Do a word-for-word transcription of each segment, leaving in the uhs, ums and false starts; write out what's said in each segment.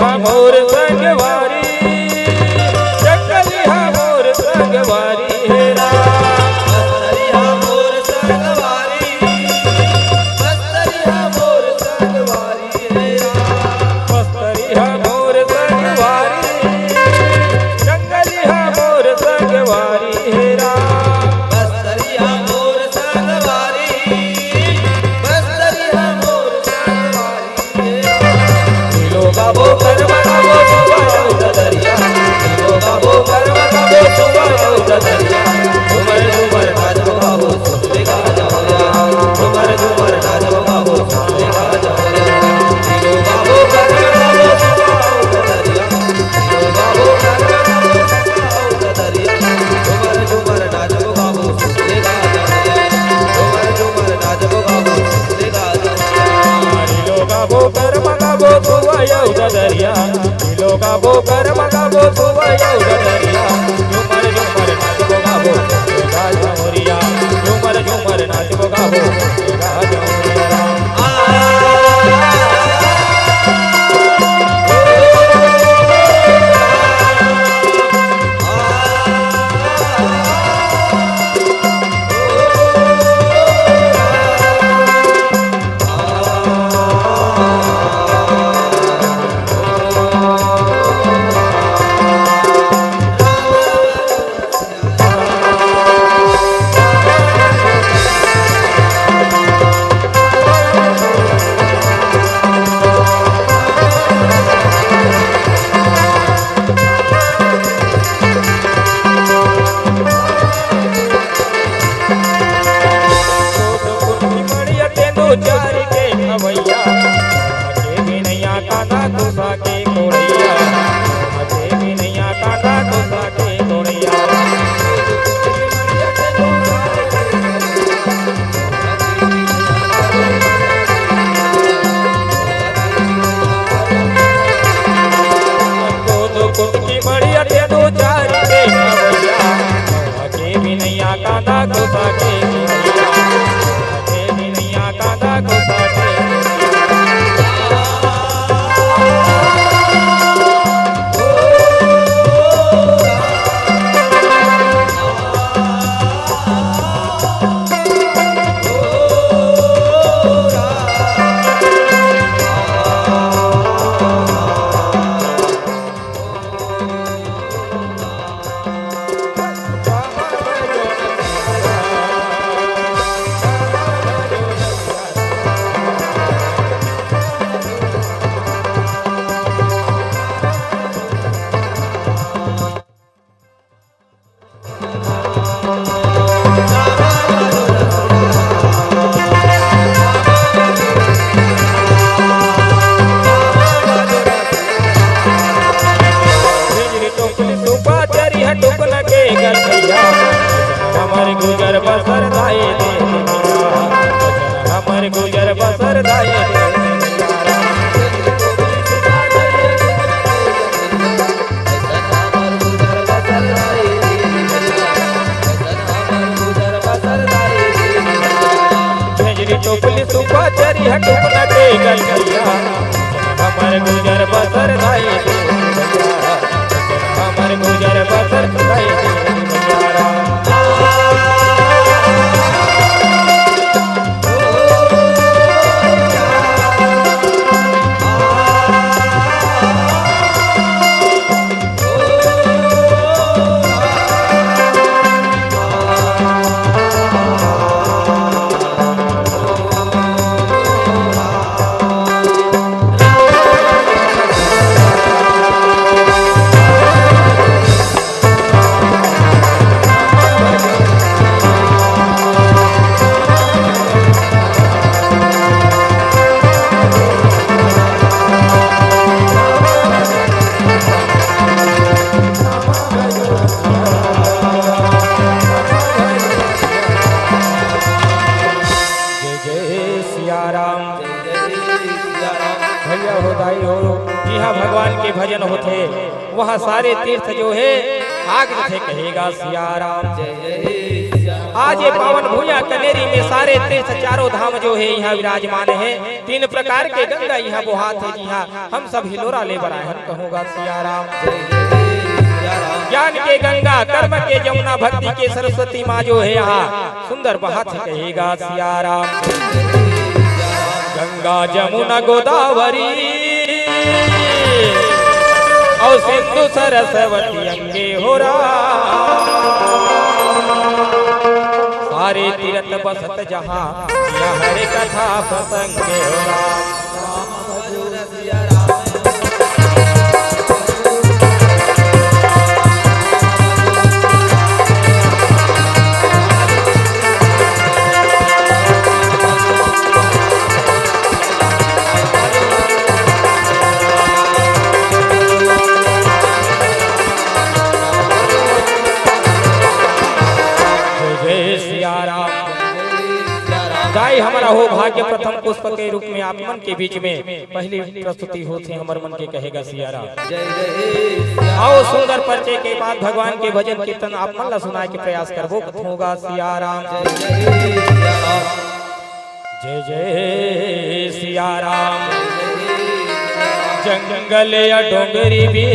हा मोर संगवारी, जंगली हा मोर संगवारी हे राम। बस्तरी हा मोर संगवारी, बस्तरी हा मोर संगवारी हे राम। बस्तरी हा मोर संगवारी, जंगली हा मोर संगवारी हे राम। बस्तरी हा मोर संगवारी, बस्तरी हा मोर संगवारी। नीलो गाबो, करम गाबो, सुबह अउ ददरिया। नीलो गाबो, करम गाबो, सुबह अउ ददरिया। झूमर झूमर नाचबो गाबो, सुन ले गाजा हो रे राम। झूमर झूमर नाचबो गाबो, सुन ले गाजा हो रे राम। नीलो गाबो, करम गाबो, सुबह अउ ददरिया। नीलो गाबो, करम गाबो, सुबह अउ ददरिया। झूमर झूमर नाचबो गाबो, सुन ले गाजा हो रे राम। झूमर झूमर नाचबो गाबो, सुन ले गाजा हो रे राम। नीलो गाबो, करम गाबो, सुबह अउ ददरिया। नीलो गाबो, करम गाबो, सुबह अउ ददरिया। झूमर झूमर नाचबो गाबो, सुन ले गाजा हो रे राम। झूमर झूमर नाचबो गाबो, सुन ले गाजा हो रे राम। कोट कोट की मड़िया तेंदू चारी के खवैया, के बिनैया कांदा कुसा के कोड़ैया, के बिनैया कांदा कुसा के कोड़ैया। कोट कोट की मड़िया तेंदू चारी के खवैया, के बिनैया कांदा कुसा के कोड़ैया, के बिनैया कांदा कुसा के कोड़ैया। बिजली टोकली सुपा चरिहा टुकना के गठिया। हमर गुजर बसर दाए दे, हमर गुजर बसर दाए दे। भेजरी टोपली सुपा चरिहा टुकना के गठिया। हमर गुजर बसर दाई दे भैया, हमर गुजर बसर दाई दे भैया। जय जय सिया राम। जय जय सिया राम। भैया हो, दाई हो, जिहाँ भगवान के भजन होथे, वहाँ सारे तीर्थ जो हे, आग जथे कहेगा सिया राम। जय जय सिया राम। आज ये पावन भुइयां कनेरी में सारे तीर्थ चारों धाम जो हे इहां विराजमान हे। तीन प्रकार के गंगा इहां बोहात हे, जिहां हम सब हिलोरा ले बर आए हन, कहूंगा सिया राम। ज्ञान के गंगा, कर्म के जमुना, भक्ति के सरस्वती मां जो हे इहां सुंदर बहात हे, कहेगा सिया राम। गंगा जमुना गोदावरी अउ सिंधु सरस्वती गंगे हो राम। सारे तीरथ बसत जहां, इहां हरे कथा प्रसंग हो राम। जय जय सिया राम। दाई, हमर अहोभाग्य प्रथम पुष्प के रूप में आप मन के बीच में पहली प्रस्तुति होत हे हमर मन के, कहेगा सिया राम। अउ सुंदर परिचय के बाद भगवान के भजन कीर्तन आप मन ला सुनाए के प्रयास करबो, कहूंगा सिया राम। जय जय सिया राम। जंगल या डोंगरी भी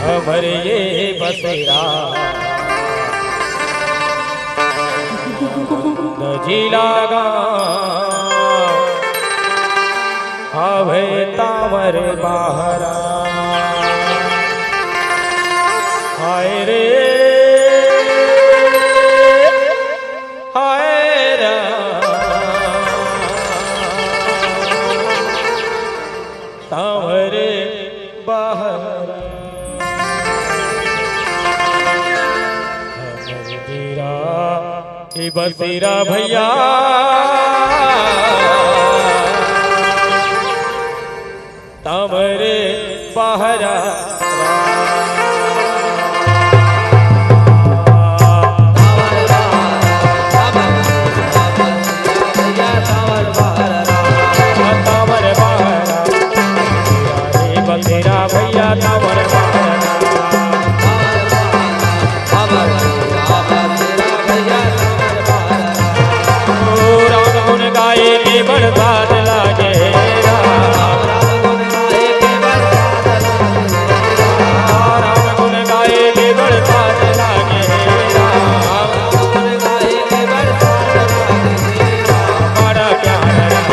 हमर ये बसेरा। नजीला गाँव हवे तांवर बहरा। हाय रे, हाय रा। तांवर बहरा। हमर डेरा ए बसेरा भैया, तांवर बहरा। तांवर बहरा। ए बसेरा भैया, तांवर बहरा। ओ राम गुण गाए के बड़ साथ लागे राम। राम गुण गाए के बड़ साथ लागे राम। बड़ा प्यारा राम।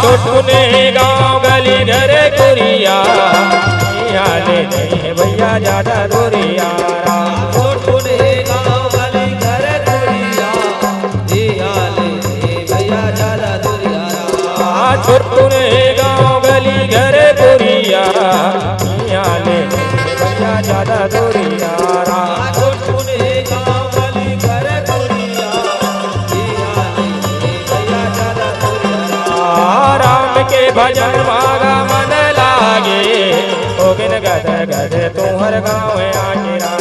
छोटकुने गाँव गली घर कुरिया, इहाँ ले नइ हे भैया जादा दूरिया। छोटकुने गाँव गली घर कुरिया, इहाँ ले नइ हे भैया जादा दूरिया। छोटकुने गाँव गली घर कुरिया, इहाँ ले नइ हे भैया जादा दूरिया। छोटकुने गाँव गली घर कुरिया, राम के भजन मागा मन लागे, होगिन गद गद तुँहर गाँव आगे राम।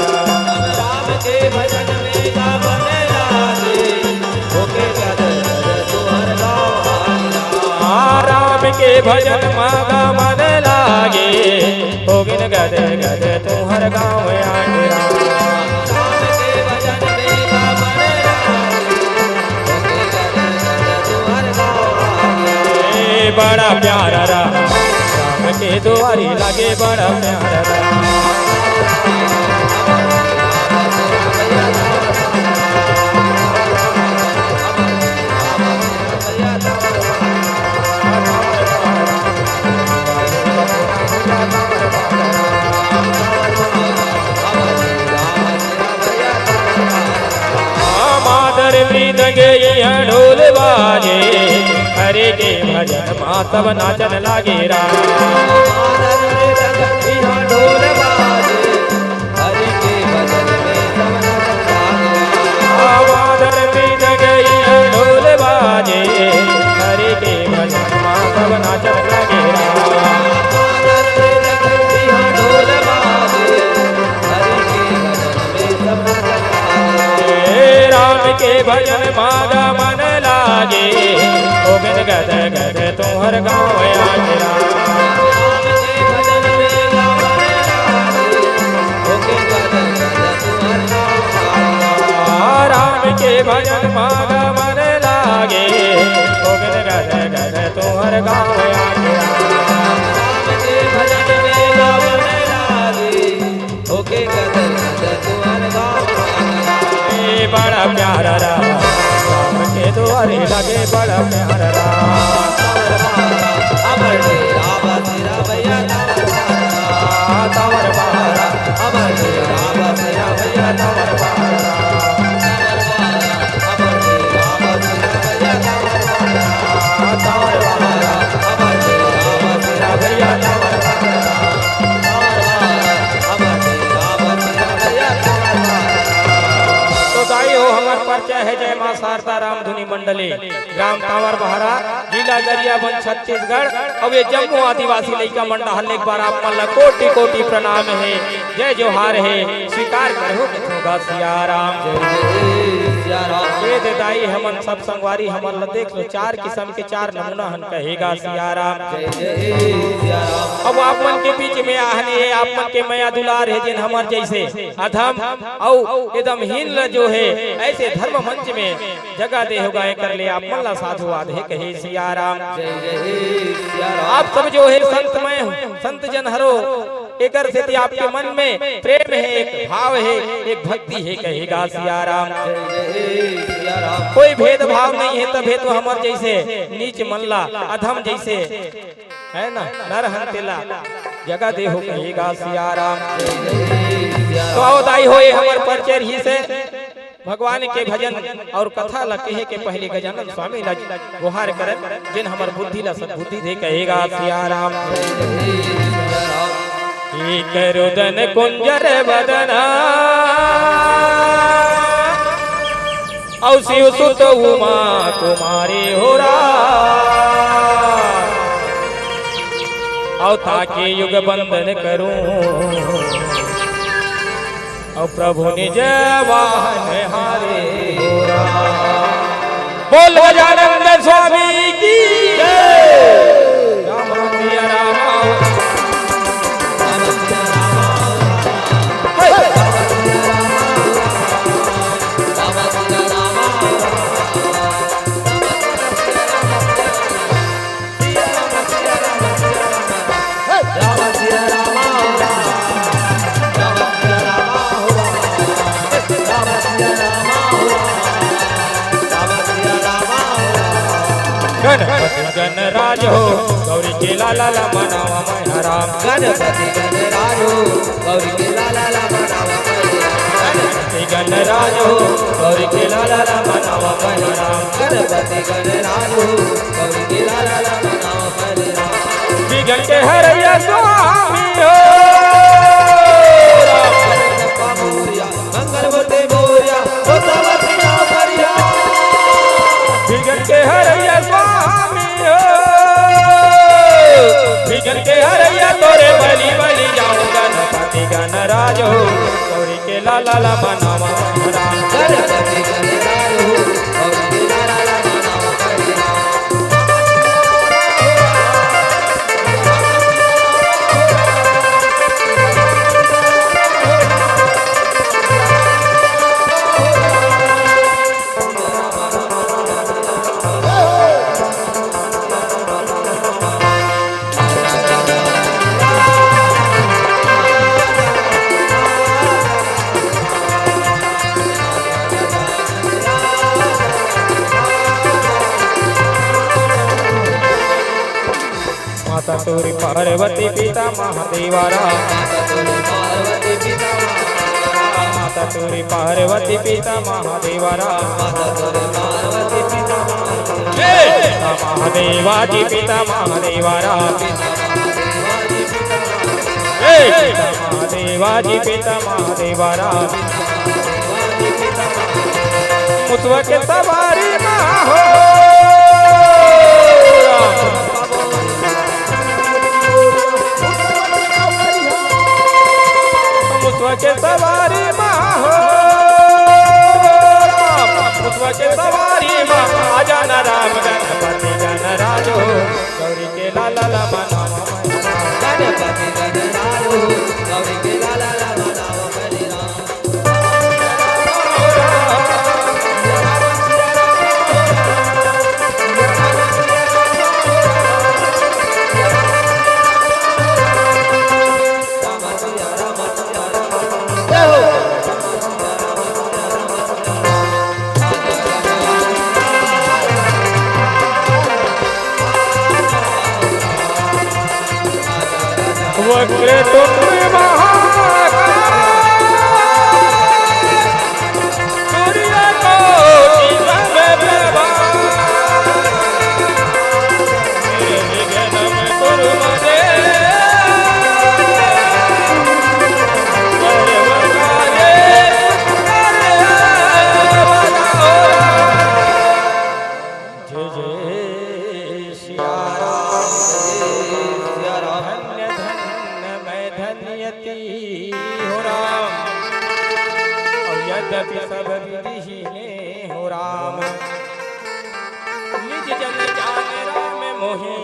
राम के भजन में का मन लागे, होगिन गद गद तुँहर गाँव आगे राम। राम के भजन मागा मन लागे, होगिन गद गद तुँहर गाँव आगे राम। ए बड़ा प्यारा राम, राम के दुआरी लागे बड़ा प्यारा राम। मादर मृदंग इहाँ ढोल बाजे, हरे के भजन मा सब नाचन लागे राम। मादर मृदंग इहाँ ढोल बाजे, हरि के भजन में सब नचन लागे। भजन मागा मन लागे, गोविंद गद गद तुहर गाँव आचरा। राम के भजन मागा मन लागे, गोविंद गद गद तुहर गाँव आचरा। राम के भजन में गावन लागे, होके गदर गदर तुहर गाँव आचरा। ए बड़ा प्यारा राम, राम के दुआरे लगे बड़ा प्यारा राम। तवर बहारा, अमर डेरा बसेरा भैया तवर बहारा। तवर बहारा, अमर डेरा बसेरा भैया तवर बहारा। तो दाई हो, हमर परिचय हे जय माँ शारदा रामधुनी मंडली, ग्राम तांवर बहारा, जिला गरियाबंद, छत्तीसगढ़। अउ ये जम्मो आदिवासी लइका मन डहर ले एक बार आप मन ला कोटि कोटि प्रणाम हे, जय जोहार हे, स्वीकार करहू कथों गा सिया राम। जय जय सिया राम। ये दे दाई हमन सब संगवारी हमन ला देख लो, चार किसम के चार नमूना हन कहे गा सिया राम। जय जय सिया राम। अब आप मन के बीच में आहने हे, आप मन के मया दुलार हे, जेन हमर जैसे अधम अउ एकदम हीन ल जो हे, ऐसे धर्म मंच में जगह दे हो गा, एकर ले आप मन ला साधुवाद हे कहे सिया राम। जय जय सिया राम। आप सब जो हे संतमय, संत जन हरो, एकर सेती आपके मन में प्रेम हे, एक भाव हे, एक भक्ति हे कहे गा सिया राम। जय जय सिया राम। कोई भेदभाव नहीं हे, तभे तो हमर जैसे नीच मन ला, अधम जैसे हे ना, नर हन तेला जगह दे हो कहे गा सिया राम। तो आओ दाई हो, ये हमर परिचय रहिसे भगवान के भजन अउ कथा ला कहे के पहले गजानन स्वामी ला गोहार करन, जेन हमर बुद्धि ला सद्बुद्धि दे कहे गा सिया राम। एक रुदन कुंजर बदना अउ शिव सुत उमा कुमारी हो राम। अउ ताके युग बंदन करूं अउ प्रभु निज वाहन हारे हो राम। बोल गजानंद स्वामी की जय। राम सिया राम। गणपति गणराज हो, गौरी के लाला ला मनावा मैया राम। गणपति गणराज हो, गौरी के लाला ला मनावा मैया राम। गणपति गणराज हो, गौरी के लाला ला मनावा मैया राम। गणपति गणराज हो, गौरी के लाला ला मनावा मैया राम। विघ्न के हरैया स्वामी हो राम। मंगल मूर्ति मोरया, हो सावतिया परिया। विघ्न के हरैया स्वामी हो, विघ्न के हरैया तोरे बलि बलि जाऊं गणपति गणराज हो, गौरी के लाला ला मनावा राम। गणपति गणराज हो, गौरी के लाला ला मनावा राम। माता तोरी पार्वती पिता महादेवा राम। माता तोरी पार्वती पिता महादेवा राम। माता तोरी पार्वती पिता महादेवा राम। हे! पिता महादेवा जी, पिता महादेवा राम। हे! पिता महादेवा जी, पिता महादेवा राम। मुसवा के सवारी मा हो। मुसवा के सवारी मा हो राम, मुसवा के वक्रतुंड महाकाय, सूर्यकोटि समप्रभा, निर्विघ्नं कुरु मे देव, सर्वकार्येषु सर्वदा। जय जय सिया राम। जय सिया राम। धन्य धन्य मैं धन्यती हो राम, अउ यद्यपि सब विधिहीने हो राम, निज जन जान राम मोहि,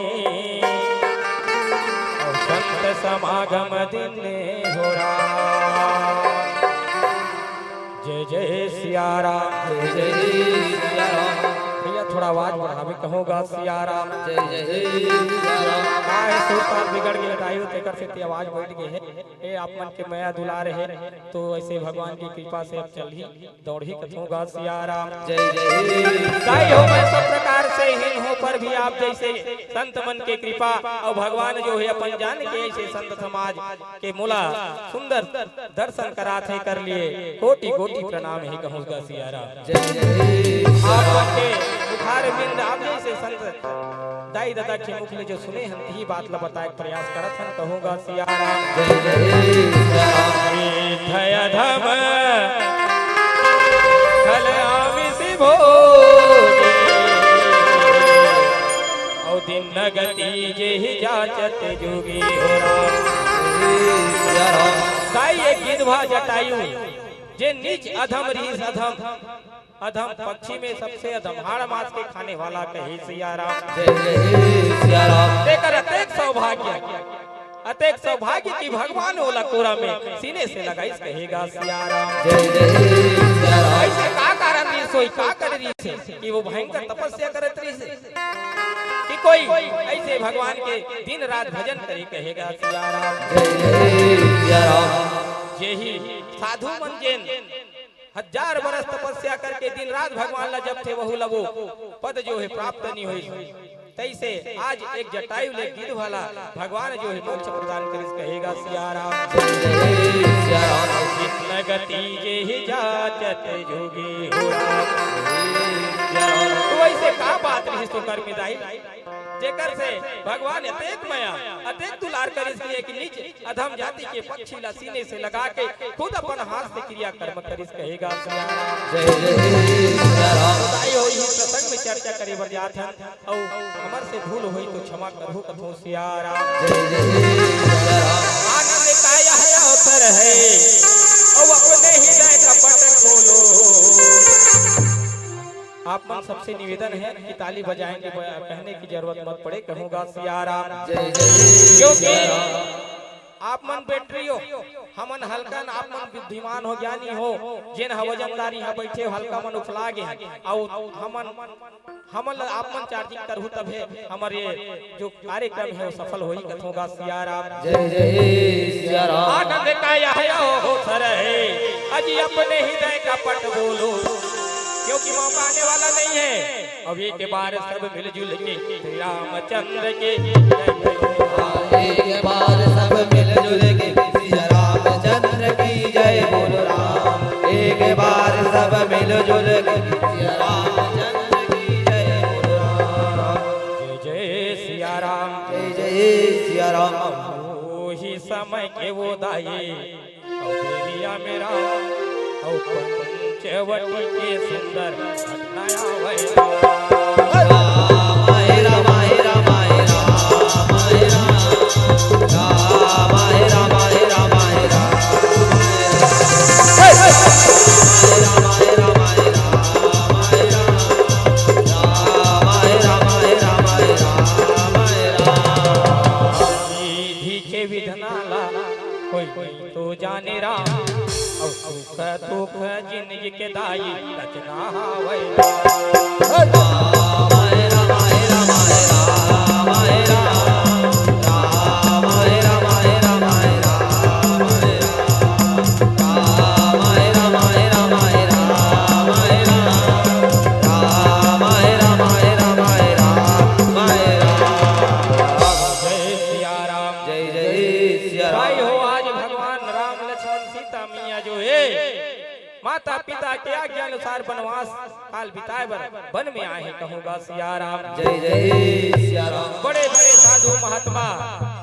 अउ संत समागम दिन हो राम। जय जय सिया राम। जय जय सिया राम। भैया, थोड़ा आवाज बढ़ावे कहूँगा सिया राम। जय जय सिया राम। का हे, सुर ताल बिगड़ गे दाई हो, तेकर सेती आवाज बैठ गे हे। ए, आप मन के मया दुलार हे, तो ऐसे भगवान की कृपा से अब चलही दौड़ही कथूँगा सिया राम। जय जय। दाई हो, मैं सब प्रकार से हीन हूँ, पर भी आप जैसे संत मन के कृपा अउ भगवान जो हे अपन जान के ऐसे संत समाज के मोला सुंदर दर्शन कराथे, कर लिए कोटि कोटि प्रणाम हे कहूँगा सिया राम। जय जय। आप मन के मुखार बिंद आप जैसे संत दाई ददा के मुख ले जो सुने हन, यही बात ला बताए के प्रयास करत हन, कहूँगा सिया राम। जय जय सिया राम। मीठ अधम खल आमिष भोगे, अउ दीन गति जेहि जाचत जोगी हो राम। जय सिया राम। दाई एक गिधवा जटायु, जे नीच अधम रिहिस, अधम, अधम पक्षी में सबसे अधम, हाड़ मांस के खाने वाला कहे सिया राम। जय जय सिया राम। तेकर अतेक सौभाग्य, अतेक सौभाग्य कि भगवान ओला कोरा में सीने से लगाइस कहेगा सिया राम। जय जय सिया राम। ऐसे का कारण रिहिस होही, का करे रिहिस कि वो भयंकर तपस्या करत रिहिस कि कोई ऐसे भगवान के दिन रात भजन करे कहेगा सिया राम। जय जय सिया राम। जेहि साधु मन जेन हजार बरस तपस्या करके दिन रात भगवान ला जपथे, वहू ला वो पद जो हे प्राप्त नहीं होइस। तैसे आज एक जटायु ले गिद्ध वाला भगवान जो हे मोक्ष प्रदान करिस कहेगा सिया राम। जय जय सिया राम। दीन गति जेहि जाचत जोगी हो राम। जय सिया राम। तो ऐसे का बात रहिस तो कर में दाई, जेकर से भगवान अतेक मया, अतेक दुलार करिस कि एक नीच अधम जाति के पक्षी ला सीने से लगा के खुद अपन हाथ से क्रियाकर्म करिस कहेगा सिया राम। जय जय सिया राम। दाई हो, इही प्रसंग में चर्चा करे बर जात हन, अउ हमर से भूल होही तो क्षमा करहू कथों सिया राम। जय जय सिया राम। आनंद का यह अवसर है, अउ अपने हृदय कपट खोलो। आप मन सबसे निवेदन है कि ताली बजाएंगे, ब-, कहने की जरूरत मत पड़े, कहूँगा सिया राम। जय जय क्योंकि सिया राम। आप मन battery हो, हमन हल्का न, आप मन बुद्धिमान हो, ज्ञानी हो, जेन ह वजनदार इहाँ बैठे हो, हल्का मन उफला गे हैं, अउ हमन, हमन ल आप मन charging करहू तभे हमर ये जो कार्यक्रम हे वो सफल होही कथों गा सिया राम। जय जय सिया राम। आनंद का यह अवसर है, अजी अपने हृदय का पट बोलो, क्योंकि मौका आने वाला नहीं है। अब एक बार सब मिलजुल के श्री रामचंद्र के जय बोलो। एक बार सब मिलजुल के सिया रामचंद्र की जय बोलो राम। एक बार सब मिलजुल के सिया रामचंद्र की जय बोलो राम। जय जय सिया राम। जय जय सिया राम। ओही समय के वो दाई अउ देविया मेरा अउ पंचवटी के सुंदर घटना आवै। राम हे राम हे राम हे राम हे राम। राम हे राम हे राम हे राम हे राम। राम हे राम हे राम हे राम हे राम। राम हे राम हे राम हे राम हे राम। विधि के विधना ला कोई तो जाने राम, अउ सुख दुख जिनगी के दाई रचना हावै। जय सिया राम। जय जय भाई हो, आज भगवान राम, लक्ष्मण, सीता मैया जो हे, माता पिता के आज्ञा अनुसार वनवास काल बिताए बर वन में आए हे, कहूँगा सिया राम। जय जय सिया राम। बड़े बड़े साधु महात्मा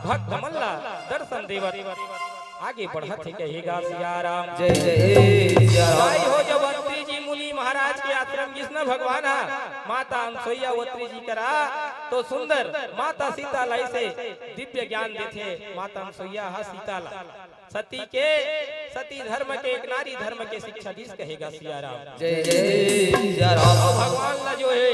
भक्त मन ला दर्शन देवत आगे बढ़त हे, कहेगा सिया राम। जय जय सिया राम। भाई हो, जब अत्रि जी मुनि महाराज के आश्रम गिस न भगवान हा, माता अनसुईया अत्रि जी करा, तो सुंदर माता सीता ला अइसे दिव्य ज्ञान देथे। माता अनसुईया हा सीता ला सती के, सती धर्म के, एक नारी धर्म के शिक्षा दीस, कहेगा सिया राम। जय जय सिया राम। अउ भगवान ला जो हे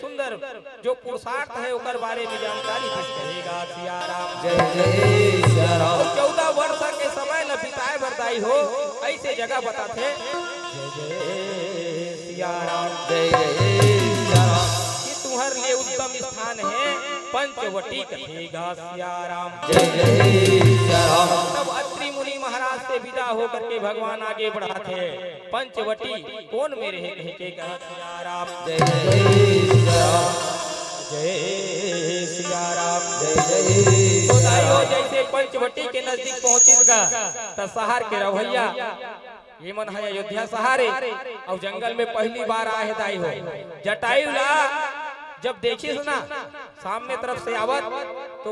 सुंदर जो पुरुषार्थ हे ओकर बारे में जानकारी दीस, कहेगा सिया राम। जय जय सिया राम। अउ चौदह वर्ष के समय ला बिताए बर दाई हो अइसे जगह बताथे। जय जय सिया राम। जय जय सिया राम। कि तुंहर लिए उत्तम स्थान हे पंचवटी, कहेगा सिया राम। जय जय सिया राम। तब अत्रि मुनि महाराज से विदा होकर के भगवान आगे बढ़ाथे। पंचवटी कोन मेर हे, कहे के कहा सिया राम। जय जय सिया राम। जय सिया राम। जय जय तो दाई हो, जैसे पंचवटी के नजदीक पहुंचिस गा, त शहर के रहवइया ये मन ह अयोध्या शहर हे, अउ जंगल में पहली बार आए हे दाई हो। जटायु ला जब देखिस ना, सामने तरफ से आवत, तो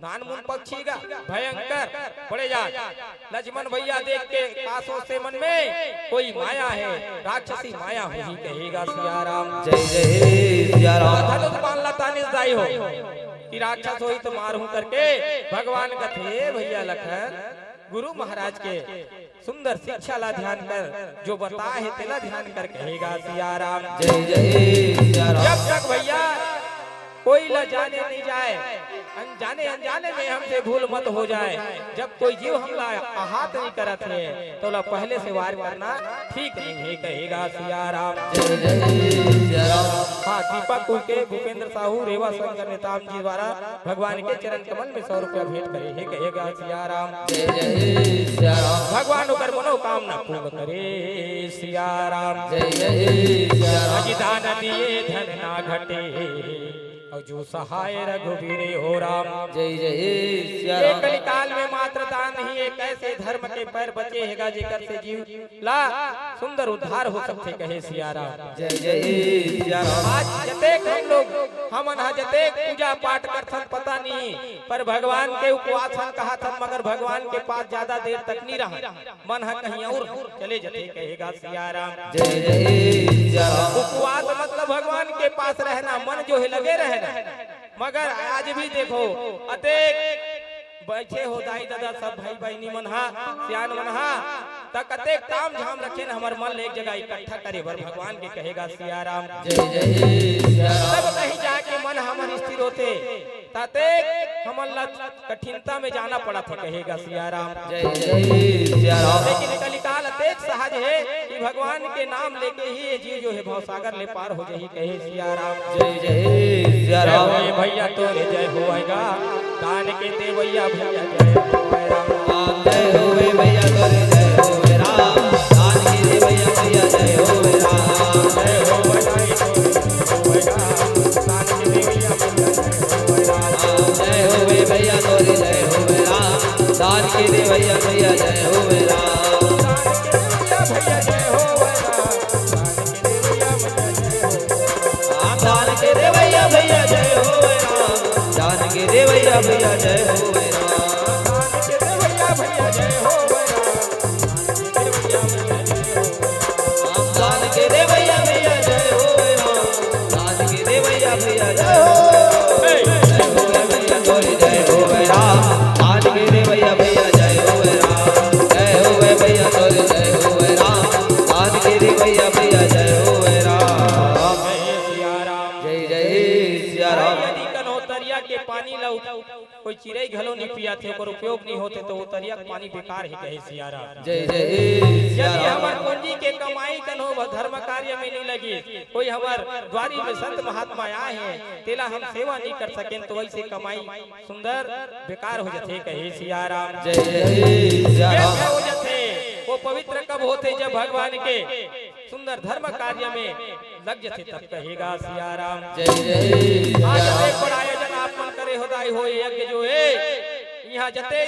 नानमुन पक्षी गा, भयंकर, बड़े जात। लक्ष्मण भैया देख के का सोचथे मन में, कोई माया हे, राक्षसी माया होही, कहेगा सिया राम। जय जय सिया राम। धनुष बाण ला तानिस दाई हो कि राक्षस होही त मारहूं करके। भगवान कथे, "हे भैया लखन, गुरु महाराज के सुंदर शिक्षा ला ध्यान कर, जो बताए हे तेला ध्यान कर," कहेगा सिया राम। जय जय सिया राम। जब तक भैया कोई ला जाने नहीं जाए, अनजाने अनजाने में हमसे भूल मत हो जाए, जब कोई जीव हमला आहत नहीं करत हे, तो ला पहले से वार करना ठीक नहीं हे, कहेगा सिया राम। जय जय सिया राम। हाँ, दीपक कुल के भूपेंद्र साहू रेवा संघ नेताम जी द्वारा भगवान के चरण कमल में सौ रुपया भेंट करे हे, कहेगा सिया राम। जय जय सिया राम। भगवान ओकर मनोकामना पूर्ण करे सिया राम। जय जय सिया राम। अजिदान दिए धन ना घटे, अउ जो सहाय रघुवीर हो राम। जय जय सिया ये राम। कलिकाल में मात्र दान ही एक ऐसे धर्म के पैर बचे हेगा, जेकर से जीव ला सुंदर उद्धार हो सकथे, कहे सिया राम। जय जय सिया राम। आज जतेक हम लोग हमन ह जतेक पूजा पाठ करथन पता नहीं, पर भगवान के उपवास हम कहथन, मगर भगवान के पास ज्यादा देर तक नहीं रहन, मन ह कहीं और चले जथे, कहेगा सिया राम। जय जय सिया राम। उपवास मतलब भगवान के पास रहना, मन जो है लगे रहना। मगर आज भी देखो, अतेक बैठे हो दाई ददा, सब भाई बहिनी मन हा, सियान मन हा, त कतेक ताम झाम रखे न हमर मन ल एक जगह इकट्ठा करे बर भगवान के, कहेगा सिया राम। जय जय सिया राम। तब कहीं जाके मन हमर स्थिर होथे, ततेक हमन ला कठिनता में जाना पड़त हे, कहेगा सिया राम। जय जय सिया राम। लेकिन कलिकाल अतेक सहज हे कि भगवान के नाम लेके ही ये जीव जो है भवसागर ले पार हो जाही, कहे सिया राम। जय जय सिया जय राम। होए भैया तोरे जय होएगा, दान के देवैया भैया जय होए राम। राम जय होवे भैया तोरे जय होवे राम, दान के देवैया भैया जय होवे राम। जय हो भैया तोरे जय होएगा, दान के देवैया भैया जय होए राम। राम जय होवे भैया तोरे जय होवे राम, दान के देवैया भैया जय होवे राम। दान के देवैया भैया जय होवे राम। दान के देवैया भैया जय होवे राम। दान के देवैया भैया जय होवे राम। दान के देवैया भैया जय होवे राम। दान के देवैया भैया जय होवे राम। दान के देवैया भैया जय होवे राम। जय होवे भैया तोरे जय होवे राम। दान के देवैया भैया जय होवे राम। जय होवे भैया तोरे जय होवे राम। दान के देवैया भैया जय होवे राम। जय सिया राम। जय जय सिया राम। यदि कन्हो तरिया के पानी ला उठ-, कोई चिरई घलो नहीं पियाथे, ओकर उपयोग नहीं होथे, तो वो तरिया के पानी बेकार ही, कहे सिया राम। जय जय सिया यदि राम। हमर पूंजी के कमाई कन्हो भ-, धर्म कार्य में नहीं लगी, कोई हमर द्वारी में संत महात्मा आए हैं, तेला हम सेवा नहीं कर सकेन, तो वैसे कमाई सुंदर बेकार हो जथे, कहे सिया राम। जय जय सिया राम। व्यर्थ हो जथे, वो पवित्र कब होथे, जब भगवान के सुंदर धर्म कार्य में लग जथे, तब कहेगा सिया राम। जय जय सिया आज राम। अनेक बड़ा आयोजन आप मन करे हो दाई हो, यज्ञ जो है, यहाँ जते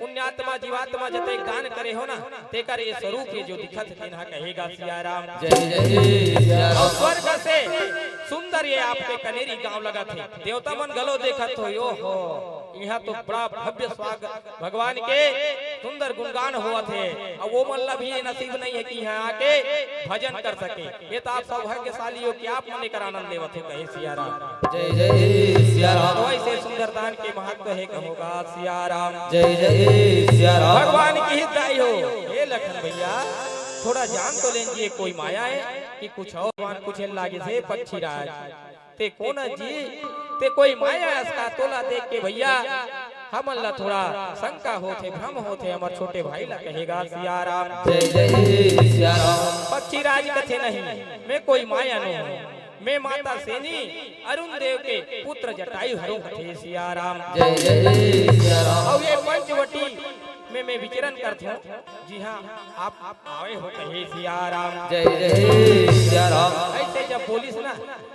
पुण्यात्मा जीवात्मा जतेक दान करे हो ना, तेकर ये स्वरूप ये जो दिखत हे, तेन ह कहेगा सिया राम। जय जय सिया राम। अउ स्वर्ग से सुंदर ये आपके कनेरी गांव लगत हे, देवता मन घलो देखत हो, यो हो, इहां तो बड़ा भव्य स्वागत भगवान के सुंदर गुणगान होवत हे, अउ वो मन ला भी ये नसीब नहीं हे कि इहां आके भजन कर सके। ये तो आप सौभाग्यशाली हो कि आप मन एकर आनंद लेवत हो, कहे सिया राम। जय जय सिया राम। तो ऐसे सुंदर दान के महत्व हे, कहोगा सिया राम। जय जय सिया राम। भगवान की हितदाई हो। हे लखन भैया, थोड़ा जान तो लेन जी, कोई माया हे कि कुछ अउ भगवान कुछ लागे से पक्षी राज। ते कोन जी, ते कोई माया अस का तोला देख के भैया, हमन ला थोड़ा शंका होथे, भ्रम होथे, हमर छोटे भाई ला कहेगा सिया राम। जय जय सिया राम। पक्षी राज कथे नहीं, मैं कोई माया नो हूँ, मैं माता सेनी अरुण देव के पुत्र जटायु हरंव कथे सिया राम। जय जय सिया राम। अउ ये पंचवटी में मैं विचरण करथों, जी हाँ, आप, आप आवे हो कहे सिया राम। जय जय सिया राम। ऐसे जब बोलिस ना,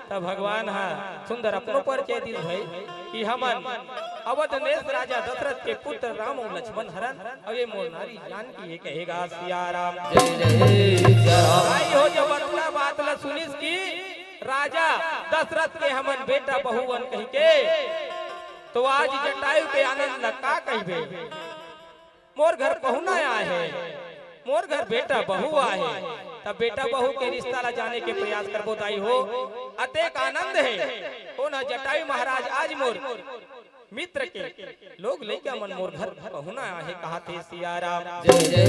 तब भगवान हा सुंदर अपनो परिचय दिस भाई कि हमन अवध नरेश राजा दशरथ के पुत्र राम अउ लक्ष्मण हरन, अउ ये मोर नारी जानकी हे कहेगा सिया राम। जय जय सिया राम। भाई हो जब अतना बात ला सुनिस कि राजा दशरथ के हमन बेटा बहू अन कहिके, तो आज जटायु के आनंद ला का कहिबे? मोर घर पहुना आए हे, मोर घर बेटा बहू आए हे, तब बेटा बहू के रिश्ता ला जाने के प्रयास करबो दाई हो। अतेक आनंद हे, कोन जटायु महाराज आज मोर मित्र के लोग लइका मन मोर घर पहुना आए हे, कहाथे सिया राम। जय जय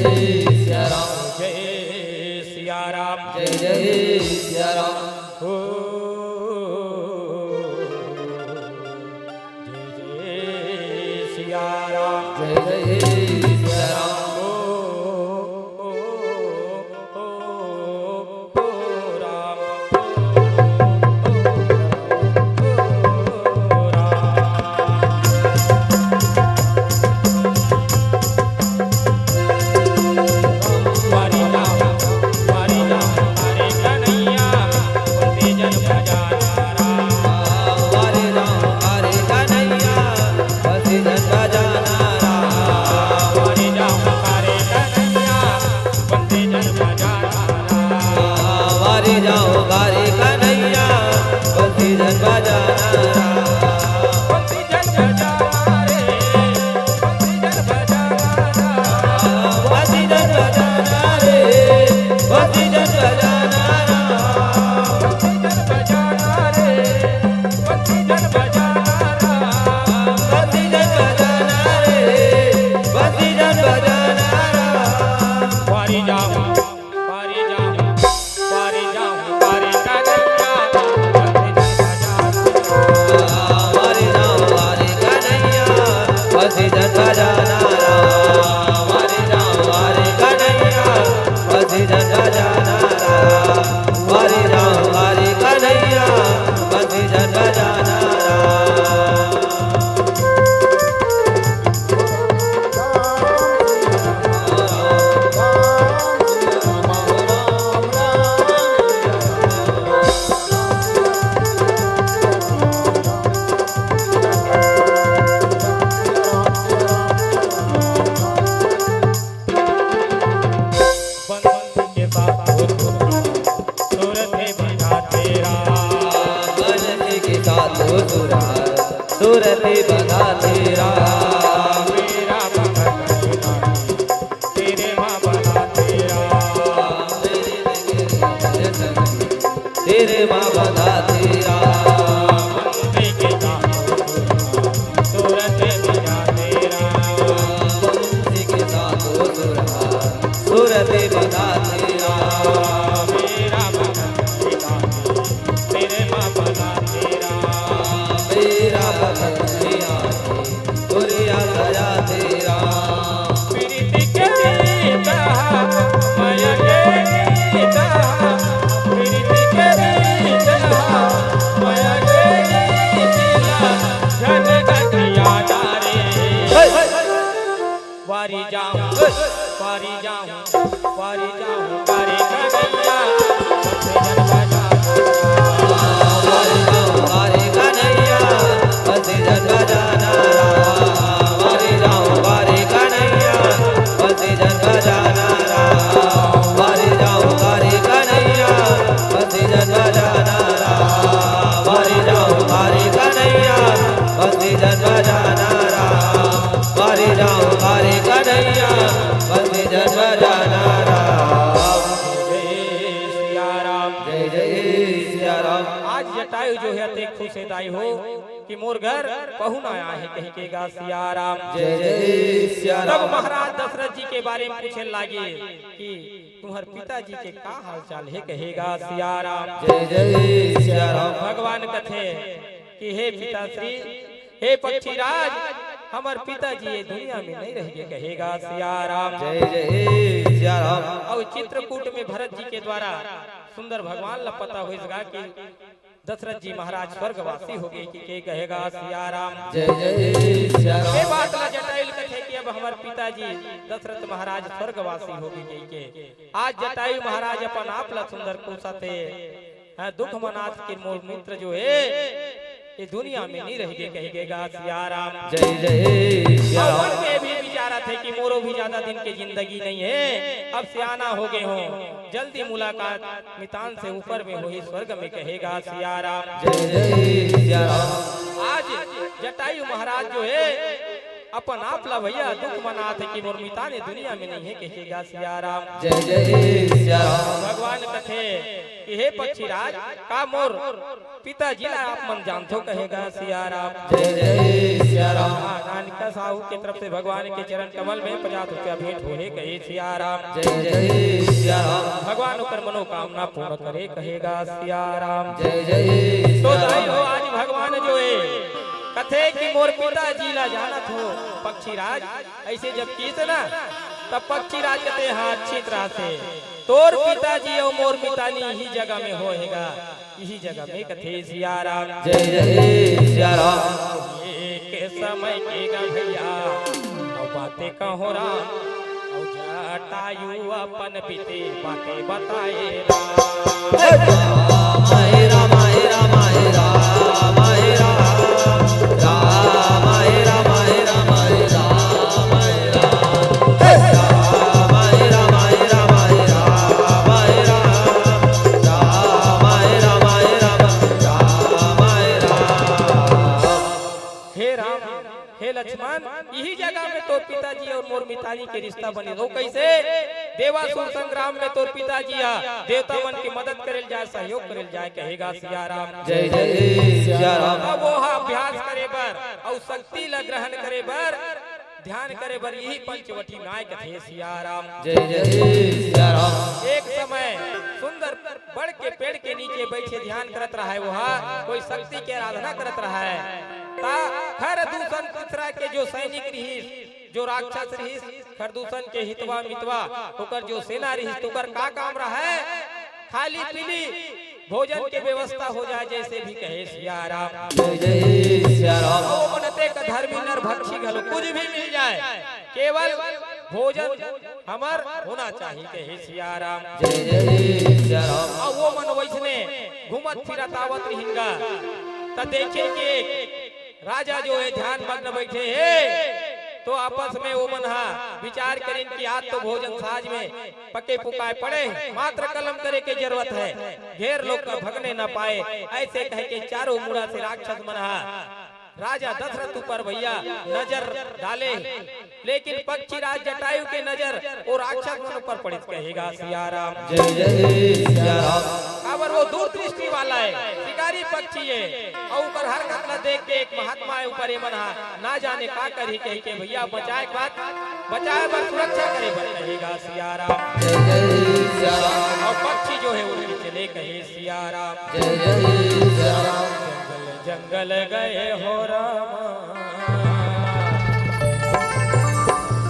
सिया राम। जय सिया राम। जय जय सिया राम। हो। जय जय सिया राम। जय जय सिया राम। ओ, ओ, ओ, ओ, ओ राम। वारी जाऊं गारी कन्हैया, बंसी जन बजाना राम। बंसी जन बजाना रे, बंसी जन बजाना राम। बंसी जन बजाना रे, बंसी जन बजाना राम। बंसी जन बजाना रे, बंसी जन बजाना राम। बंसी जन बजाना रे, बंसी जन बजाना राम। वारी जाऊं, वारी जाऊं, वारी जाऊं, वारी कन्हैया, बंसी जन बजाना राम। वारी जाऊं, वारी कन्हैया, बंसी जन बजाना राम। वारी जाऊं, वारी कन्हैया, बंसी जन बजाना राम। वारी राम वारी कन्हैया, बंसी जन बजाना राम। बंसी के साथ हो सुर, सुर थे बजाते राम। बंसी के साथ हो सुर, सुर थे बजाते राम। मेरा भगत तेरे माँ बजाते राम। तेरे माँ बजाते राम। बंसी के साथ हो सुर, सुर थे बजाते राम। सुर थे बजाते राम। मेरा भगत तेरा, तेरे माँ बजाते राम। मेरा भगत तेरा, दुनिया सजाते राम। प्रीति के रीत हा, माया के रीत हा। प्रीति के रीत हा, माया के रीत हा। झन गठिया डारे। हे, हे। वारी जाऊं, वारी जाऊं, वारी जाऊं, वारी कन्हैया, बंसी जन बजाना। वारी जाऊं, वारी कन्हैया, बंसी जन बजाना। वारी जाऊं, वारी कन्हैया, खुश हे दाई हो कि मोर घर पहुना आए हे कहिके गा सिया राम। जय जय सिया तब राम। महाराज दशरथ जी के बारे में पूछे लागे कि तुम्हर पिताजी के का हाल चाल हे कहेगा सिया राम। जय जय सिया राम। भगवान कथे कि हे पिताश्री, हे पक्षीराज, हमर पिताजी ये दुनिया में नहीं रह गे कहेगा सिया राम। जय जय सिया राम। और चित्रकूट में भरत जी के द्वारा सुंदर भगवान ला पता होइस गा कि दशरथ जी महाराज स्वर्गवासी हो गे कि के कहेगा सिया राम। जय जय सिया राम। ये बात ला जटायु ल कथे कि अब हमर पिताजी दशरथ महाराज स्वर्गवासी हो गे कहिके। आज जटायु महाराज अपन आप ला सुंदर कोसथे। हाँ, दुख मनाथे कि मोर मित्र जो हे ये दुनिया में नहीं रह गे कहिके गा सिया राम। जय जय सिया राम। मन में भी विचारथे कि मोरो भी ज्यादा दिन के जिंदगी नहीं हे, अब सियाना हो गे हों, जल्दी मुलाकात मितान से ऊपर में होही स्वर्ग में कहेगा सिया राम। जय जय सिया राम। आज जटायु महाराज जो हे अपन आप ला भैया दुख मनाथे कि मोर मितान ये दुनिया में नहीं हे कहेगा सिया राम। जय जय सिया राम। भगवान कथे कि हे पक्षीराज, का मोर पिताजी ला आप मन जानथो कहेगा सिया राम। जय जय सिया राम। हाँ, नानिका साहू के तरफ से भगवान के चरण कमल में पचास रुपया भेंट होहे कहे सिया राम। जय जय सिया राम। भगवान ओकर मनोकामना पूर्ण करे कहेगा सिया राम। जय जय तो सिया दाई राम। हो आज भगवान जो हे कथे कि मोर पिताजी ला जानत हो पक्षीराज, ऐसे जब किस ना तब पक्षीराज कथे हाँ अच्छी तरह से तोर पिताजी और मोर मितानी इही जगह में होहेगा, इही जगह में कथे सिया राम। जय जय सिया राम। एक समय के गा भैया, अउ बातें कहो राम, अउ जटायु अपन बीते बातें बताए राम। हे राम, हे राम, हे राम, हे राम, हे राम, राम, हे राम, हे राम, हे राम, हे राम। हे राम, हे लक्ष्मण, इही जगह में तोर पिताजी और मोर मितानी के रिश्ता बने। वो कैसे? देवासुर संग्राम में तोर पिताजी हा देवता मन के मदद करेल जाए, सहयोग करेल जाए, कहेगा सिया राम। जय जय सिया राम। अब वो हा अभ्यास करे बर और शक्ति ला ग्रहण करे बर ध्यान करे बर इही पंचवटी में आए कथे सिया राम। जय जय सिया राम। एक समय सुंदर बड़ के पेड़ के नीचे बैठे ध्यान करत रहा हे, वो हा कोई शक्ति के आराधना करत रहा हे। ता खर दूषण तीसरा के जो सैनिक रिहिस, जो राक्षस रिहिस, खर दूषण के हितवा मितवा, ओकर जो सेना रिहिस, ओकर का काम रहा हे? खाली पीली भोजन के व्यवस्था हो जाए, जैसे भी कहे सिया राम। जय जय सिया राम। ओ मन अतेक धर्मी नर भक्षी घलो कुछ भी मिल जाए, केवल भोजन हमर होना चाहिए, कहे सिया राम। जय जय सिया राम। अउ वो मन वैसने घूमत फिरत आवत रिहिन गा, त देखे कि एक राजा जो हे ध्यान मग्न बैठे हे, तो आपस में वो मन हा विचार करिन कि आज तो भोजन साझ में पके पुकाए पड़े, मात्र कलम करे के जरूरत हे, ढेर लोग का भगने न पाए, ऐसे कह के चारों मुड़ा से राक्षस मन हा राजा दशरथ ऊपर भैया नजर डाले, लेकिन पक्षी राज जटायु के नजर वो राक्षस मन ऊपर पड़िस, कहेगा सिया राम। जय जय सिया राम। काबर वो दूरदृष्टि वाला हे, शिकारी पक्षी हे, अउ ओकर हरकत ला देख के एक महात्मा हे ऊपर ये मन हा ना जाने का करही कहिके भैया बचाए के बाद बचाए बर सुरक्षा करे बर कहेगा सिया राम। जय जय सिया राम। अउ पक्षी जो हे उड़ के चले कहे सिया राम। जय जय सिया राम। जंगल जंगल गए हो रामा,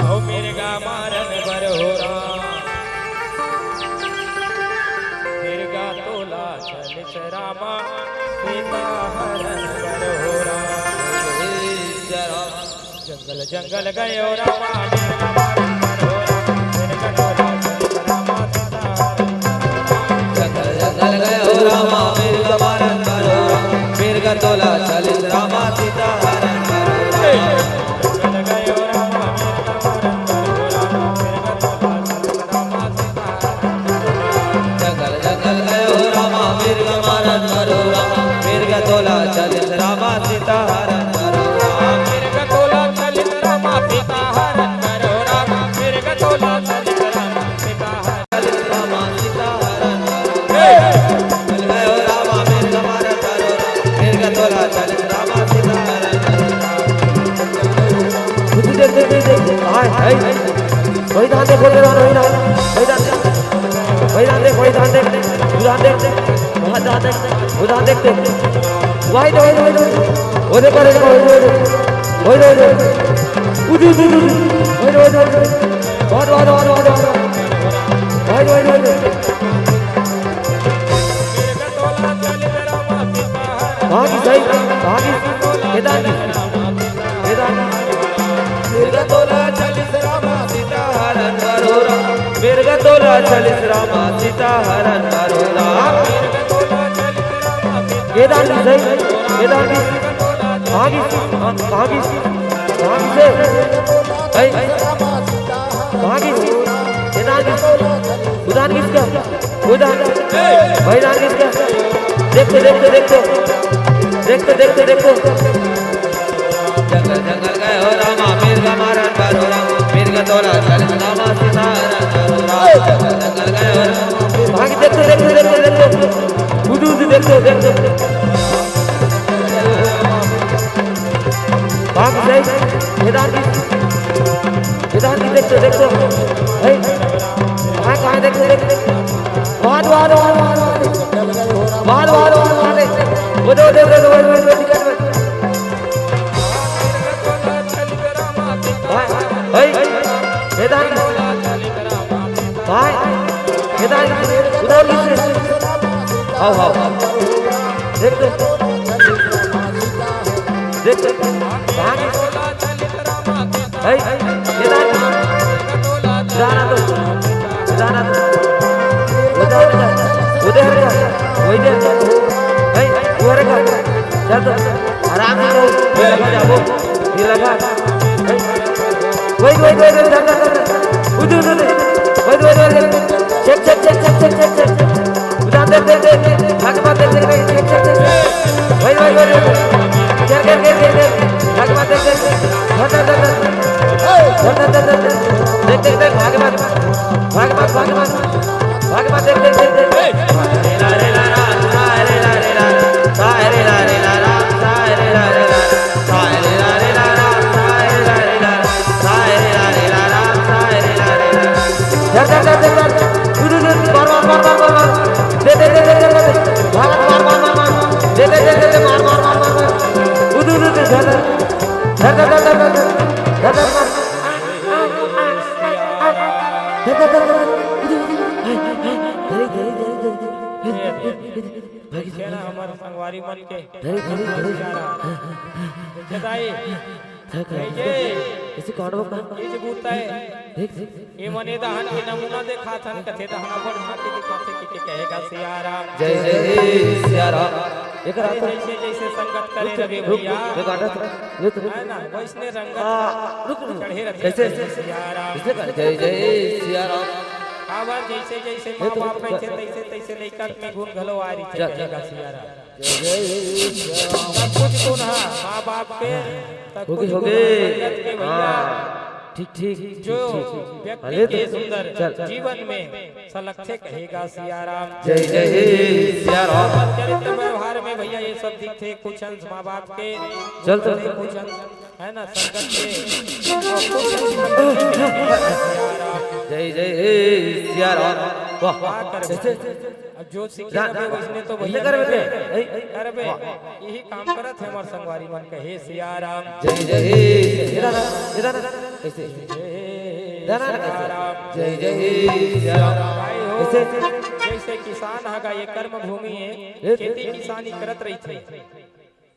अउ मिर्गा मारन बर हो राम। मिर्गा तोला चलिस रामा, सीता हरन बर हो राम। जय जय सिया राम। जंगल जंगल गए हो रामा, मिर्गा मारन बर हो राम। मिर्गा तोला चलिस रामा, सीता हरन बर हो राम। जंगल जंगल गए हो रामा, मिर्गा मारन बर हो राम। मिर्गा तोला चलिस रामा, सीता हरन बर हो राम। जंगल गए हो रामा, मिर्गा मारन बर हो राम। मिर्गा तोला चलिस रामा, सीता हरन बर हो राम। जंगल जंगल गए हो रामा, मिर्गा मारन बर हो राम। मिर्गा तोला चलिस रामा, सीता हरन बर हो राम। मिर्गा तोला चलिस रामा, सीता हरन बर हो राम। मिर्गा तोला चलिस रामा, सीता हरन। चलिस रामा, सीता हरन बर हो राम। जंगल गए हो रामा, मिर्गा मारन बर हो राम। मिर्गा वही धान देख, वही धान, वही धान, वही धान देख, वही धान देख, वही धान देख, वही धान देख, वहाँ धान देख, वो धान देख, देख। वही दे, वही दे, वही दे, वही दे। वो दे, वही दे, वही दे। उदी, उदी, उदी, उदी। वही दे, वही दे, वही दे। बहुत, बहुत, बहुत, बहुत, बहुत। वही दे, वही दे, वही दे। कहाँ की सही? कहाँ की? केदार की। केदार की। मिर्गा तोला चालीस रामा सीता हरण करोरा। मिर्गा तोला चालीस रामा सीता हरण करोरा। केदार की सही, केदार की। कहाँ की? हाँ, कहाँ की? कहाँ की से? भाई, कहाँ की? केदार की। उदान किसका? उदान। भाई, दान किसका? देखते, देखते, देखते। देखते, देखते, देखते। जंगल, जंगल गए हो रामा, मिर्गा मारन पर हो रामा, मिर्गा तोला चालीस रामा सीता हरण करोरा। जंगल, जंगल गए हो रामा। भाग, देखते, देखते, देखते, देखते। उदी, उदी, देखते, देखते। भाग जाए, केदार की, केदार की देखते, देखते, हे, कहाँ, कहाँ देखते, देखते, वाह, वाह, वाह, वाह, वाह, वाह, वाह, वाह, वाह, वाह, वो दे, वो दे, वो दे, वो दे, वो दे, वो दे, वो दे। भाई, भाई, केदार की, भाई, केदार की, उधर किसने? आओ, आओ, देखते, देखते, कहाँ की? हे, केदार, जाना तो, जाना तो। उधर का, उधर का, वही दे। हे, उधर का, चल तो, आराम से जाओ, ये लगा जाओ, ये लगा। हे, wait, wait, wait, wait, उधर, उधर, उधर। Wait, wait, wait, wait। Check, check, check। उधर देख, देख, देख, देख। भाग, भाग, देख, देख, देख, देख, देख, देख। वही, वही, वही, वही। घेर, घेर, घेर, घेर, घेर। भाग, भाग, देख, देख, देख। धर, धर, धर, धर। धर, धर, धर, धर, धर। देख, देख, देख, भाग, भाग। भाग, भाग, भाग, भाग। भाग, भाग, देख, देख, देख, देख, देख। धर, धर, धर, धर, धर। उधर, उधर, मार, मार, मार। दे, दे, दे, दे, दे, दे। भागत, मार, मार, मार, मार। दे, दे, दे, दे, दे, मार, मार, मार, मार, मार। उधर, उधर, उधर, धर, धर। धर, धर, धर, धर, धर, धर। धर, धर, मार। धर, धर, धर, धर, धर। उधर, उधर। हाय, हाय, हाय। धरे, धरे, धरे, धरे, धरे। भागी, भागी। हमर संगवारी मन के। धरे, धरे, धरे। जताई। थक है। ये, इसे काटो का? ये जो बूता है, देख, देख। ये मने दहन के नमूना दिखाथन, कथे दहन अपन झांकी दिखाथे, कि, कि कहेगा सिया राम। जय जय सिया राम। एक रात जैसे, जैसे संगत करे रुक, रवि रुक, भैया। रुक, रुक, रुक, रुक। है ना, वैसने रंगत हाँ, रुक, रुक। चढ़े रहते कैसे? हैं, सिया राम। इसने कहा, जय जय सिया राम। काबर जैसे, जैसे ये माँ तो बाप रुक, रहते, तैसे, तैसे लइका में गुण घलो आ रही, चल, चल। कहेगा सिया राम। जय जय सिया राम। सब कुछ गुण है माँ बाप के, सब होगे, कुछ होगे। गुण है संगत के भैया। हाँ, ठीक, ठीक, ठीक, जो ठीक। व्यक्ति हाँ, ले तो। के सुंदर चल, चल। जीवन में सलक्षे कहेगा सिया राम। जय जय सिया राम। चरित्र व्यवहार में भैया ये सब दिखथे, कुछ अंश माँ बाप के, चल तो। कुछ अंश, है ना, संगत के, और कुछ अंश संगत के कहेगा सिया राम। जय जय सिया राम। वाह, वाह, वाह। कैसे? अब जो सीखे रा-, रबे, वैसने तो भैया करबे। करबे। यही काम करत हे हमर संगवारी मन, कहे सिया राम। जय जय। इधर आ, इधर आ। कैसे? जय जय सिया राम। जय जय सिया राम। भाई हो, कैसे? जैसे किसान ह गा, ये कर्म भूमि हे, खेती किसानी करत रहिथे।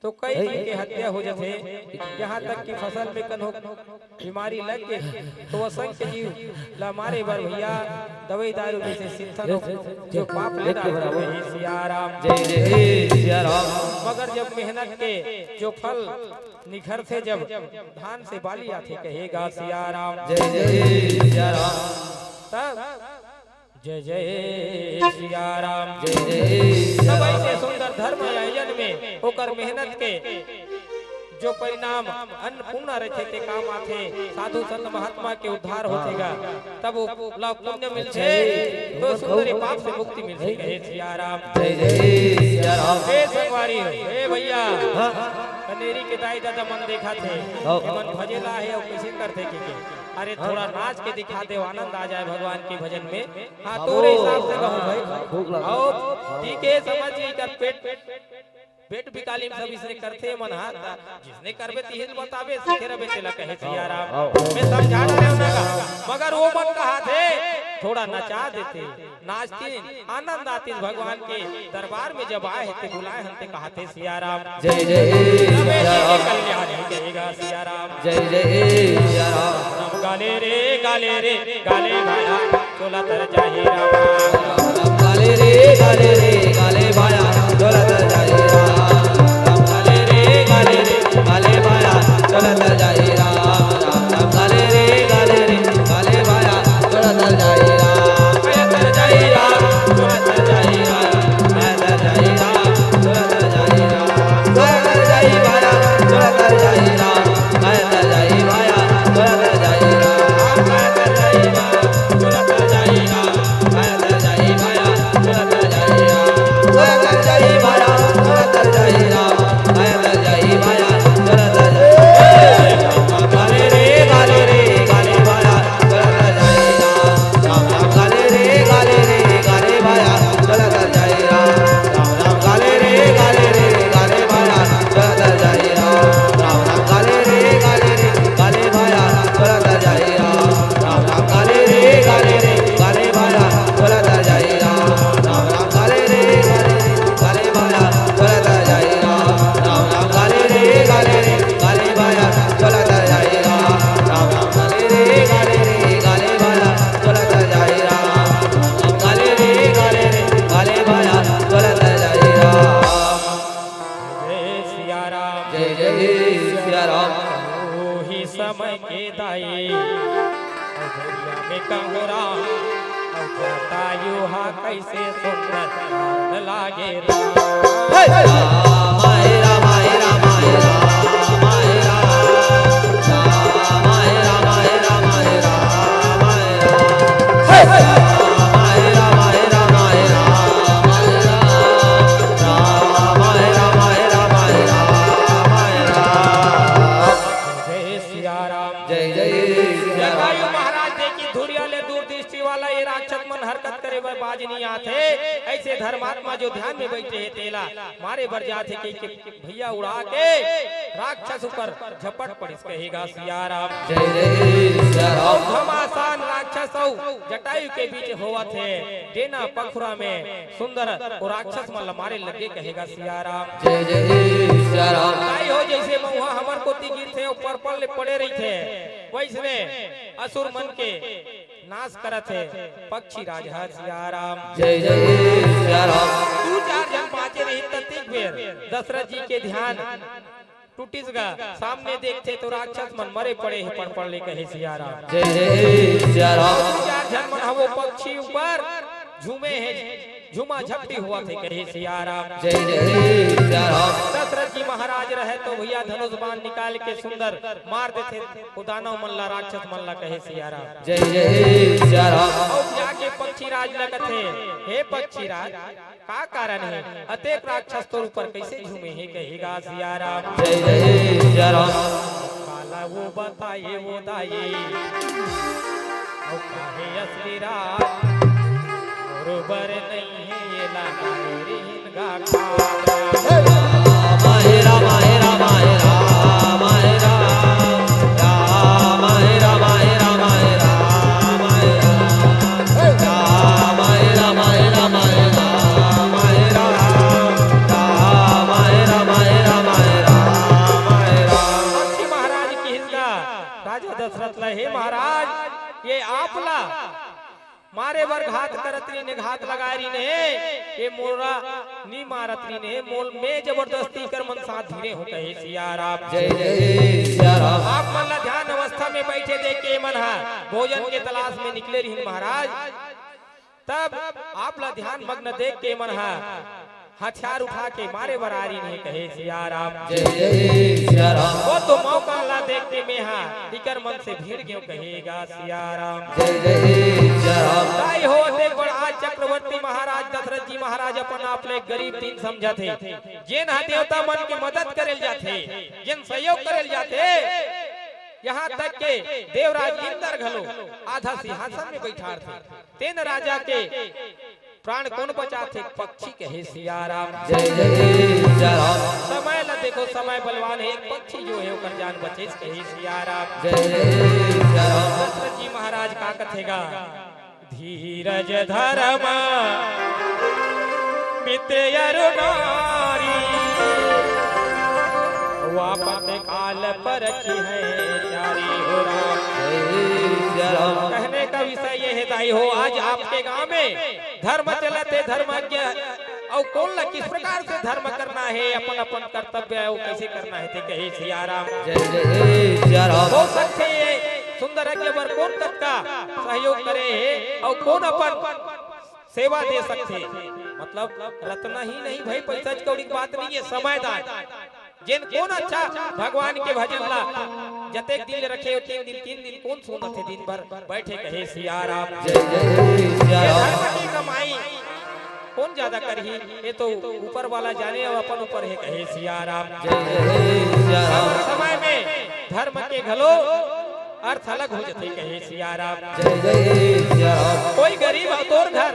तो कई झन के हत्या हो जथे, यहाँ तक कि फसल में कन्हो बीमारी लग गे, तो वो असंख्य जीव ला मारे बर भैया दवाई दारू जैसे सिंथन हो, जो पाप ले डालथे, कहे सिया राम। जय जय सिया राम। मगर जब मेहनत के जो फल निखरथे, जब धान से बाली आथे, कहेगा सिया राम। जय जय सिया राम। तब जय जय सिया राम। जय जय सिया राम। सब ऐसे सुंदर धर्म आयोजन में ओकर मेहनत के जो परिणाम अन्नपूर्णा रहिथे, ते काम आथे, साधु संत महात्मा के उद्धार होथे गा, तब वो ला पुण्य मिलथे, तो सुंदर पाप से मुक्ति मिलथे, कहे सिया राम। जय जय सिया राम। ए संगवारी हो, ए भैया, हाँ। कनेरी के दाई ददा मन देखथे, हाँ। एमन भजेला हे अउ कैसे करथे के, के? अरे, थोड़ा नाच के दिखा दे, आनंद आ जाए भगवान के भजन में। हाँ, बाबू, तोरे हिसाब से कहूँ भाई। भूख लगा। आओ, ठीक है, समझ गई कर पेट, पेट बिकाली में सब इसने करथे मन, हाँ, जिसने करबे तिहिल बताबे, सीखे रबे तेला कहे सिया राम। आओ। मैं समझा रहे हूँ ना, मगर वो मन कहा थे, थोड़ा नचा देते। नाचतीन, आनंद आतीस भगवान के दरबार में जब आए हे ते बुलाए हन ते कहाथे सिया राम। जय जय सिया राम। कल्याण ही कहेगा सिया राम। जय जय सिया राम। राम गाले रे गाले रे गाले भाया चोला तर जाही राम। राम गाले रे गाले रे गाले भाया चोला तर जाही राम। राम गाले रे गाले रे गाले भाया चोला तर जाही राम। राम राम गाले रे गाले रे गाले भाया चोला तर जाही राम, चोला तर जाही राम, चोला तर जाही राम, चोला तर जाही राम, चोला तर जाही राम, चोला तर जाही भाया, चोला तर जाही राम, चोला तर जाही राम, चोला तर जाही राम, चोला तर जाही भाया, चोला तर जाही राम, चोला तर जाही भाया, चोला तर जाही राम। जय सिया राम। जय जय सिया राम। ओही समय के दाई, अजरिया में कहूँ राम, अउ जटायु हा कैसे सुंदर लागे राम। हे! राम, हे राम, हे राम, हे राम, हे राम। जय सिया राम। जय जय सिया राम। जटायु महाराज देखिन धुरिया ले दूरदृष्टि वाला ये राक्षस मन हरकत करे बर बाज नइ आथे। अइसे धर्मात्मा जो ध्यान में बइठे हे तेला मारे बर जाथे कहिके भैया उड़ा के राक्षस ऊपर झपट पड़िस कहेगा सिया राम। जय जय सिया राम। घमासान राक्षस अउ जटायु के बीच होवत हे। डेना पखुरा में सुंदर ओ राक्षस मन ल मारे लगे कहेगा सिया राम। जय जय सिया राम। ताई हो जइसे मउहा हमर कोती गिरथे अउ परपल ले पड़े रहिथे, वइसने असुर मन के नाश करत हे पक्षी राज ह सिया राम। जय जय सिया राम। दू चार झन बाँचे रहिन त तेक बेर दशरथ जी के ध्यान टूटिस गा, सामने देखथे तो राक्षस मन मरे पड़े हे पड़पड़ ले कहे सिया राम। जय जय सिया राम। दू चार झन मन ह वो पक्षी ऊपर झूमे हे, झूमा झपटी होवत हे कहे सिया राम। जय जय सिया राम। दशरथ जी महाराज रहे तो भैया धनुष बाण निकाल के सुंदर मार देथे ओ दानव मन ला, राक्षस मन ला कहे सिया राम। जय जय सिया राम। अउ जाके पक्षी राज ला कथे, हे पक्षी राज, का कारण हे? अतेक राक्षस तोर ऊपर कइसे झूमे हे कहेगा सिया राम। जय जय सिया राम। काला वो बताए वो दाई, अउ काहे असली राज, मोर बर नइ हे ये ला मेरी हिनगा काला। पक्षी महाराज किहिस गा राजा दशरथ ला, हे महाराज, ये आप ला मारे बर घात करत रहिन हे, घात लगाए रहिन हे, ये मोला नी मारत रहिन हे, मोल में जबरदस्ती कर मन साथ धरे हों कहे सिया राम। जय जय सिया राम। आप मन ला ध्यान अवस्था में बइठे देख के मन हा भोजन के तलाश में निकले रहिन महाराज। तब आप ला ध्यान मग्न देख के मन हा हथियार उठा के मारे बर आय रहिन हे कहे सिया राम। जय जय सिया राम। वो तो मौका ला देख के में हा इकर मन से भिड़ गेंव कहेगा सिया राम। जय जय सिया राम। ताई हो अतेक बड़ आज चक्रवर्ती महाराज दशरथ जी महाराज अपन आप ला एक गरीब दीन समझत हे, जेन हा देवता मन के मदद करे ल जाथे, जेन सहयोग करे ल जाथे, यहाँ तक के देवराज इंद्र घलो आधा सिंहासन में बैठारथे। तेन राजा के प्राण कोन बचाथे? पक्षी कहे सिया राम। जय जय सिया राम। समय ला देखो, समय बलवान हे, एक पक्षी जो हे ओकर जान बचेस कहे सिया राम। जय जय सिया राम। दशरथ जी महाराज का कथे गा, धीरज धरम मित्र अरु नारी, व आपत काल परखिहै चारी हो राम। जय सिया राम। कहने का विषय ये है दाई हो, आज आपके गांव में धर्म चलत हे, धर्मज्ञ अउ कोन ला किस प्रकार से धर्म करना हे, अपन अपन कर्तव्य अउ कैसे करना हे, ते कहे सिया राम। जय जय सिया राम। हो सकथे ये सुंदर यज्ञ बर कोन कतका सहयोग करे हे अउ कोन अपन सेवा दे सकथे। मतलब रत्न ही नहीं भाई, पैसा कौड़ी के बात नहीं हे, समय दान। जेन कोन अच्छा भगवान के भजन ला जतेक दिन ले रखे हो, तीन दिन, तीन दिन कोन सुनत हे दिन भर बैठे कहे सिया राम। जय जय सिया ये राम। धर्म की कमाई कोन ज्यादा करही, ये तो ऊपर वाला जाने अउ अपन ऊपर हे कहे सिया राम। जय जय सिया राम। समय में धर्म के घलो अर्थ अलग हो जथे कहे सिया राम। जय जय सिया राम। कोई गरीब अउ तोर घर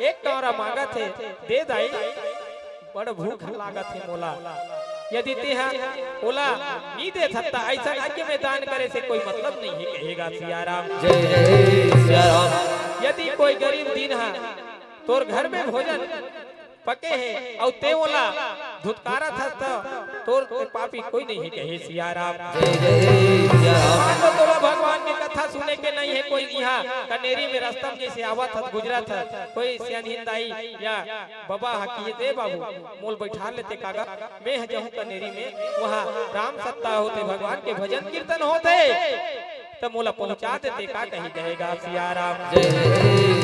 एक कौरा मांगत हे, दे दाई, बड़ भूख लागत हे मोला। यदि तेहा ओला नी देथस त अइसन यज्ञ में दान करे से कोई मतलब नहीं हे कहे गा सिया राम। जय जय सिया राम। यदि कोई गरीब दीन हा तोर घर में भोजन पके हे अउ ते ओला धुतकारत हस त तोर ते पापी कोई नहीं हे कहे सिया राम। जय जय सिया राम। मान लो तोला भगवान के कथा सुने के नहीं हे कोई, इहाँ कनेरी में रस्ता में जैसे आवत हस, गुजरत हस, कोई सियानहिन दाई या बबा हा कहिस, "ए बाबू, मोल बैठार लेते कागा, मैं ह जहूँ कनेरी में, वहाँ राम सत्ता होथे, भगवान के भजन कीर्तन होथे, त मोला पहुँचा देते का कही कहे गा सिया राम।" जय जय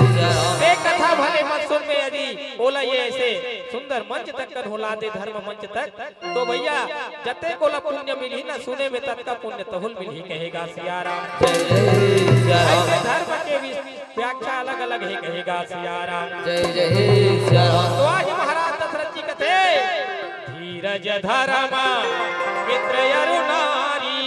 सिया राम। ते कथा भले मत सुन में यदि ओला ये ऐसे सुंदर मंच तक कन होला दे, धर्म मंच तक, तो भैया जते कोला पुण्य मिलही ना सुने में, ततका पुण्य तहुल मिलही कहे गा सिया राम। जय जय सिया राम। ऐसे धर्म के विष व्याख्या अलग-अलग हे, कहे गा सिया राम। जय जय सिया राम। तो आज महाराज दशरथ जी कथे, धीरज धरम मित्र अरु नारी,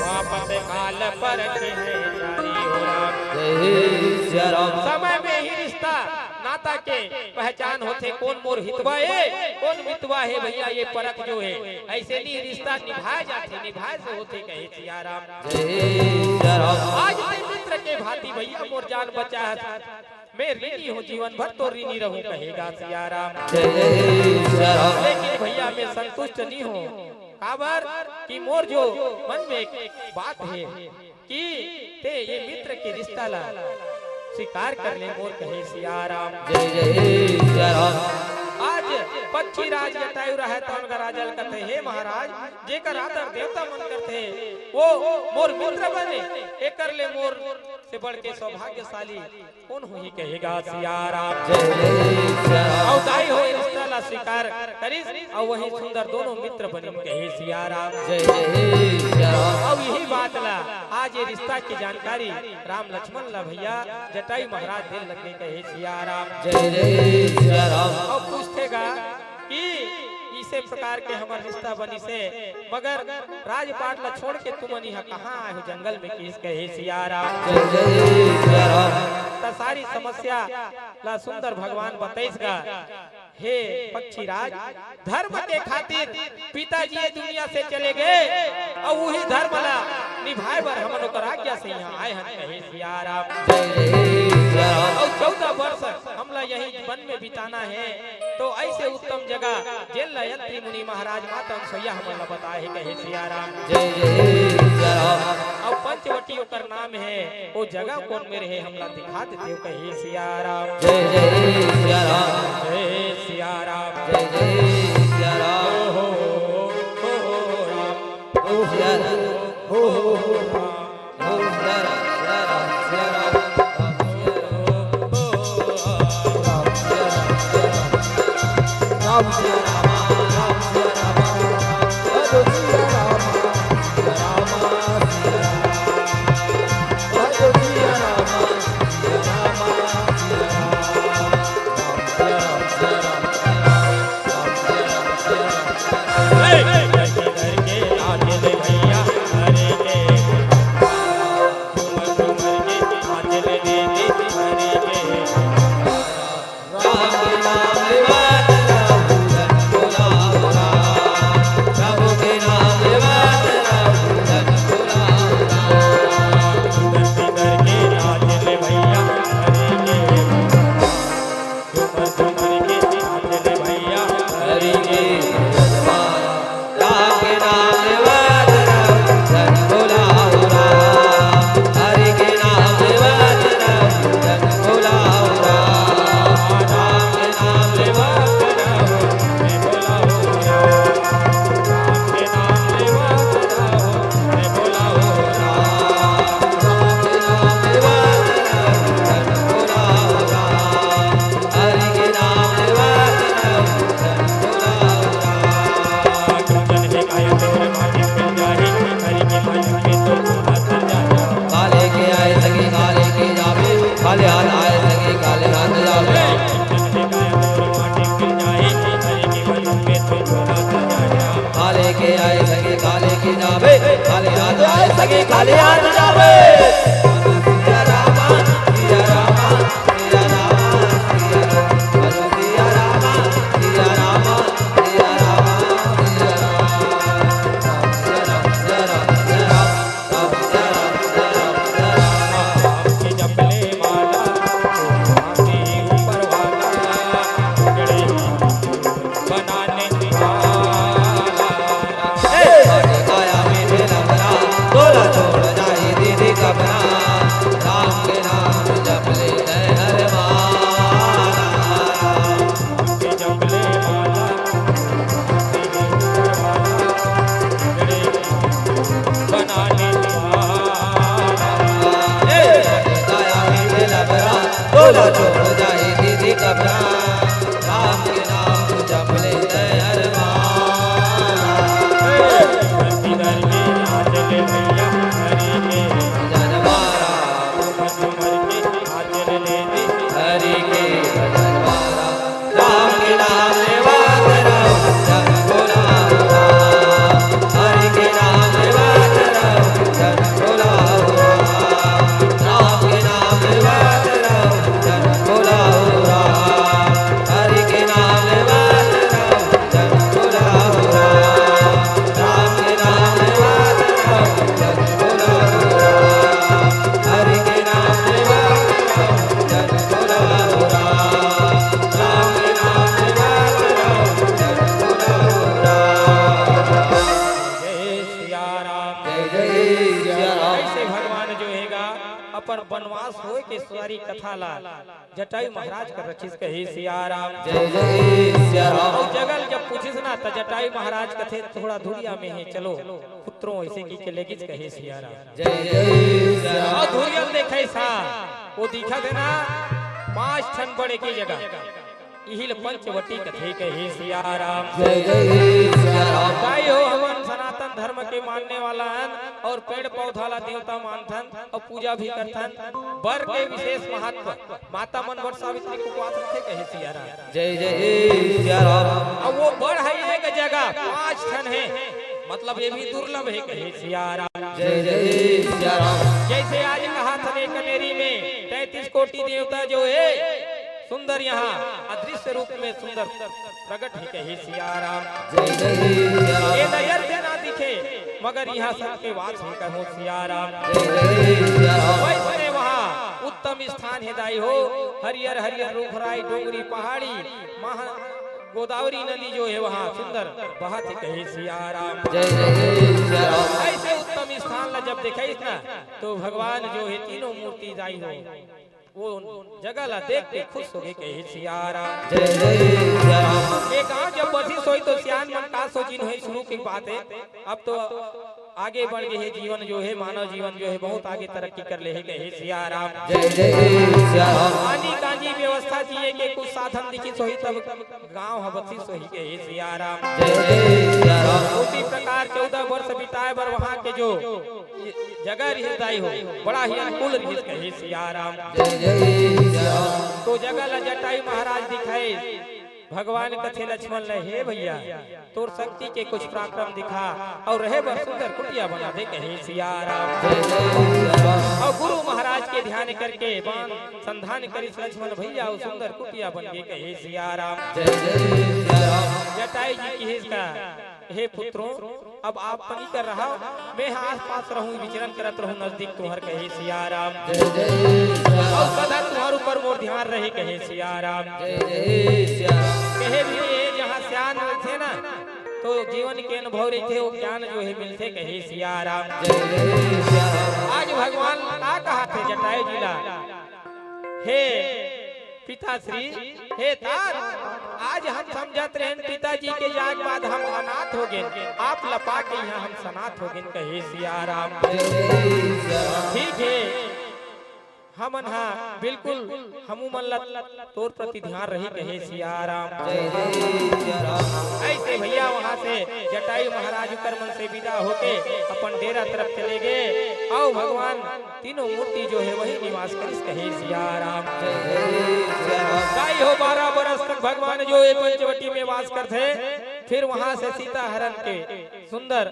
आपत काल परखिहै चारी हो राम। जय सिया राम। समय में ही रिश्ता नाता के पहचान होथे, कोन मोर हितवा हे, कोन मितवा हे भैया, ये परख जो हे, ऐसे नहीं रिश्ता निभाए जाथे, निभाए से होथे, कहे सिया राम। जय सिया राम। आज ते मित्र के भांति भैया मोर जान बचाहस। मैं ऋणी हूँ, जीवन भर तोर ऋणी रहूँ, कहे गा सिया राम। जय जय सिया राम। लेकिन भैया मैं संतुष्ट नहीं हूँ, काबर कि मोर जो मन में एक बात हे कि ते ये मित्र के रिश्ता ला स्वीकार कर ले मोर, कहे सिया राम। जय जय सिया राम। आज पक्षी राज जटायु रहय त ओनका राजा ल कथे, हे महाराज, जेकर आदर देवता मन करथे, वो मोर मित्र बने, एकर ले मोर से बढ़ के सौभाग्यशाली कोन होही, कहे गा सिया राम। जय जय सिया राम। अउ दाई हो रिश्ता ला स्वीकार करिस, अउ वही सुंदर दोनों मित्र बनिन, कहे सिया राम। जय जय सिया राम। अउ यही बात ला आज ये रिश्ता के जानकारी राम लक्ष्मण ला भैया जटायु महाराज देन लगे, कहे सिया राम। जय जय सिया राम। अउ पूछथे गा कि इसे प्रकार के हमर रिश्ता बनिस हे, मगर राजपाट ला छोड़ के तुमन इहाँ कहाँ आए हो जंगल में, किस कहे सिया राम। जय जय सिया राम। त सारी समस्या ला सुंदर भगवान बताइस गा, हे पक्षीराज, धर्म के खातिर पिताजी ये दुनिया से चले गए, अउ उही धर्म ला निभाए बर हमन ओकर आज्ञा से इहाँ आए हन, कहे सिया राम। जय जय सिया राम। अउ चौदह वर्ष हमला यही वन में बिताना हे, तो ऐसे उत्तम जगह जेन ला अत्रि मुनि महाराज माता अनसुईया हमन ला बताए हे, कहे सिया राम। जय जय सिया राम। अउ पंचवटी ओकर नाम हे, ओ जगह कोन मेर हे हमला दिखा देते हो, कहे सिया राम। जय जय सिया राम। जय सिया राम। जय जय सिया राम। ओ हो, ओ हो, राम। ओ सिया राम। ओ हो, ओ हो, राम। ओ सिया राम, सिया राम, सिया राम। अरे यार, जावे। जय सिया राम। जय जय सिया राम। ऐसे भगवान जो हे गा अपन बनवास होय के सारी कथा ला जटायु महाराज कर रखिस, कहे सिया राम। जय जय सिया राम। अउ जगल जब पूछिस ना त जटायु महाराज कथे थोड़ा दूरिया में हे, चलो पुत्रों, ऐसे की के लेगिस, कहे सिया राम। जय जय सिया राम। अउ दूरिया देखे सा वो दिखत हे ना पांच ठन बड़े की जगह इही ल पंचवटी कथे, कहे सिया राम। जय जय सिया राम। ताई हो, हमन सनातन धर्म के मानने वाला हन अउ पेड़ पौधा ला देवता मानथन अउ पूजा भी करथन। बर के विशेष महत्व, माता मन बर सावित्री के उपवास रखे, कहे सिया राम। जय जय सिया राम। अउ वो बर हे एक जगह पांच ठन हे, मतलब ये भी दुर्लभ हे, कहे सिया राम। जय जय सिया राम। जैसे आज कहा था ने कनेरी में तैंतीस कोटि देवता जो हे सुंदर यहाँ अदृश्य रूप में सुंदर प्रगट हे, कहे सिया राम। जय जय सिया राम। ये नजर से ना दिखे मगर यहाँ सबके वास हे, कहो सिया राम। जय जय सिया राम। वैसने वहाँ उत्तम स्थान हे दाई हो, हरियर हरियर रूख राई, डोंगरी पहाड़ी, महा गोदावरी नदी जो हे वहाँ सुंदर बहत हे, कहे सिया राम। जय जय सिया राम। ऐसे उत्तम स्थान ला जब देखे ना तो भगवान जो हे तीनों मूर्ति दाई हो वो जगह ला देख के खुश हो गे, कहे सिया राम। जय जय सिया राम। ये गांव जब बसिस होही तो सियान मन का सोचिन होही, शुरू की बात हे। अब तो आगे बढ़ गे हे जीवन जो हे, मानव जीवन जो हे बहुत आगे तरक्की कर ले हे, कहे सिया राम। जय जय सिया राम। पानी कांजी व्यवस्था जिए के कुछ साधन दिखिस होही तब गांव ह बसिस होही, कहे सिया राम। जय जय सिया राम। उसी प्रकार चौदह वर्ष बिताए बर वहां के जो जगह रिहिस दाई हो, बड़ा ही अनुकूल रिहिस, कहे सिया राम। जय जय सिया राम। तो जगह ला जटायु महाराज दिखाइस, भगवान कथे लक्ष्मण ले, हे भैया, तोर शक्ति के कुछ पराक्रम दिखा अउ रहे बर सुंदर कुटिया बना दे, कहे सिया राम। जय जय सिया राम। अउ गुरु महाराज के ध्यान करके बाण संधान करिस लक्ष्मण भैया, अउ सुंदर कुटिया बन गे, कहे सिया राम। जय जय सिया राम। जटायु जी किहिस का, हे पुत्रों, अब आप पनी कर रहा, मैं ह आसपास रहूं, विचरण करत रहूं नजदीक तुहर, कहे सिया राम। जय जय सिया राम। अउ सदा तुहर ऊपर मोर ध्यान रहे, कहे सिया राम। जय जय सिया राम। कहे भी ये जहां सियान रहिथे ना तो जीवन के अनुभव रहिथे, वो ज्ञान जो हे मिलथे, कहे सिया राम। जय जय सिया राम। आज भगवान का कहा थे जटायु जी ला, हे पिताश्री, हे तात, आज हम समझत रहेन पिताजी के जाए के बाद हम अनाथ हो गेन, आप ल पाके इहां हम सनाथ हो गेन, कहे सिया राम। ठीक हे, हमन हा बिल्कुल हमू मन ल तोर प्रति ध्यान रही, कहे सिया राम। ऐसे भैया वहां से जटायु महाराज उकर मन से विदा होके अपन डेरा तरफ चले गे। अउ भगवान तीनों मूर्ति जो हे वही निवास करिस, कहे सिया राम। दाई हो, बारह बरस तक भगवान जो हे पंचवटी में वास करथे, फिर वहां से सीता हरण के सुंदर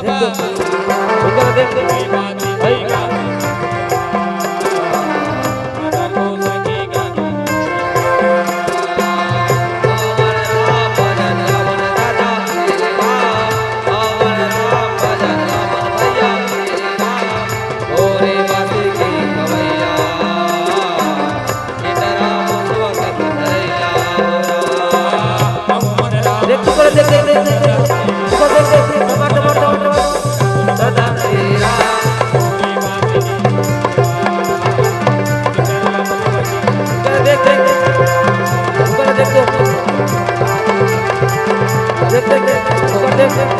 देख तो। ऊपर देख, देख। भाई। देख, ऊपर देख, देख, देख, देख, देख। ऊपर देख, देख, देख, टमाटर, टमाटर, टमाटर। दादा, तेरा। ऊपर देख, देख, देख। ऊपर देख, देख। देख, देख, देख। ऊपर देख, देख।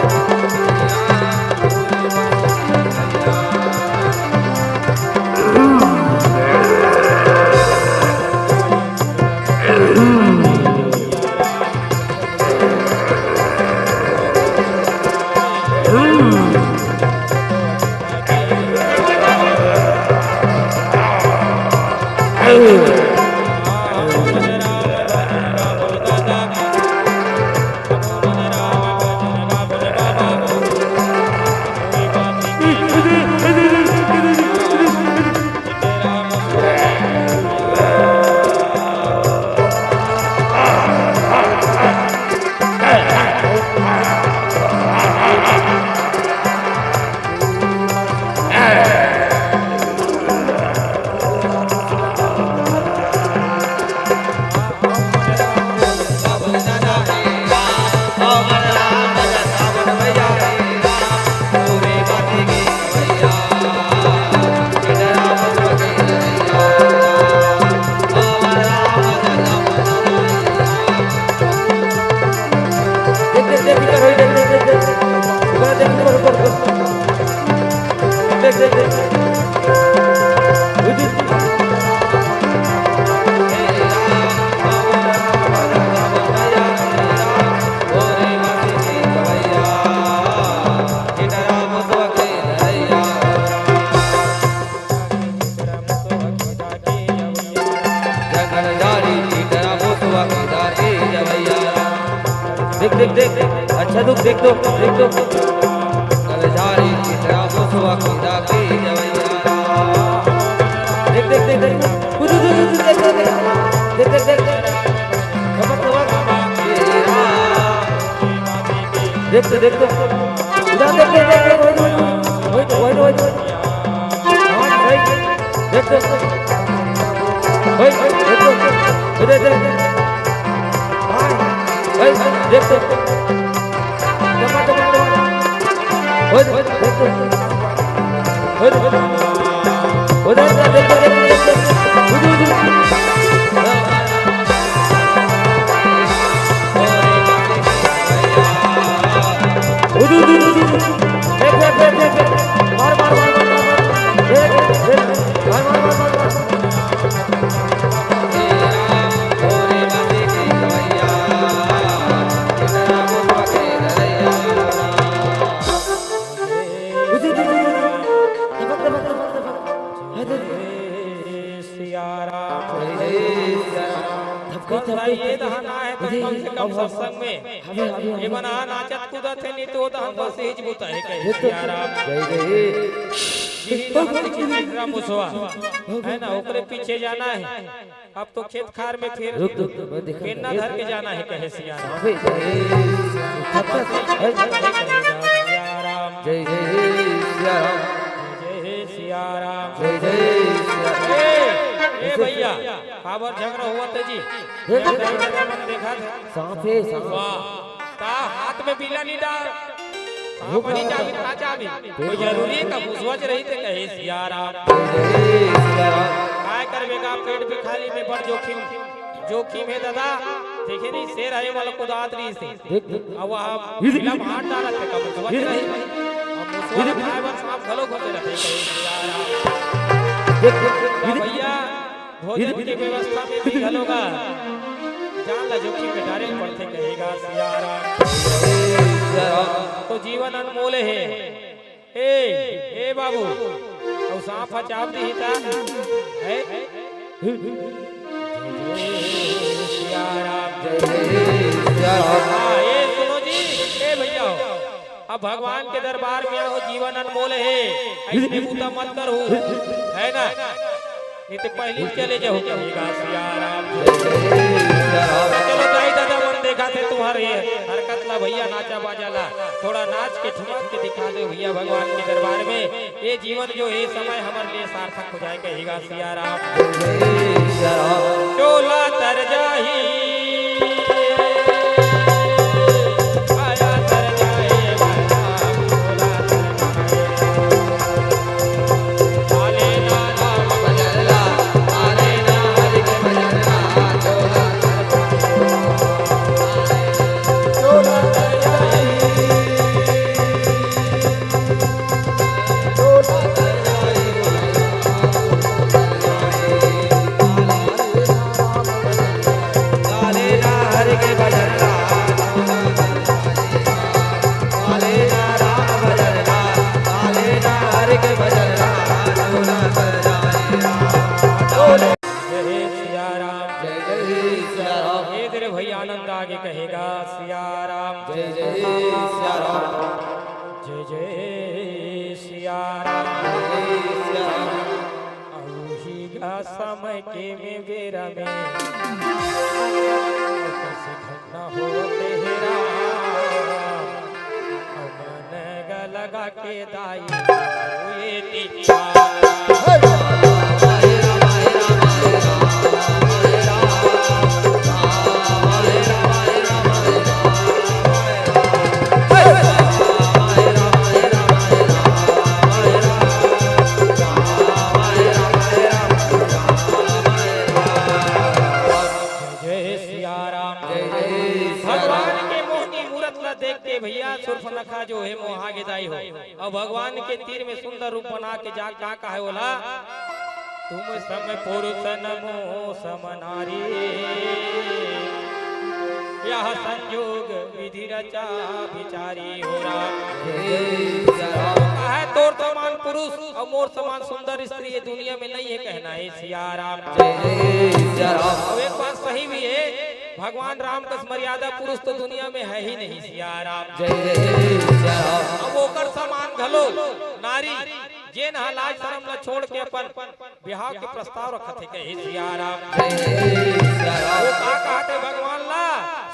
देख, देख, देख, ऊपर हो, देख, देख, देख, देख। ऊपर देख, ऊपर, ऊपर, ऊपर। देख, देख, देख। उदित। देख, देख, देख, अच्छा दुख देख दो, देख दो। झारी चितरा मुसवा की राखी जवैया राम। देख, देख, देख, देख। उधर, उधर, उधर, देख, देख, देख। देख, देख, देख, देख। समझ, समझ। देख तो, देख तो। उधर देख, देख, देख, देख, वही, वही, वही, वही, वही। हाँ, वही। देख तो। वही, देख तो। उधर देख। हाँ, वही, देख तो। दबा, दबा, दबा। उधर, उधर, उधर। उधर, उधर, देखो, देखो, देखो। उधर, उधर। हाँ। उधर, उधर, उधर, उधर। देख, देख, देख, देख, देख। मार, मार, मार। देख, देख। मार, मार, मार, मार, मार। उधर, उधर, उधर, उधर। दबक, दबक, दबक, दबक। है, दे, दे। जय सिया राम। जय सिया राम। धपकी, कौन सा धपकी, ये धपकी। दहना है, तो अरे, कम से कम अब, अब। सत्संग में अबे, अबे, अबे। ये बना नाचत कूदत है, नहीं तो दहन बस ही बुता है, कहे ये तो सिया राम। जय, जय। श्री राम जी की चित्रा मुसवा, है ना, ओकरे पीछे जाना है। अब तो खेत खार में फिर रुक, रुक, रुक, मैं दिखा पेन्ना दे। धर के जाना है, कहे सिया राम। अबे, जय। जय जय सिया राम। जय सिया राम। जय जय सिया राम। ए, ए भैया, काबर झगड़ा हुआ था जी? हे, हे, हे। देखा था? सांप है, सांप। वाह, ता हाथ में बीला नहीं डाल। सांप नहीं जामी, ना जामी। कोई जरूरी है का मुसवा च रही थे, कहे सिया राम। जय जय सिया राम। काय करबे का, पेट भिखारी में बड़ जोखिम, जोखिम है दादा। देखे नहीं, शेर आए वाला कुदात रही से। देख, देख। अब वह इधर, फिल्म इधर। हाथ डालत है, कब मुसवा च रही। अब मुसवा इधर। खाए बर सांप घलो घोंचे रहते, कहे सिया राम। देख, देख, देख, तो इधर। भैया, भोजन इधर। की व्यवस्था में भी घलो का जान ला जोखिम में डारे पड़थे, कहेगा सिया राम। तो जीवन अनमोल है। ए, ए बाबू, अउ सांप ह चाब दिही ता? है? जय सिया राम। जय सिया राम। हाँ, ए सुनो जी, ए भैया हो, अब भगवान के दरबार में आओ, जीवन अनमोल है, ऐसने बूता मत करो, है ना? नहीं तो पहले ही चले जाओ, कहेगा सिया राम। जय सिया राम। चलो दाई दादा मन देखा थे तुम्हारे हरकत ला भैया, नाचा बाजा ला, थोड़ा नाच के ठुमक के दिखा दे भैया भगवान के दरबार में। ये जीवन जो ये समय हमर लिए सार्थक हो जाए, कहेगा सिया राम। जय सिया राम। चोला तर जाही, आया तर जाही, चोला तर जाही। जय सिया राम। जय जय सिया राम। ए दे रे भैया, आनंद आगे कहेगा सिया राम। जय जय सिया राम। जय जय सिया राम। जय जय सिया राम। अउही गा समय के में बेरा में कइसे घटना होवत हे राम। अउ मन गा लगा के दाई हुए तीन चार। जय सिया राम। जय जय सिया राम। भगवान के मोहनी मूरत ला देख के भैया, सुर्पनखा जो हे मोहा गे दाई हो। अउ भगवान के तीर में सुंदर रूप बना के जा का कहे ओला, तुम सम पुरुष नमो सम नारी, यह संयोग विधि रचा विचारी हो राम। हे सिया राम। कहे तोर समान पुरुष अउ मोर समान सुंदर स्त्री ये दुनिया में नहीं है, कहना है सिया राम। जय जय सिया राम। अब एक बात सही भी है, भगवान राम कस मर्यादा पुरुष तो दुनिया में है ही नहीं, सिया राम। जय जय सिया राम। अब ओकर समान घलो नारी, जेन ह लाज शरम ला छोड़ के अपन बिहाव के प्रस्ताव रखत हे, कहे सिया राम। जय जय सिया राम। वो का कहत हे भगवान ला,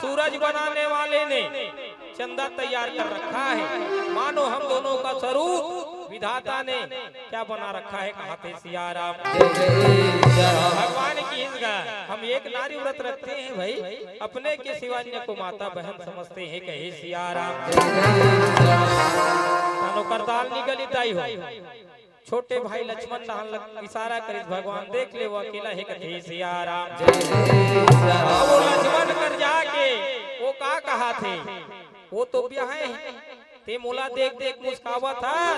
सूरज बनाने वाले ने चंदा तैयार कर रखा है, मानो हम दोनों का स्वरूप विधाता ने क्या बना रखा है, कहत हे सिया राम। जय जय सिया राम। भगवान की हिंस गा, हम एक नारी व्रत रखते हैं भाई, अपने के सिवा अन्य को माता बहन समझते हैं, कहे सिया राम। जय जय सिया राम। तनो करताल निकली दाई हो। छोटे भाई लक्ष्मण दहन लग इशारा करिस, भगवान देख ले, वो अकेला हे, कथे सिया राम। जय जय सिया राम। अब वो लक्ष्मण कर जाके वो का कहत हे, वो तो ब्याहे हे, ते मोला देख देख मुस्कावत हस,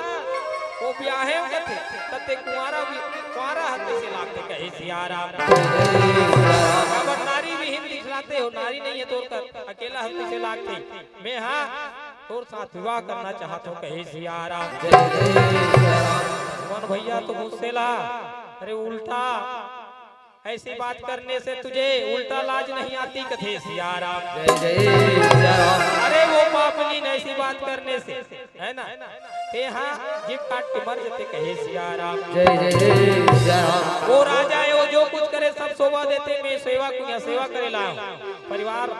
वो ब्याहे हे कथे, त ते कुंवारा भी, कुंवारा हस कइसे लागथे, कहे सिया राम। जय जय सिया राम। काबर नारी विहीन दिखलाते हो, नारी नहीं है तोर कर, अकेला हस कइसे लागथे। मैं हा तोर साथ विवाह करना चाहत हूँ, कहे सिया राम। जय जय सिया राम। लक्ष्मण भैया तो गुस्सेला, अरे उल्टा, ऐसी बात करने से तुझे उल्टा लाज नहीं आती, कथे सिया राम। जय जय सिया राम। अरे वो पापनीन ऐसी बात करने से, है ना, ते हा जीभ काट के मर जते, कहे सिया राम। जय जय सिया राम। वो राजा है, वो जो कुछ करे सब शोभा देते, मैं सेवा को यहाँ सेवा करे लाया हूँ। परिवार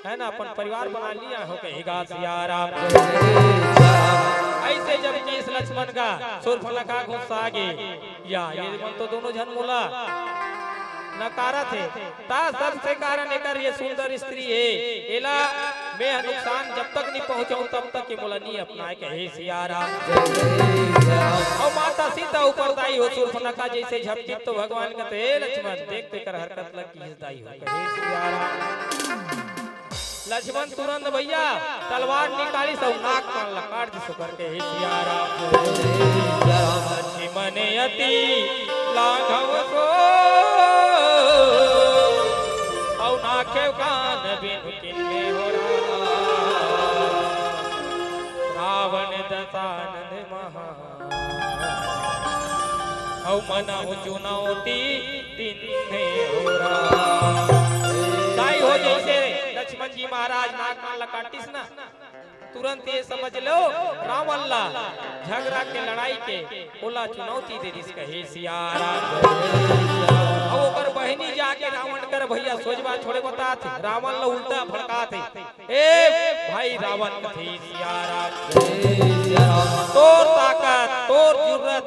है ना, अपन परिवार बना लिया हो, कहेगा सिया राम। जय जय सिया राम। ऐसे जब कि इस लक्ष्मण का शूर्पणखा गुस्सा आ गई, या ये मन तो दोनों झन मोला नकारत हे, ता सबसे कारण एकर ये सुंदर स्त्री हे, एला मैं ह नुकसान जब तक नहीं पहुंचाऊं तब तक ये मोला नहीं अपनाए, कहे सिया राम। जय जय सिया राम। और माता सीता ऊपर दाई हो, शूर्पणखा जैसे झपकित तो भगवान कहते, "हे लक्ष्मण, देख तेकर हरकत लग गई दाई हो," कहे सिया राम। लक्ष्मण तुरंत भैया तलवार निकालिस अउ नाक कान ला काट दिस ओकर, कहे सिया राम। लक्ष्मण अति लाघव सो, अउ नाखेव कान बिनु किन्ने हो राम। रावण दशानन महा अउ मनहु चुनौती तिन्हे हो राम। दाई हो जैसे लक्ष्मण जी महाराज नाग कान ला काटिस ना, तुरंत ये समझ लो रावण ला झगड़ा के लड़ाई के ओला चुनौती दे दिस, कहे सिया राम। अउ ओकर बहिनी जाके रावण कर भैया सोझ बात थोड़े बतात हे, रावण ला उल्टा भड़कात हे। ए भाई रावण कथे सिया राम। तोर ताकत, तोर जुर्रत,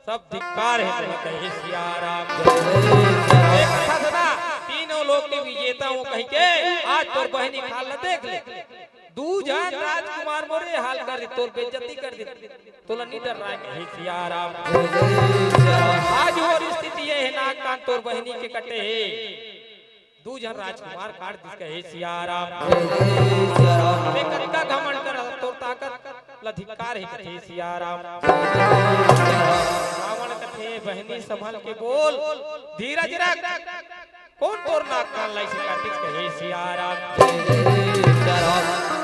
सब धिक्कार हे, कहे सिया राम। एक कथा सुना, तीनों लोक के विजेता हूँ कहिके, आज तोर बहिनी खाल ला देख ले। दू झन राजकुमार मोरे हाल कर दे, तोर बेइज्जती कर दे, तोला नी डर रहा हे, कहे सिया राम। आज वो स्थिति ये हे, नाक कान तोर बहिनी के कटे हे। दू झन राजकुमार काट दिस, कहे सिया राम। अबे कतका घमंड कर तोर ताकत ला धिक्कार हे, कथे सिया राम। रावण कथे, बहिनी संभल के बोल, धीरज रख, कोन तोर नाक कान ला अइसे काटिस, कहे सिया राम।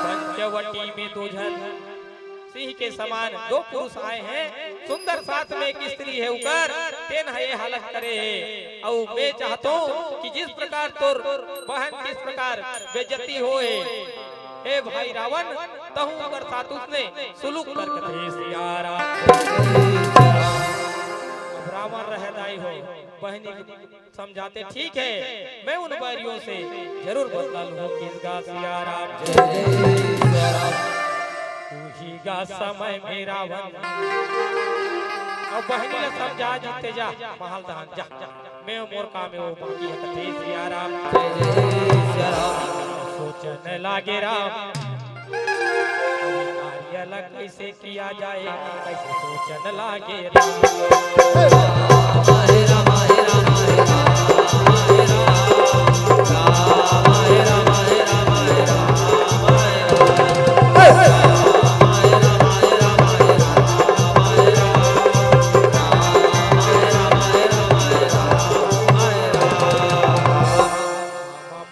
पंचवटी में दू झन सिंह के समान दो पुरुष आए हैं, सुंदर साथ में एक स्त्री है उकर, तेन ह ये हालत करे हे। अउ मैं चाहत हूँ कि जिस प्रकार तोर बहन किस प्रकार बेइज्जती होए, हे भाई रावण, तहूँ उकर साथ उसने सुलूक कर, कथे सिया राम। अब रावण रह दाई हो, बहिनी समझाते, ठीक है, मैं उन बैरियों से जरूर बदला लूँ, किस गा सिया राम। जय जय सिया राम। तू ही गा समय में रावण। अब बहिनी ला समझा, जीते जा, महल दहन जा, मैं मोर काम हे, वो बाकी हे, कथे सिया राम। जय जय सिया राम। सोचन लागे राम, कार्य ला कैसे किया जाए, कैसे सोचन लागे राम।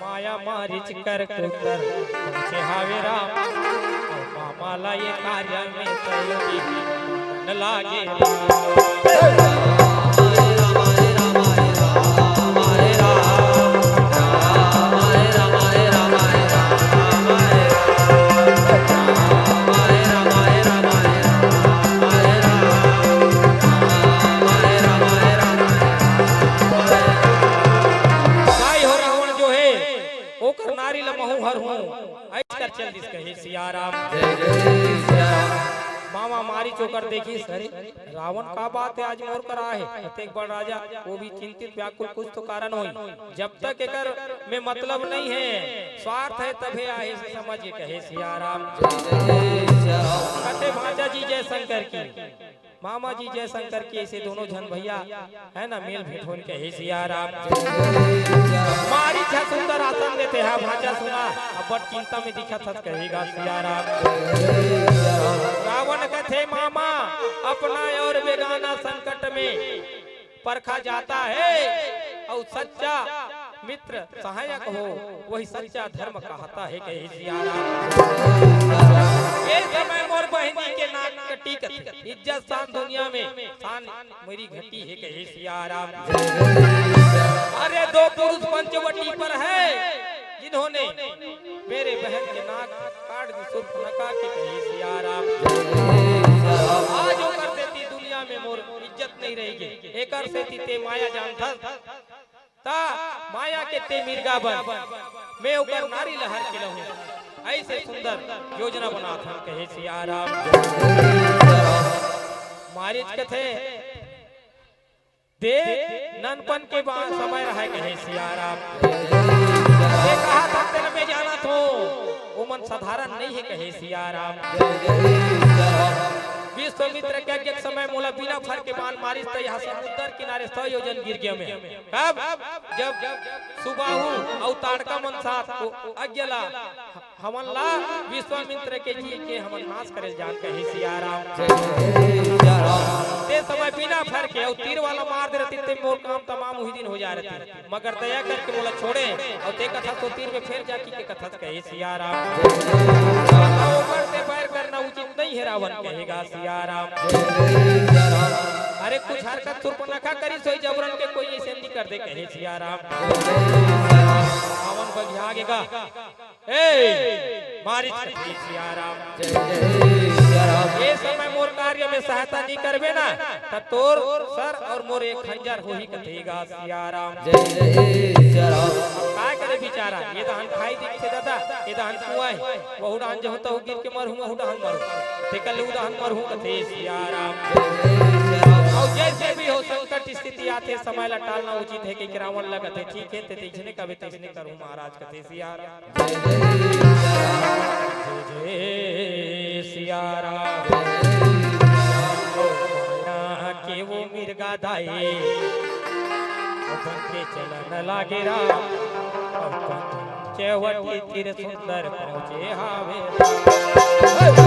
माया मारिच कर कुतर पहुँचे हावे राम। अउ मामा ला ये कार्य में सहयोगी मन लागे राम। ओकर देखिस, "अरे, रावण का बात हे, आज मोर करा हे?" अतेक बड़ राजा, वो भी चिंतित व्याकुल, कुछ तो कारण होही। जब तक एकर में मतलब नहीं हे, स्वार्थ हे, तभे आहे, इसे समझ के कहे सिया राम। कथे भांचा जी जय शंकर की, मामा जी जय शंकर की, ऐसे दोनों झन भैया है ना, मेल भेंट होन कहे सिया राम। मारीच ह सुंदर आसन देथे, हा भांचा सुना, अब्बड़ चिंता में दिखत हस कहे गा सिया राम। रावण कथे मामा, अपना और बेगाना संकट में परखा जाता है, और सच्चा मित्र सहायक हो, वही सच्चा धर्म कहता है कहे सिया राम। ये समय मोर बहिनी के नाक कटी कथे, इज्जत शान दुनिया में शान मेरी घटी है कहे सिया राम। अरे दो पुरुष पंचवटी पर है, जिन्होंने मेरे बहन के नाक काट दी सूर्पनखा के कहे सिया राम। आज ओकर सेती दुनिया में मोर इज्जत नहीं रहेगी, एकर सेती ते माया जानथस, ता माया के ते मिर्गा बन, मैं ओकर नारी ला हर के लहूं। ऐसे सुंदर योजना बनाथन कहे सिया राम। मारीच कथे, दे ननपन के बा-, समय रहय कहे सिया राम। ये कहा था तेला मैं जानत हों, ओमन साधारण नहीं है कहे सिया राम। विश्वामित्र के यज्ञ के समय मोला बिना फर के बाण मारिस त यहाँ समुद्र किनारे सौ योजन गिर गया मैं। कब? जब सुबाहु अउ ताड़का मन साथ ओ, ओ अज्ञा ला हमन ला विश्वामित्र के जी के हमन नाश करे जान कहे सिया राम। ते समय बिना फर के अउ तीर वाला मार दे रहती ते मोर काम तमाम उही दिन हो जा रहती, मगर दया करके मोला छोड़े अउ ते कथा तो तीर में फेर जाकी के कथा कहे सिया राम। ओकर से बैर करना उचित नहीं है रावण कहेगा सिया राम। अरे कुछ हरकत सुर्पनखा करी सोई जबरन के कोई ऐसे नहीं कर दे कहे सिया राम। रावण बघिया गेगा। ए, मारिच कथे सिया राम। ये समय मोर कार्य में सहायता नहीं करबे ना, त तोर सर और मोर एक खंजर होही कथेगा सिया राम। काय करे बिचारा, ये दहन खाई दिखथे दादा, ये दहन कुआं हे, वहू डहन जहूं तहूं गिर के मरहूं, वहू डहन मरहूं, तेकर ले उ डहन मरहूं कथे सिया राम। और जैसे भी हो संकट स्थिति आथे, समय ला टालना उचित है कि रावण लगत है, ठीक है, ते तैसने कबे तैसने करूं महाराज कथे सिया राम। जय जय सिया राम। ओ माया के वो मिर्गा दाई, ओ बन के चलन लागे राम। ओ पंचवटी तीर सुंदर पहुंचे हावे राम।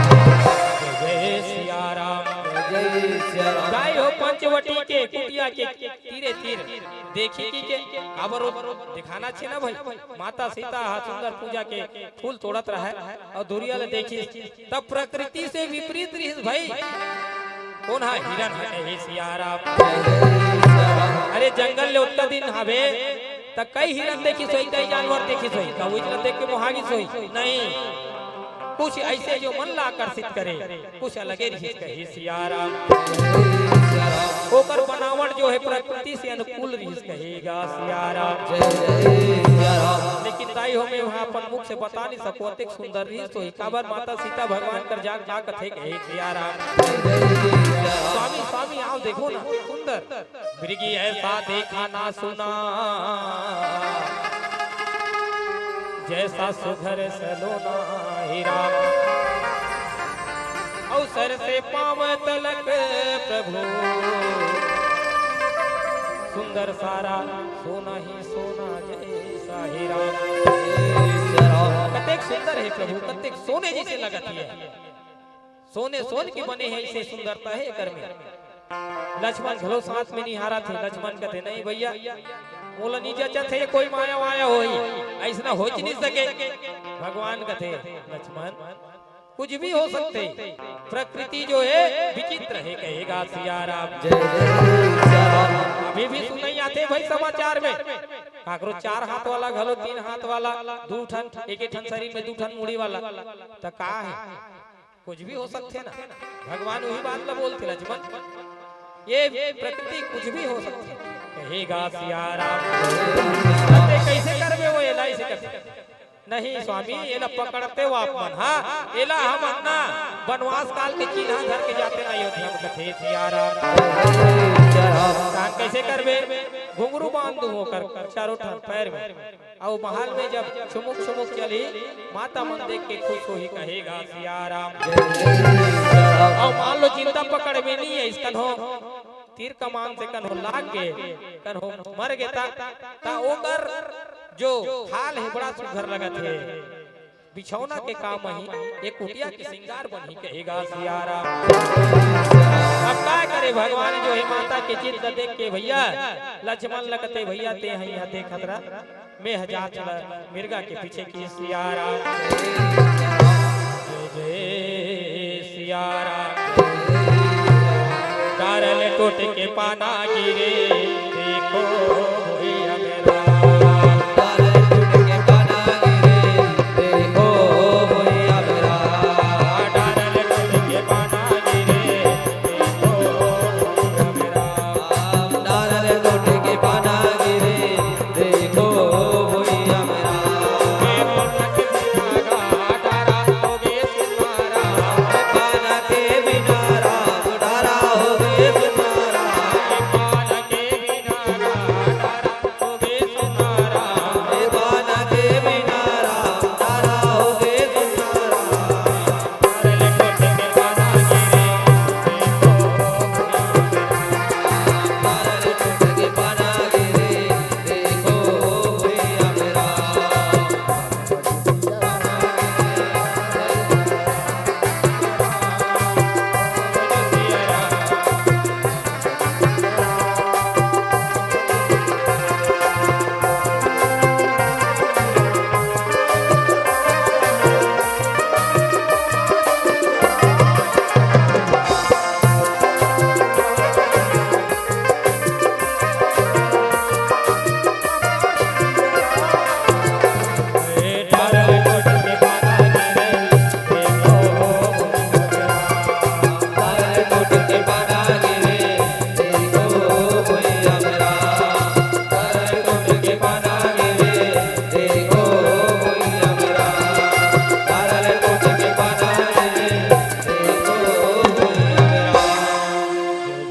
जय सिया राम। जय सिया राम। दाई हो पंचवटी के कुटिया के तीरे तीर देखी कि के काबर वो दिखाना छे ना भाई। माता सीता हा सुंदर पूजा के फूल तोड़त रहय और दुरिया ले देखिस तब प्रकृति से विपरीत रहिस भाई। कोन हा? हिरन हा कहे सिया राम। अरे जंगल ले ओतका दिन हावे त कई हिरन देखिस होही, कई जानवर देखिस होही, त उही ला देख के मोहा गिस होही? नहीं, कुछ ऐसे जो मन ला आकर्षित करे, कुछ अलगे रहिस कहे सिया राम। ओकर बनावट जो है प्रकृति से अनुकूल रहिस कहेगा सिया राम। लेकिन दाई हो मैं वहाँ अपन मुख से बता नहीं सकूं, अतेक सुंदर रहिस तो काबर माता सीता भगवान कर जाग जाग कथे कहे सिया राम। स्वामी स्वामी आओ देखो ना सुंदर। मृगी ऐसा देखा ना सुना, जैसा सुघर सलोना हीरा। अउ सर से पांव तलक प्रभु, सुंदर सारा सोना ही सोना जैसा हीरा। कतेक सुंदर हे प्रभु, कतेक सोने जैसे लगत हे। सोने सोन के बने हे, ऐसे सुंदरता हे एकर में। लक्ष्मण घलो साथ में निहारत हे। लक्ष्मण कथे, "नहीं भैया, मोला नी जचत हे, कोई माया वाया होही, अइसना होच नहीं सके।" भगवान कथे, "लक्ष्मण, कुछ भी हो सकथे, प्रकृति जो हे विचित्र हे, कहेगा सिया राम।" अभी भी सुनई आथे भाई समाचार में, काकरो चार हाथ वाला घलो, तीन हाथ वाला, दू ठन, एक एक ठन शरीर में दू ठन मुड़ी वाला, त का हे? कुछ भी हो सकथे ना। भगवान उही बात ला बोलथे लक्ष्मण, ये प्रकृति कुछ भी हो सकथे। कहेगा सिया राम, "ते कइसे करबे वो?" एला अइसे करथे, "नहीं स्वामी, एला पकड़ते हो आप मन, हाँ, एला हम अपना बनवास काल के चिन्हा धर के जाते ना अयोध्या में।" कथे सिया राम, "कइसे करबे?" घुंघरू बांध दूं ओकर चारों ठन पैर में। अउ महल में जब छुमुक छुमुक चलही, माता मन देख के खुश होही, कहेगा सिया राम। अउ मान लो चिंता पकड़ में नहीं हे, इसकन हो तीर कमान से कन्हो लाग गे, कन्हो मर गे, ता, ता ओकर जो हाल हे बड़ा सुघर लगत हे। बिछौना के काम आही, ये कुटिया के सिंगार बनही, कहेगा सिया राम। अब का करे भगवान जो हे माता के चित्त देख के भैया, लक्ष्मण लगते भैया ते हैं यहाँ देखत रह, मैं हजार चला मिर्गा के पीछे की सिया राम। जय जय सिया राम। डारल टूट के पाना गिरे, देखो भैया मेरा। डारल टूट के पाना गिरे, देखो भैया मेरा। डारल टूट के पाना गिरे, देखो भैया मेरा। डारल टूट के पाना गिरे, देखो भैया मेरा।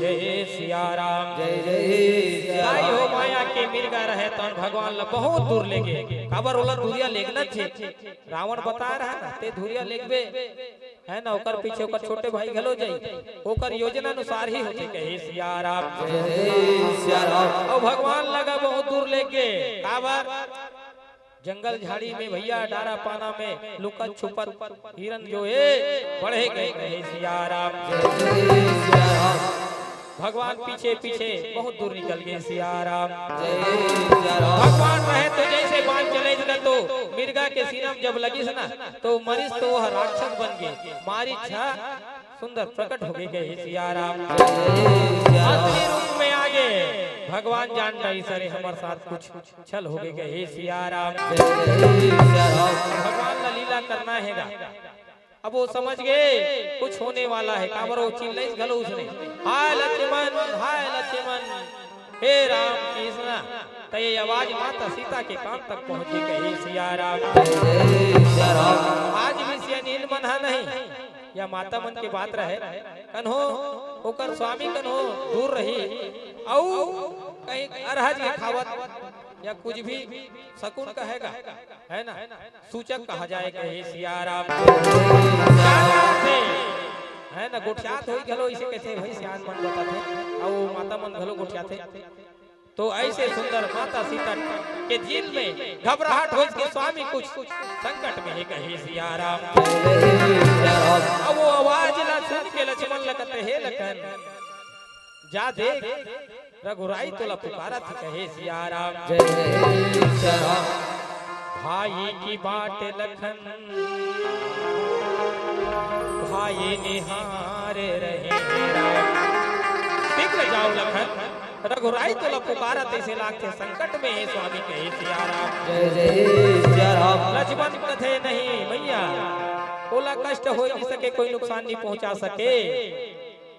जय सिया राम। जय जय सिया राम। ताई हो माया के मिर्गा रहे तौन भगवान ला बहुत दूर लेगे। काबर ओला दूरिया लेगना थे। रावण बता रहा ना, ते दूरिया लेगबे, है ना, ओकर पीछे ओकर छोटे भाई घलो जाई, ओकर योजना अनुसार ही होथे, कहे सिया राम। जय सिया राम। अउ भगवान लगा बहुत दूर लेगे, काबर जंगल झाड़ी में भैया, डारा पाना में लुकत छुपत हिरन जो हे, बढ़े गए, कहे सिया राम। जय सिया राम। भगवान पीछे पीछे बहुत दूर निकल गए सिया राम। जय सिया राम। भगवान रहे तो जैसे बाण चले न तो मिर्गा के सीना में जब लगिस ना तो मरिस तो वह राक्षस बन गए। मारिच सुंदर प्रकट हो गए, कहे सिया राम। जय सिया राम। असली रूप में आगे भगवान जान रही सरे हमर साथ कुछ छल हो गए, कहे सिया राम। जय सिया राम। भगवान ला लीला करना हेगा। अब वो समझ गए कुछ होने वाला है। काबर वो चिल्लाइस घलो उसने, "हाय लक्ष्मण, हाय लक्ष्मण, हे राम कृष्ण।" तो ये आवाज माता सीता के कान तक पहुंची, कहे सिया राम। जय सिया राम। आज भी सियानीन मन हा नहीं, या माता मन के बात रहे, कन्हो ओकर स्वामी कन्हो दूर रही, अउ कहीं अरहज के खावत या कुछ भी शकुन कहेगा, है ना, सूचक कहा जाए, कहे सिया राम। क्या बात है, है ना, गोठियात होई घलो इसे कहते भाई, सियान मन बताते, अउ माता मन घलो गोठियाते। तो ऐसे सुंदर माता सीता के दिल में घबराहट होइस के स्वामी कुछ संकट में हे, कहे सिया राम। अब वो आवाज ला सुन के लक्ष्मण लगत हे, लखन जा देख, रघुराई तोला पुकारत हे, कहे सिया राम। जय सिया राम। भाई की बाट लखन, भाई निहार रहे राम। शीघ्र जाओ लखन, रघुराई तोला पुकारत अइसे लागथे, संकट में हे स्वामी कहे सिया राम। जय जय सिया राम। लक्ष्मण कथे नहीं मैया, ओला कष्ट हो नहीं सके, कोई नुकसान नहीं पहुंचा सके।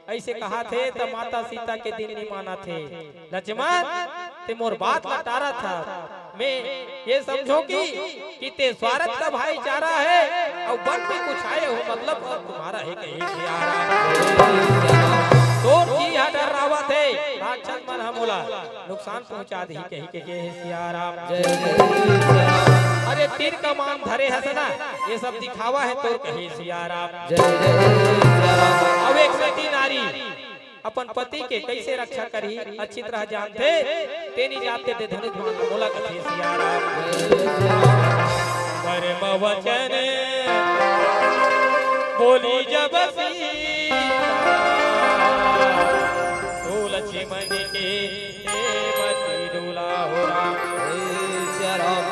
अइसे कहाथे त माता सीता के दिल नहीं मानथे। लक्ष्मण, ते मोर बात ला टारत हस। मैं ये समझों कि, कि ते स्वार्थ का भाईचारा हे अउ वन में कुछ आए हो, मतलब सब तुम्हारा हे कहे सिया राम। तोर जी ह डर्रावत हे, राक्षस मन ह मोला नुकसान पहुंचा दिही कहे के, कहे सिया राम। जय जय सिया राम। अरे तीर कमान धरे हस ना, ये सब दिखावा हे तोर कहे सिया राम। जय जय सिया राम। अब एक सती नारी अपन पति के कइसे रक्षा करही, अच्छी तरह जानथे, तेनी जात के दे धनुष बाण मोला कथे सिया राम। परम वचन बोली जब सीता, तो लक्ष्मण के मति डोला हो राम।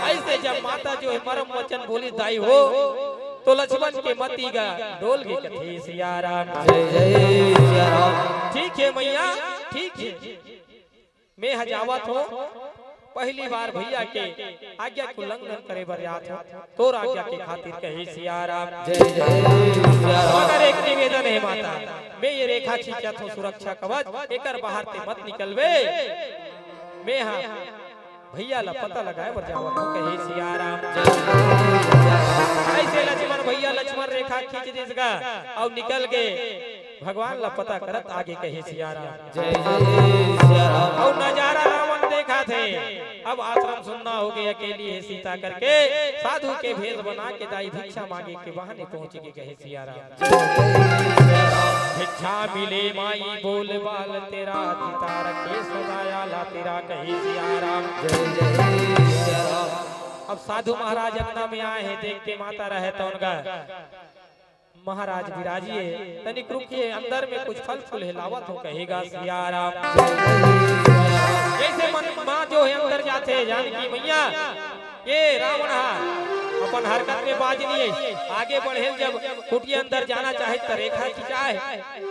अइसे जब माता जो हे मरम वचन बोली दाई हो, तो लक्ष्मण के मति गा डोल गे कथे सिया राम। जय जय सिया राम। ठीक हे मैया, ठीक हे, मैं ह जावत हों, पहली बार भैया के आज्ञा के उल्लंघन करे बर जात हों, तोर आज्ञा के खातिर कहे सिया राम। जय जय सिया राम। मगर एक निवेदन हे माता, मैं ये रेखा खींचत हों सुरक्षा कवच, एकर बाहर ते मत निकलबे। मैं ह भैया ला पता लगाए बर जावत हों कहे सिया राम। जय जय सिया राम। अइसे लक्ष्मण भैया लक्ष्मण रेखा खींच दिस गा अउ निकल गे भगवान ला पता करत आगे कहे सिया राम। जय जय सिया राम। अउ नजारा रावण देखाथे, अब आश्रम सुन्ना हो गे, अकेली हे सीता करके साधु के भेष बना के दाई भिक्षा मांगे के बहाने पहुंच गे कहे सिया राम। जय जय सिया राम। भिक्षा मिले माई बोल बाल तेरा, जीता रखे सदा आला तेरा कहे सिया राम। जय जय सिया राम। अब साधु महाराज अंगना में आए हे, देख के माता रहे तौन गा महाराज विराजिए, तनिक रुकिए, अंदर में कुछ फल फूल हे, लावत हों कहे गा सिया राम। जइसे मन माँ जो हे अंदर जाथे, जानकी मैया, ये रावण हा अपन हरकत में बाज नइ हे, आगे बढ़े ल जब कुटिया अंदर जाना चाहे त रेखा खिंचाए,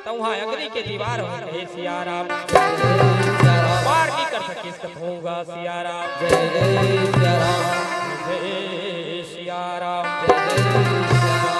त उहाँ अग्नि के दीवार हो कहे सिया राम। पार नइ कर सकिस कथों गा सिया राम। जय जय सिया राम। जय सिया राम। जय जय सिया राम।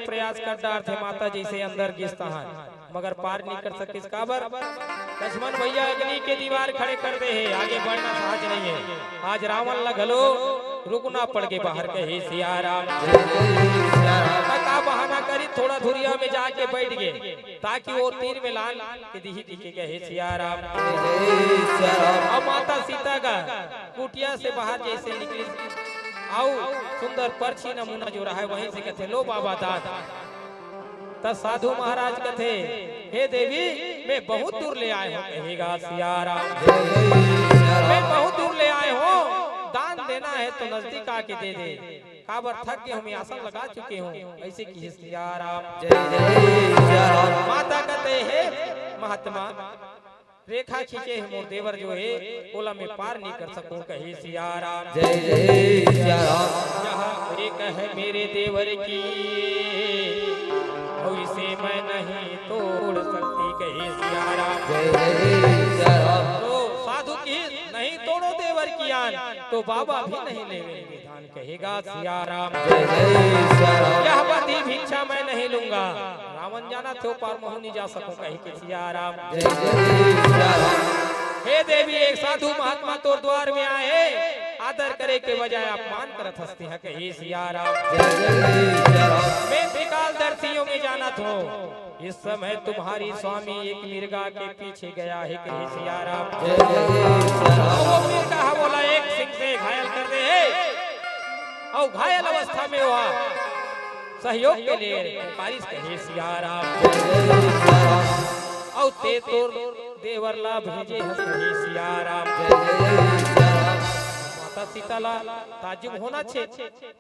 प्रयास कर डारथे माता जइसे अंदर गिस तहान, मगर पार नहीं कर सकिस। काबर? लक्ष्मण भैया अग्नि के दीवार खड़े कर दे हे, आगे बढ़ना सहज नहीं है। आज रावण ला घलो रुकना पड़ गे बाहर, कहे सिया राम। त का बहाना करी, थोड़ा धुरिया में जाके बैठ गे, ताकि वो तीर में लान के दिही के कहे सिया राम। अब माता सीता का कुटिया से बाहर जैसे निकली, अउ सुंदर परछी नमूना जो रहा है, वहीं से कहते, "लो बाबा दान।" त साधु महाराज कहते, "हे देवी, मैं बहुत दूर ले आए हूँ," कहेगा सिया राम। "मैं बहुत दूर ले आए हूँ, दान देना है तो नजदीक आके दे दे, काबर थक गए हूँ, मैं आसन लगा चुके हूँ," ऐसे कहे सिया राम। माता कहते, "हे महात्मा, रेखा खींचे हे मोर देवर जो हे, ओला मैं पार नहीं कर सकूं," कहे सिया राम। जय जय सिया राम। "यह रेखा है मेरे देवर की, और इसे मैं नहीं तोड़ सकती," कहे सिया राम। जय जय सिया राम। तो साधु की, "नहीं तोड़ो देवर की आन, तो बाबा भी नहीं लेवेंगे दान," कहेगा सिया राम। जय जय सिया राम। "यह बदी भिक्षा मैं नहीं लूंगा, रावण जाना तो पार महू नहीं जा सकूं," कहे के सिया राम। जय जय सिया राम। "हे देवी, एक साधु महात्मा तोर द्वार में आए, आदर करे के बजाय अपमान करत हस तेहा," कहे सिया राम। जय जय सिया राम। "मैं त्रिकालदर्शियों में जानत हूँ, इस समय तुम्हारी स्वामी एक मिर्गा के पीछे गया है," कहे सिया राम। जय जय सिया राम। वो मिर्गा हा ओला एक सिंग से घायल कर दे हे, अउ घायल अवस्था में हुआ सहयोग के लिए पुकारिस, कहे सिया राम। जय जय सिया राम। अउ ते तोर देवर ला भेजे हस, कहे सिया राम। जय जय सिया राम। माता सीता ला ताजुब होना छे,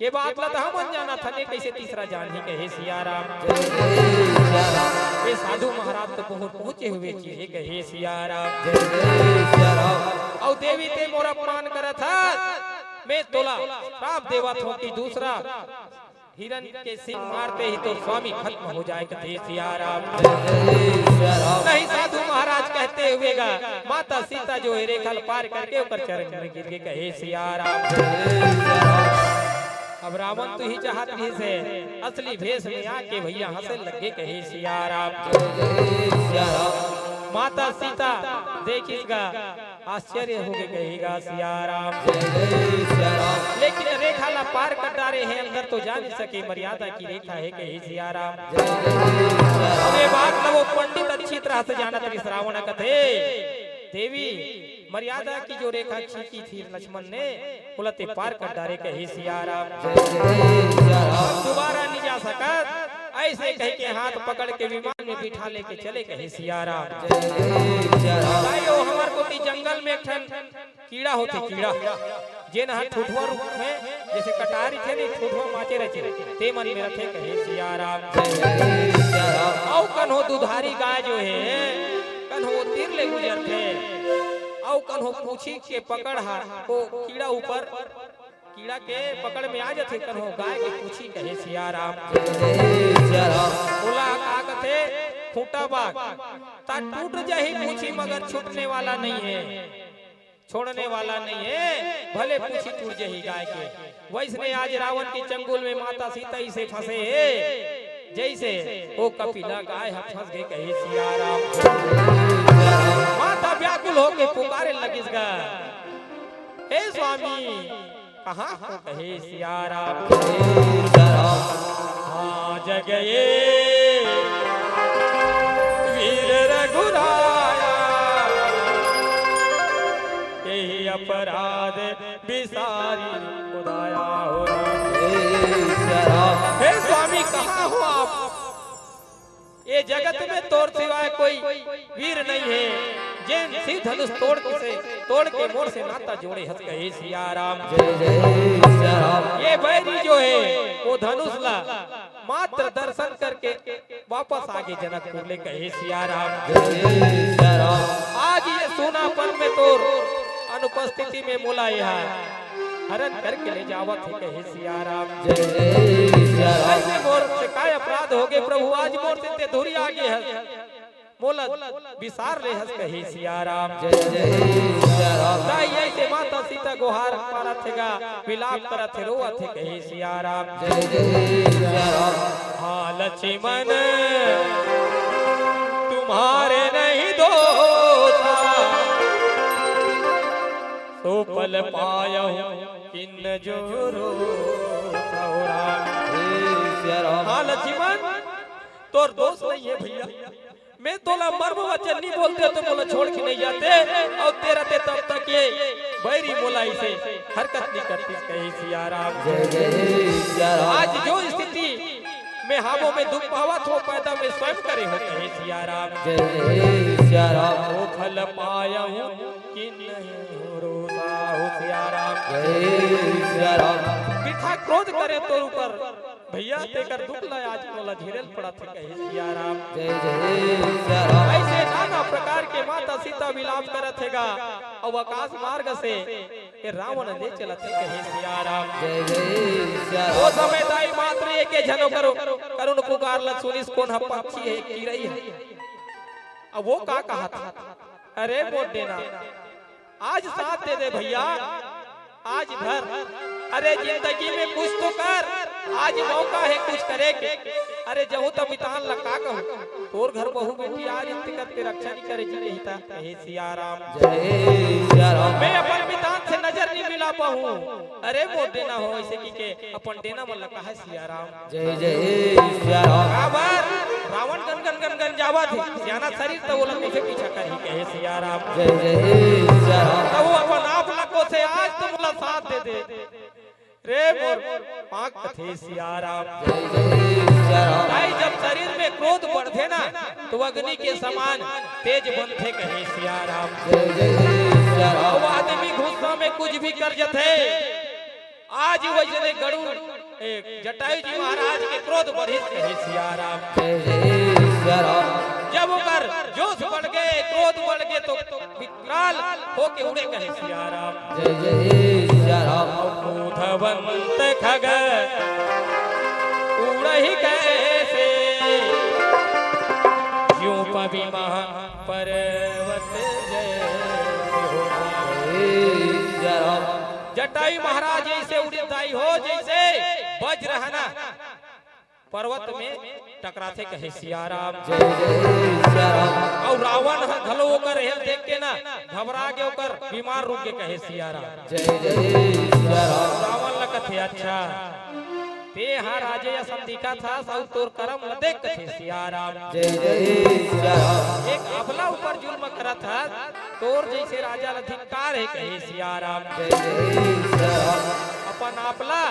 ये बात ला त हमन जानत हन, कइसे तीसरा जानही, कहे सिया राम। जय जय सिया राम। ये साधु महाराज तो बहुत पहुंचे हुए चीज हे, कहे सिया राम। जय जय सिया राम। अउ देवी ते मोर अपमान करत हस, मैं तोला श्राप देवत हूँ कि दूसरा हिरन के सिंग मारते ही तोर स्वामी खत्म हो जाए, कहे सिया राम। जय जय सिया राम। नहीं, साधु महाराज कहते हुए गा, माता सीता जो हे रेखा ल पार करके ओकर चरण में गिर गे, कहे सिया राम। जय जय सिया राम। अब रावण तो ही चाहत रहिस हे, असली भेष में आके भैया हंसे लगे, कहे सिया राम। जय जय सिया राम। माता सीता देखिस गा, आश्चर्य होगे, कहेगा सिया राम। जय जय सिया राम। लेकिन रेखा ला पार कर डारे हे, अंदर तो जा नहीं सके, मर्यादा की रेखा हे, कहे सिया राम। जय जय सिया राम। अब ये बात ला वो पंडित अच्छी तरह से जानत रहिस, रावण कथे, देवी, मर्यादा की जो रेखा खींची थी लक्ष्मण ने, ओला ते पार कर डारे, कहे सिया राम। जय जय सिया राम। दोबारा नहीं जा सकत, ऐसे कह के हाथ पकड़ के विमान में बिठा लेके चले, कहे सिया राम। जय जय सिया राम। भाई, ओ हमर कोती जंगल में एक ठन कीड़ा होथे, कीड़ा, जेन ह ठुठवा रूप में, जैसे कटारी थे नहीं, ठुठवा माचे रहिथे, ते मन में रथे, कहे सिया राम। जय जय सिया राम। अउ कन्हो दुधारी गाय जो हे, कन्हो तीर ले गुजरथे, अउ कन्हो पूछी के पकड़ हा, ओ कीड़ा ऊपर, कीड़ा के पकड़ में आ जाथे, कन्हो गाय के पूछी, कहे सिया राम। जय जय सिया राम। ओला का कथे, खूंटा बाग, ता टूट जाही पूछी मगर छूटने वाला नहीं है, छोड़ने वाला नहीं है, भले पूछी टूट जाही गाय के। वैसने आज रावण के चंगुल में माता सीता ही से फंसे हे, जैसे ओ कपिला गाय ह फंस गे, कहे सिया राम। माता व्याकुल होके पुकारे लगिस गा, हे स्वामी, कहाँ हो, कहे सिया राम। जय सिया राम। हाँ जग ये वीर रघुराया, यही अपराध बिसारी उदाया हो राम। जय सिया राम। हे स्वामी, कहाँ हो आप? ये जगत में तोर सिवाय कोई वीर नहीं है, जेन शिव धनुष तोड़ के से, तोड़ के मोर से नाता जोड़े हस, कहे सिया राम। जय जय सिया राम। ये बैरी जो है, वो धनुष ला मात्र दर्शन करके वापस आगे जनकपुर ले, कहे सिया राम। जय जय सिया राम। आज ये सूनापन में तोर अनुपस्थिति में मोला यहाँ हरण करके ले जावत हे, कहे सिया राम। जय जय सिया राम। ऐसे मोर से काय अपराध होगे प्रभु, आज मोर से ते दूरी आगे हस, मोला बिसार ले हस, कहे सिया राम। जय जय सिया राम। ताई ऐसे माता सीता गोहार पारत हे गा, विलाप करत हे, रोवत हे, कहे सिया राम। जय जय सिया राम। हाँ लक्ष्मण, तुम्हारे नहीं दोषा, सो फल पायहु किन्न जो रोषा। हे सिया राम। हाँ लक्ष्मण, तोर दोष नहीं है भैया, मैं तोला मर्म वचन नहीं बोलते तो मोला छोड़ के नहीं जाते, अउ तेरा ते तब तक ये बैरी मोला इसे हरकत नहीं करती, कहे सिया राम। जय जय सिया राम। आज जो स्थिति में हावो में दुख पावत हो, पैदा में स्वयं करे हो, कहे सिया राम। जय जय सिया राम। सो फल पायहु किन्न जो रोषा, हो सिया राम। जय सिया राम। बिरथा क्रोध करे तोर ऊपर भैया, तेकर दुख ला आज मोला झेले ल पड़त हे, कहे सिया राम। जय जय सिया राम। ऐसे नाना प्रकार के माता सीता विलाप करत हे गा, अउ आकाश मार्ग से ये रावण ले चलत हे, कहे सिया राम। जय जय सिया राम। ओ समय दाई मात्र एके झन ओकर करुण पुकार ल सुनिस, कोन ह पक्षी हे, किरई हे। अब वो का कहत हे, अरे मोर डेना, आज साथ दे दे भैया, आज भर, अरे जिंदगी में कुछ तो कर, आज मौका हे कुछ करे के। अरे जहूं त मितान ला का कहूं, तोर घर बहू बेटी आज इतनी करके रक्षा नहीं करे जी, कहिता, कहे सिया राम। जय सिया राम। मैं अपन मितान से नजर नहीं मिला पाऊं। अरे मोर डेना हो, ऐसे की के अपन डेना मन ला कहा सिया राम। जय जय सिया राम। काबर रावण गन गन गन गन जावत हे, सियाना शरीर त ओला कइसे पीछा करही, कहे सिया राम। जय जय सिया राम। त वो अपन आप ला कोसे, आज तो मोला साथ दे दे रे मोर पाक, कथे सिया राम। जय जय सिया राम। भाई, जब शरीर में क्रोध बढ़थे ना, तो अग्नि के समान तेज बनथे, कहे सिया राम। जय जय सिया राम। वो आदमी गुस्सा में कुछ भी कर जथे, आज वइसने गरुड़, ए, जटायु जी महाराज के क्रोध बढ़िस, कहे सिया राम। जय जय सिया राम। जब ओकर जोश बढ़ गे, क्रोध बढ़ गे, तो विकराल होके उड़े, कहे सिया राम। जय जय सिया राम। क्रोधवंत खग उड़हि कैसे, ज्यों पवि महा पर्वत जैसे हो। जय सिया राम। जटायु महाराज ऐसे उड़ित दाई हो, जैसे वज्र हे ना, पर्वत में टकराथे, कहे सिया राम। जय जय सिया राम। अउ रावण ह घलो ओकर हेल देख के ना घबरा गे, ओकर विमान रुक गे, कहे सिया राम। जय जय सिया राम। रावण ल कथे, अच्छा, ते हा राजे असन दिखत हस, अउ तोर करम ल देख, कथे सिया राम। जय जय सिया राम। एक अबला ऊपर जुल्म करत हस, तोर जइसे राजा ल धिक्कार हे, कहे सिया राम। जय जय सिया राम। अपन आप ला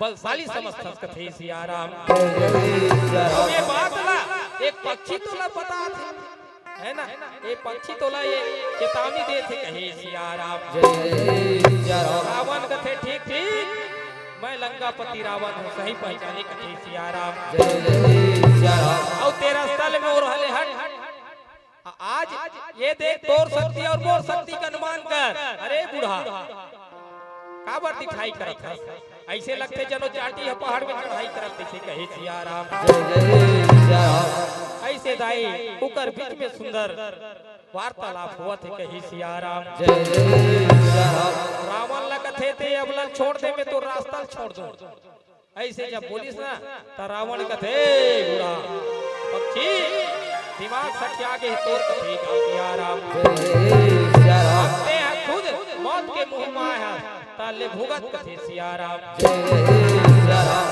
बलशाली समझथस, कथे सिया राम। जय जय सिया राम। ये बात ला एक पक्षी तोला बतात हे, है ना? ये पक्षी तोला ये चेतावनी देत हे, कहे सिया राम। जय जय सिया राम। रावण कथे, ठीक ठीक, मैं लंकापति रावण हूँ, सही पहचाने, कथे सिया राम। जय जय सिया राम। अउ तेरा स्थल में और हले हट। आ-, आज ये देख, तोर शक्ति अउ मोर शक्ति के अनुमान कर। अरे बूढ़ा, काबर दिखाई करत हस? ऐसे लगथे जनो चाटी ह पहाड़ में चढ़ाई करत, तइसे कहे सिया राम। जय जय सिया राम। ऐसे दाई उकर बीच में सुंदर वार्तालाप होवत हे, कहे सिया राम। जय जय सिया राम। रावण ल कथे, ते अबला ल छोड़ दे, मैं तोर रास्ता ल छोड़ दूं। ऐसे जब बोलिस ना, त रावण कथे, बूढ़ा पक्षी, दिमाग सठिया गे तोर, कथे गा सिया राम। जय जय सिया राम। ते ह खुद मौत के मुंह में आय हस, त ले भुगत, कथे सिया राम। जय जय सिया राम।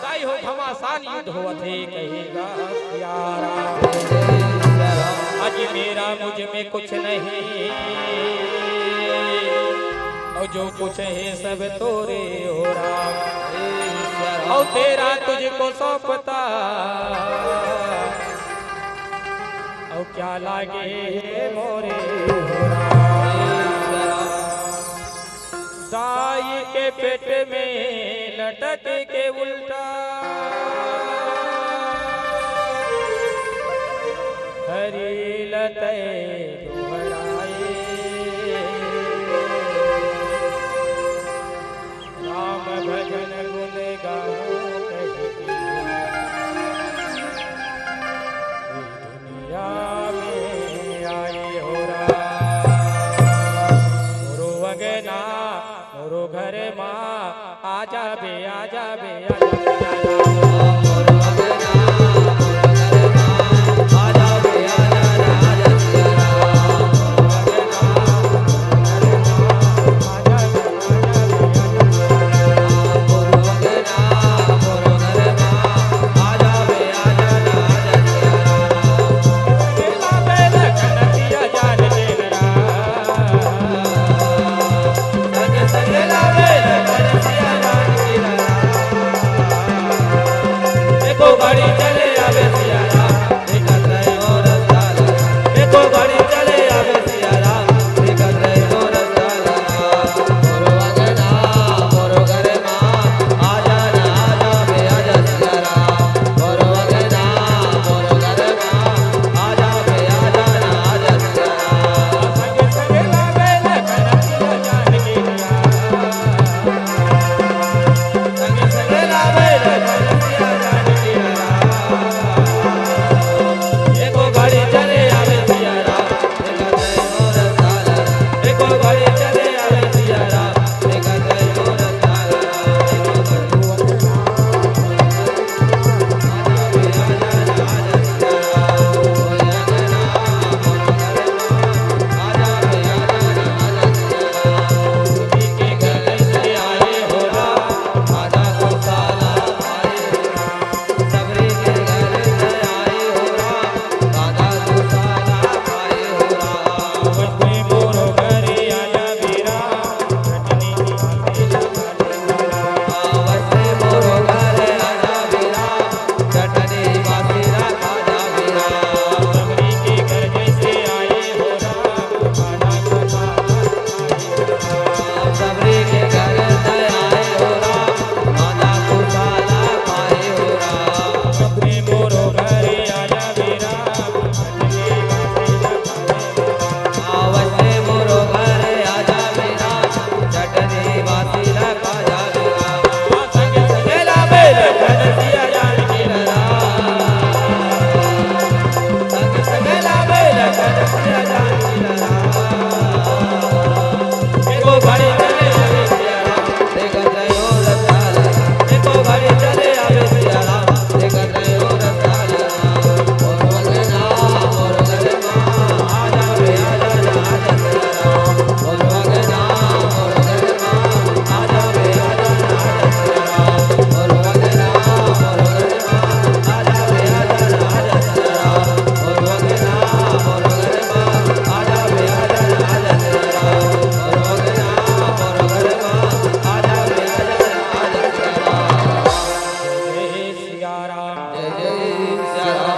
दाई हो, घमासान युद्ध होवत हे, कहे गा सिया राम। जय जय सिया राम। आज मेरा मुझ में कुछ नहीं, और जो कुछ है सब तोरे हो राम। और तेरा तुझको सौंपता, और क्या लागे है मोरे हो राम। दाई के पेट में लटक के उल्टा हरि लतै दोहराए। राम भजन गुण गाऊं कहि के, दुनिया में आए हो राम। मोरो अंगना, मोरो घर मा, आ जाबे, आ जाबे, आ जाबे, आ जाबे।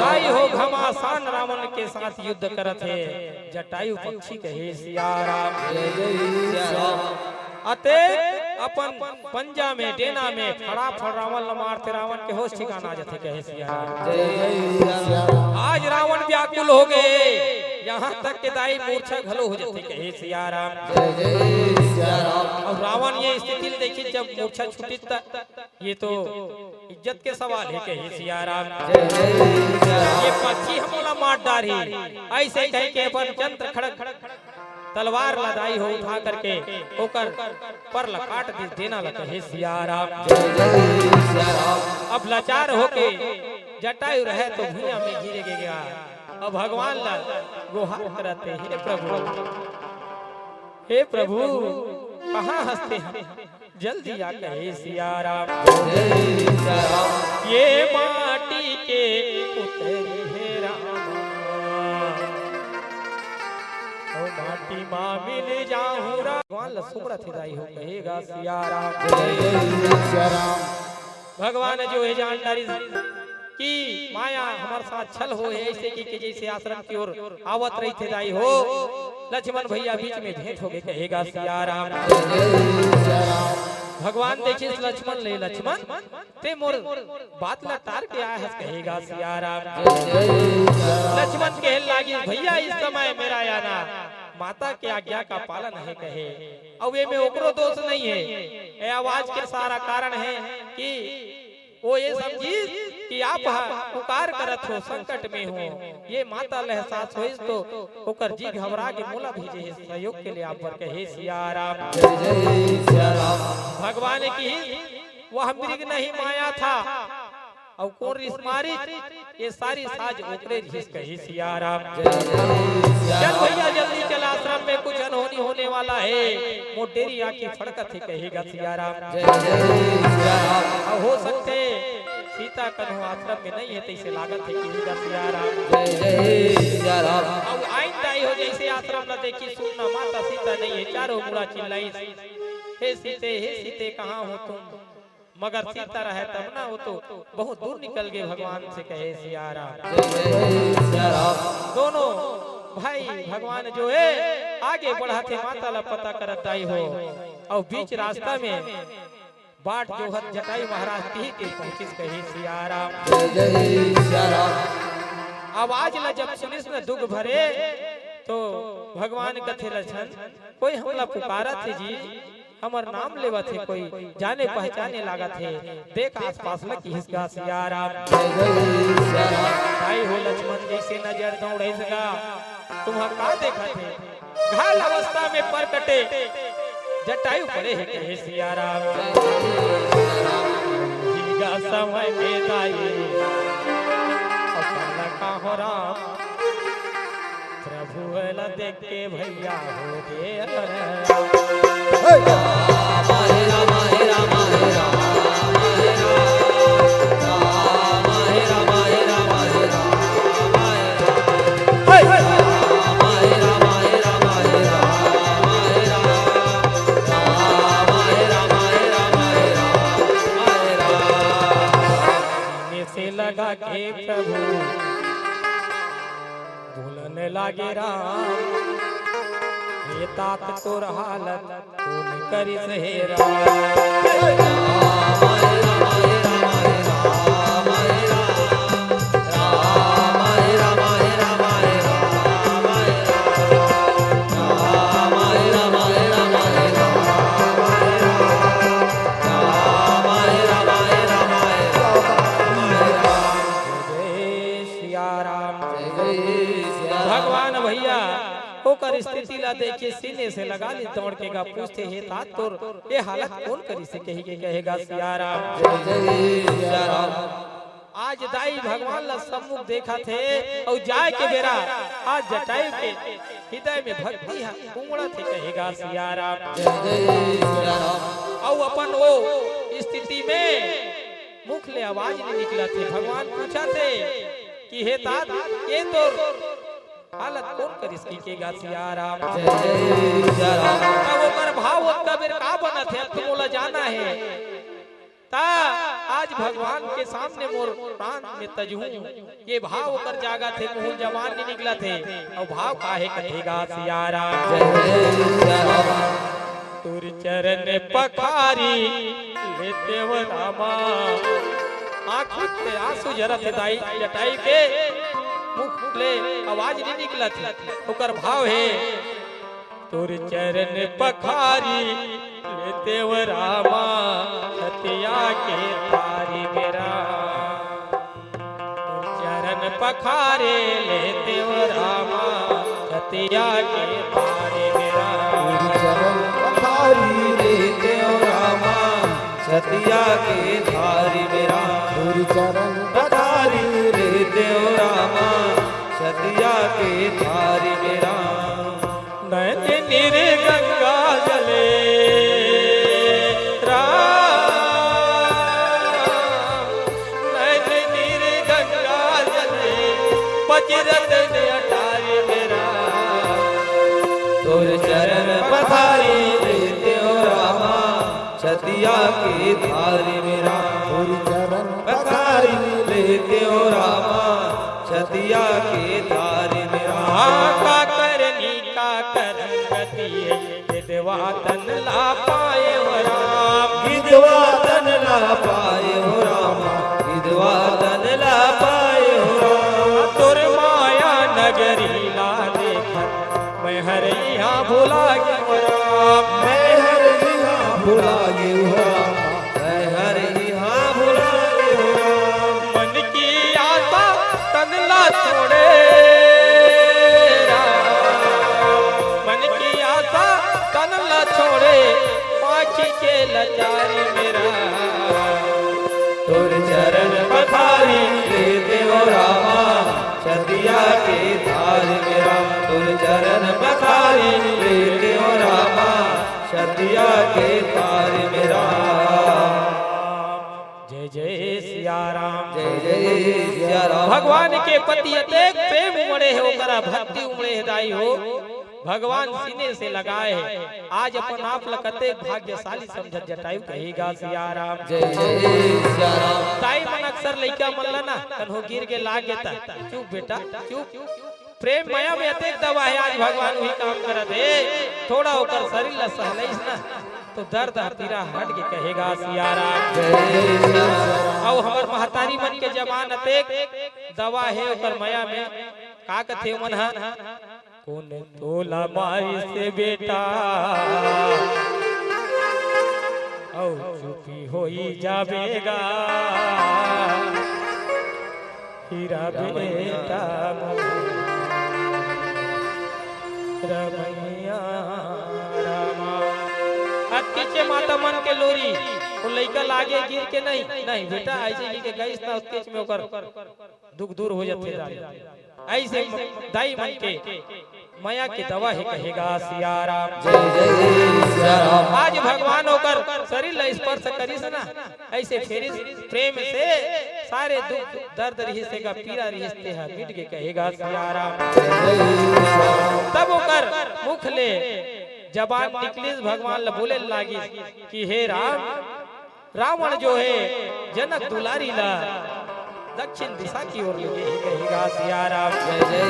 दाई हो घमासान रावण के साथ युद्ध करत हे, जटायु पक्षी कहे सिया राम। अते अपन पंजा में, डेना में फड़ाफड़ रावण ल मारथे, रावण के होश ठिकाना आ जाथे कहे सिया राम। आज रावण व्याकुल हो गए, यहाँ तक के दाई मूर्छा घलो हो जाथे कहे सिया राम। अब रावण ये स्थिति ल देखिस, जब मूर्छा छूटिस त ये तो इज्जत के सवाल हे कहे सिया राम। ये पक्षी ह मोला मार डारही, अइसे कहिके अपन चंद्र खड़ग तलवार ला दाई हो उठा करके ओकर पर ला काट दिस, डेना ला कहे सिया राम। अब लाचार होके जटायु रहे तो भुइयां में गिरे गे गा। अब भगवान ला गोहार करत हे, हे प्रभु, हे प्रभु, कहाँ हस ते? जल्दी आ कहे सिया राम। ये माटी के पुतरी हे राम, ओ माटी मा मिल जाहूं राम। भगवान ला सुमरत हे दाई हो कहे गा सिया राम। भगवान जो हे जान डारिस कि माया हमर साथ छल होए हे, अइसे कहिके जइसे आश्रम की ओर आवत रहिथे दाई हो, लक्ष्मण भैया बीच में भेंट हो गे कहे गा सिया राम। भगवान देखिस लक्ष्मण ले, लक्ष्मण ते मोर बात ला टार के आए हस कहे गा सिया राम। लक्ष्मण कहे लागिस, भैया इस समय मेरा आना माता के आज्ञा का पालन हे कहे, अउ एमे ओकरो दोष नहीं हे, ए आवाज के सारा कारण हे कि ओ ये समझिस कि आप ह पुकार करत हो, संकट में हो। ये माता ल एहसास होइस तो ओकर जी घबरा के मोला भेजे हे सहयोग के लिए, आप बर कहे सिया राम। भगवान किहिस, वह मृग नहीं माया था, अउ कोन रिस मारिस, ये सारी साज ओकरे रिहिस कहे सिया राम। चल भैया जल्दी चल, आश्रम में कुछ अनहोनी होने वाला हे, मोर डेरी आँखी फड़कत हे कहे गा सिया राम। अउ हो सकथे सीता कन्हू आश्रम में नहीं हे, तइसे लागत हे कहे गा सिया राम। अउ आइन दाई हो जइसे आश्रम ला देखिस, सुन ना माता सीता नहीं हे, चारों मुड़ा चिल्लाइस, हे सीते, हे सीते, कहाँ हो तुम? मगर सीता रहे तब ना, वो तो बहुत दूर निकल गे भगवान से कहे सिया राम। दोनों भाई भगवान जो हे आगे बढ़त हे, माता ला पता करत दाई हो, अउ बीच रास्ता में बाट जोहत जटायु महाराज तिही तीर पहुंचिस कहे सिया राम। आवाज ला जब सुनिस न दुख भरे, तो भगवान कथे लक्षण, कोई हमला पुकारत हे जी, हमर नाम लेवत हे, कोई जाने पहचाने लागत हे, देख आसपास ल किहिस गा सिया राम। भाई हो लक्ष्मण जइसे नजर दौड़े सगा, तुम्हा का देखत हे? घायल अवस्था में परकटे जटायु पड़े हे कहे सिया राम। समय में दाई, अपन का हो राम, प्रभु ला देख के भैया हो गे। से लगा के प्रभु बोलन लागे राम, हे तात तोर हालत कोन करिस हे राम। जय सिया राम। जय जय सिया राम। भगवान भैया ओकर स्थिति ला देख के सीने से लगा ली, दौड़ के गा पूछथे, हे तात तोर ये हालत कोन करिस हे कहि के कहे गा सिया राम। जय जय सिया राम। आज दाई भगवान ला सम्मुख देखत हे अउ जाए के बेरा आज जटायु के हृदय में भक्ति ह उमड़त हे कहे गा सिया राम। जय जय सिया राम। अउ अपन ओ स्थिति में मुख ले आवाज नइ निकलत हे। भगवान पूछत हे कि हे तात, ये तोर हालत कोन करिस कहि के गा सिया राम। जय जय सिया राम। तब ओकर भाव ओतका बेर का बनत हे, अब तो मोला जाना हे। ता आज भगवान के सामने मोर प्राण में तजहूं, ये भाव ओकर जागत हे, मुंह जबान नहीं निकलत हे। अउ भाव काहे कथे गा सिया राम। जय जय सिया राम। तोर चरण पखारी लेते वो रामा। आंख से आंसू झरत हे दाई, जटाई के मुख ले आवाज नहीं निकलत हे। ओकर भाव हे, तोर चरण पखारी लेते वो रामा, छतिया के थारी में राम। तोर चरण पखारी लेते वो रामा, छतिया के थारी में राम। तोर चरण पखारी लेते वो रामा, छतिया के थारी में राम। तोर चरण पखारी लेते वो रामा, छतिया के थारी में राम। नैन नीर गंगा जले राम, नैन नीर गंगा जले, पचरत ने अटारी में राम। तोर चरण पखारी लेते वो रामा, छतिया के थारी में राम। तोर चरण पखारी लेते वो रामा, छतिया के थारी में राम। हाँ, का करनी का करन गति, विधवा तन ला पाए हो राम। विधवा तन ला पाए हो राम, विधवा तन ला पाए हो राम। तोर माया नगरी ला देखत, मैं हर इहाँ भुला गे हो राम। मैं हर इहाँ भुला गे हो राम, मैं हर इहाँ भुला गे हो राम। मन की आशा तन ला छोड़े राम, मन की आशा तन ला छोड़े, पाखी के लाचारी में राम। तोर चरण पखारी लेते वो रामा, छतिया के थारी में राम। तोर चरण पखारी लेते वो रामा, छतिया के थारी में राम। जय जय सिया राम। जय जय सिया राम। भगवान के प्रति अतेक प्रेम उमड़े हे, ओकरा भक्ति उमड़े हे दाई हो। भगवान सीने से लगाए हे। आज अपन आप ल कतेक भाग्यशाली समझत जटायु कहे गा सिया राम। जय जय सिया राम। दाई मन अक्सर लइका मन ल ना कन्हो गिर गे लाग गे त, "चुप बेटा, चुप।" प्रेम मया में अतेक दवा हे, आज भगवान उही काम करत हे। थोड़ा ओकर शरीर ल सहलइस ना, तो दर्द ह पीरा हट गे कहे गा सिया राम। जय सिया राम। अउ हमर महतारी मन के जबान अतेक दवा हे ओकर मया में, का कथे ओमन ह, "कोन तोला मारिस बेटा, अउ चुपी होई जाबे गा।" हीरा बेटा मोर रमैया रामा। अतकेच माता मन के लोरी, वो लइका लागे गिर के नहीं, नहीं बेटा, ऐसे गिर के गइस ना, अतकेच में ओकर दुख दूर हो जाथे दाई। ऐसे दाई मन के मया के दवा हे कहे गा सिया राम। जय जय सिया राम। आज भगवान ओकर शरीर ला स्पर्श करिस ना, ऐसे फेरिस प्रेम से, सारे दुख दर्द रिहिस तेगा पीरा रिहिस तेहा मिट गे कहे गा सिया राम। जय जय सिया राम। तब ओकर मुख ले जबान निकलिस, भगवान ला बोले लागिस कि हे राम, रावण जो हे जनक दुलारी ला दक्षिण दिशा की ओर ले गे हे कहे गा सिया राम। जय जय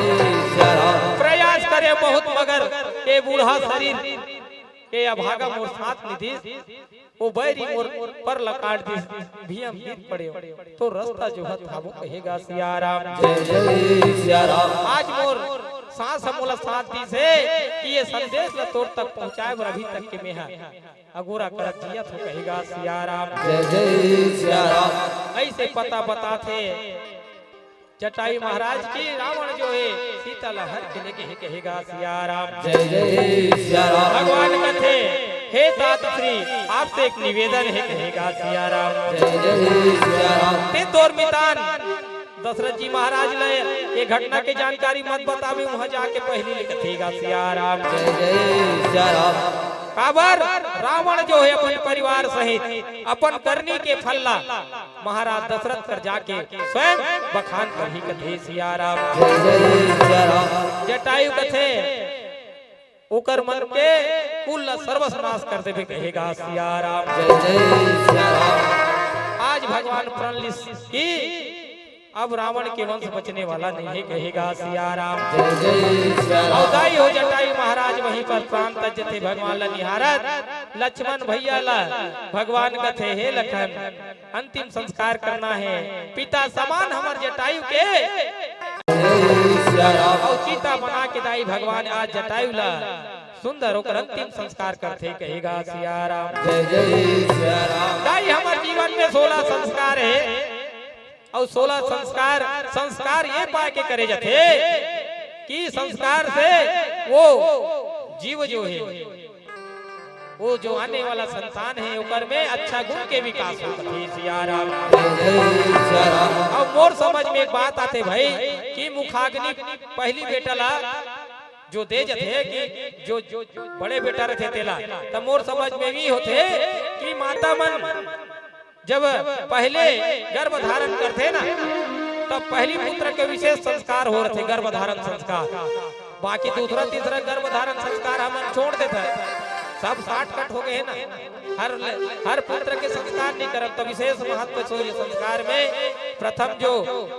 सिया राम। प्रयास करे बहुत मगर ये बूढ़ा शरीर के अभागा मोर साथ निदिस, वो बैरी मोर पर ला काट दिस, भीम गिर पड़े तो रास्ता जो हत हाबो कहे गा सिया राम। जय जय सिया राम। आज मोर सांस मोला साथ दिस हे कि ये संदेश ला तोर तक पहुंचाए बर अभी तक के मेहा अगोरा करत जियत हो कहे गा सिया राम। जय जय सिया राम। ऐसे पता बताथे जटायु महाराज कि रावण जो हे सीता ला हर के लेगे हे कहे गा सिया राम। जय जय सिया राम। भगवान कथे, "हे तात श्री, आपसे एक निवेदन हे," कहे गा सिया राम। जय जय सिया राम। ते तोर मितान दशरथ जी महाराज ले ये घटना के जानकारी मत बतावे, वहां जाके पहली ले कथे गा सिया राम। जय जय सिया राम। काबर रावण जो हे अपन परिवार सहित अपन करनी के फल ला महाराज दशरथ कर जाके स्वयं बखान करही कथे सिया राम। जय जय सिया राम। जटायु कथे ओकर मन के कुल ला सर्वनाश कर देबे कहे गा सिया राम। जय जय सिया राम। भगवान प्रण लिस कि अब रावण के वंश बचने वाला नहीं है, कहेगा सिया राम। जय जय सिया राम। अउ दाई हो जटायु महाराज वहीं पर प्राण तज जथे भगवान ला निहारत। लक्ष्मण भैया ला भगवान कथे, हे लखन, अंतिम संस्कार करना है, पिता समान हमर जटायु के। जय सिया राम। अउ चिता बना के दाई भगवान आज जटायु ला सुंदर ओकर अंतिम संस्कार करथे, कहेगा सिया राम। जय जय सिया राम। दाई हमर जीवन में सोलह संस्कार है, अउ सोलह संस्कार, संस्कार ये पाय के करे जाथे कि संस्कार से वो जीव जो है, वो जो आने वाला संतान है, ओकर में अच्छा गुण के विकास हो, कथे सिया राम। जय जय सिया राम। अब मोर समझ में एक बात आथे भाई कि मुखाग्नि पहली बेटा ला जो दे जथे कि जो, जो, जो बड़े बेटा रथे तेला, त मोर समझ में भी होथे कि माता मन जब पहले गर्भ धारण करथे ना, तब पहली पुत्र के विशेष संस्कार हो रथे, गर्भ धारण संस्कार। बाकी दूसरा तीसरा गर्भ धारण संस्कार हमन छोड़ देथे, सब शॉर्टकट हो गए ना। हर हर पुत्र के संस्कार नहीं करब, तो विशेष महत्व से ये संस्कार में प्रथम जो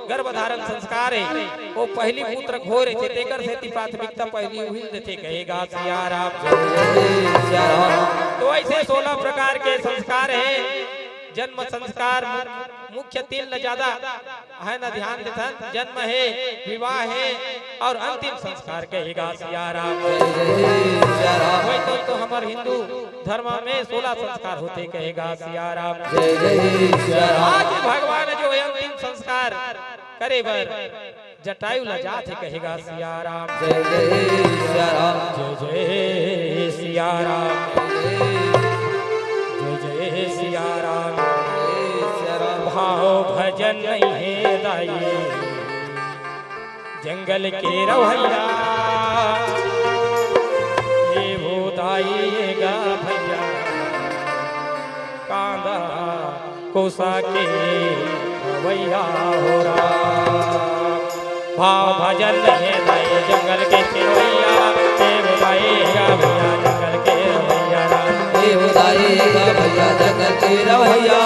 गर्भ धारण संस्कार है, वो पहली पुत्र होय रहिथे, तेकर सेती प्राथमिकता पहली उही ल देथे, कहेगा सिया राम। तो ऐसे सोलह प्रकार के संस्कार है। जन्म संस्कार मु-, मुख्य तीन ल ज्यादा है ना ध्यान देथन, जन्म है, विवाह है और अंतिम संस्कार, कहेगा सिया राम। जय जय सिया राम। वही तो, तो हमर हिंदू धर्म में सोलह संस्कार होथे, कहेगा सिया राम। जय जय सिया राम। आज भगवान जो है अंतिम संस्कार करे बर जटायु ला जाथे, कहेगा सिया राम। जय जय सिया राम। जय जय सिया राम। जय जय सिया राम। जय सिया राम। भाव भजन नहीं है दाई, जंगल के रवैया, ये वो दाई ये गा भैया, कांदा कोसा के रवैया हो राम। भाव भजन नहीं दाई जंगल के रवैया, ये वो दाई ये गा भैया जंगल के रवैया राम। ये वो दाई ये गा भैया जंगल के रवैया,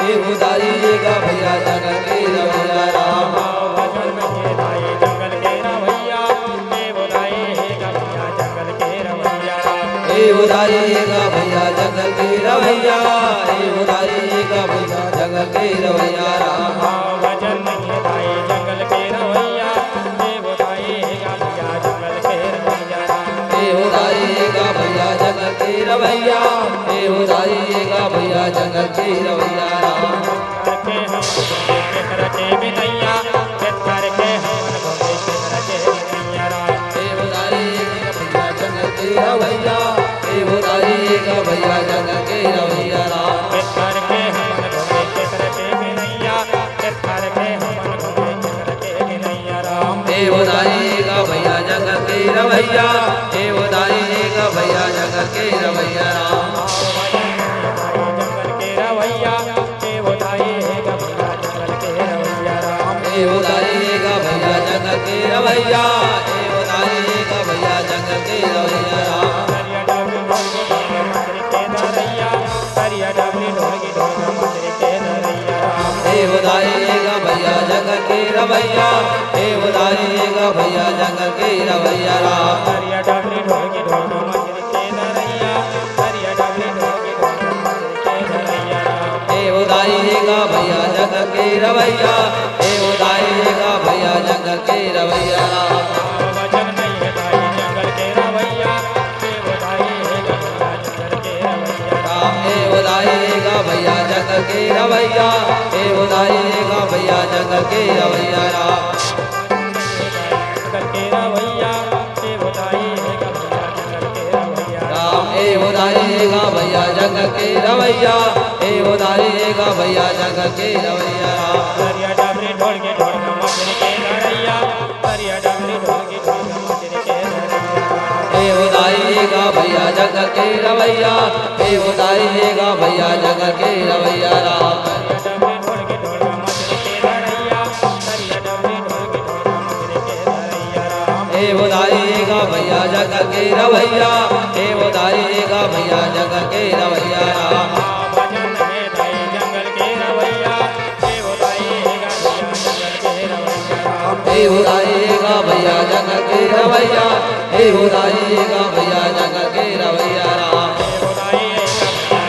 ये वो दाई ये गा भैया जंगल के रवैया राम। भाव भजन नहीं दाई जंगल के रवैया, ये वो दाई ये गा भैया जंगल के रवैया राम। ए उदारी का भैया जंगल के रवैया, ए उदारी का भैया जंगल के रवैया राम। भाव भजन नहीं दाई जंगल के रवैया, ए उदारी का भैया जंगल के रवैया राम। ए उदारी का भैया जंगल के रवैया, ए उदारी का भैया जंगल के रवैया राम। करके हम घूमे के रचे बिनैया, के करके हम घूमे के रचे बिनैया राम। ए उदारी का भैया जंगल के रवैया, ए उदारी का भैया जंगल के रवैया राम। के करके हम घूमे के रचे बिनैया, के करके हम घूमे के रचे बिनैया राम। ए उदारी का भैया जंगल के रवैया, ए उदारी का भैया जंगल के रवैया राम। जंगल के रवैया, ए उदारी का भैया जंगल के रवैया राम। ए उदारी का भैया जंगल के रवैया, ए उदारी का भैया जंगल के रवैया राम। दरिया डबरी ढोल के ढोल मछली के दरैया, दरिया डबरी ढोल के ढोल मछली के दरैया राम। ए उदारी का भैया जंगल के रवैया, ए उदारी का भैया जंगल के रवैया राम। दरिया डबरी ढोल के ढोल मछली के दरैया, दरिया डबरी ढोल के ढोल मछली के दरैया राम। ए उदारी का भैया जंगल के रवैया, ए उदारी का भैया जंगल के रवैया राम। वचन नहीं है दाई जंगल के रवैया, ए उदारी का भैया जंगल के रवैया राम। ए उदारी का भैया जंगल के रवैया, ए उदारी का भैया जंगल के रवैया राम। जंगल के रवैया, ए उदारी का भैया जंगल के रवैया राम। ए उदारी का भैया जंगल के रवैया, ए उदारी का भैया जंगल के रवैया राम। दरिया डबरी ढोल के ढोल मछली के दरैया, दरिया डबरी ढोल के ढोल मछली के दरैया राम। ए उदारी का भैया जंगल के रवैया, ए उदारी का भैया जंगल के रवैया राम। दरिया डबरी ढोल के ढोल मछली के दरैया, दरिया डबरी ढोल के ढोल मछली के दरैया राम। ए उदारी का भैया जंगल के रवैया, ए उदारी का भैया जंगल के रवैया राम। भजन है दाई जंगल के रवैया, हे उदाई गा भैया जंगल के रवैया, हे उदाई गा भैया जंगल के रवैया राम।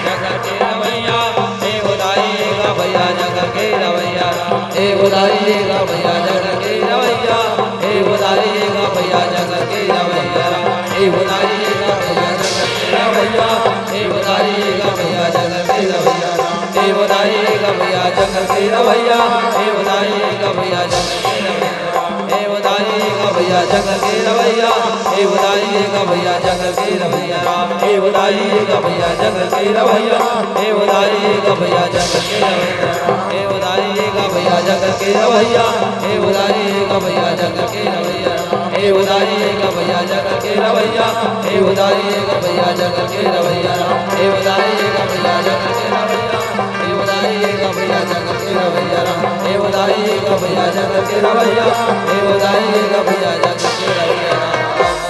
जंगल के रवैया, हे उदाई गा भैया जंगल के रवैया राम। हे उदाई गा भैया जंगल के रवैया, हे उदाई गा भैया जंगल के रवैया राम। हे उदाई गा भैया जंगल के रवैया, हे उदाई गा भैया जंगल के रवैया राम। हे उदाई गा भैया जंगल के रवैया, हे उदाई गा भैया जंगल के रवैया। हे उदाई गा भैया जंगल के रवैया, हे उदाई गा भैया जंगल के रवैया राम। हे उदाई गा भैया जंगल के रवैया, हे उदाई गा भैया जंगल के रवैया राम। हे उदाई गा भैया जंगल के रवैया, हे उदाई गा भैया जंगल के रवैया राम। हे उदाई गा भैया जंगल के रवैया, हे उदाई गा भैया जंगल के रवैया राम। हे उदाई गा भैया जंगल के रवैया, हे उदाई गा भैया जंगल के रवैया राम। हे उदाई गा भैया जंगल के रवैया, हे उदाई गा भैया जंगल के रवैया राम।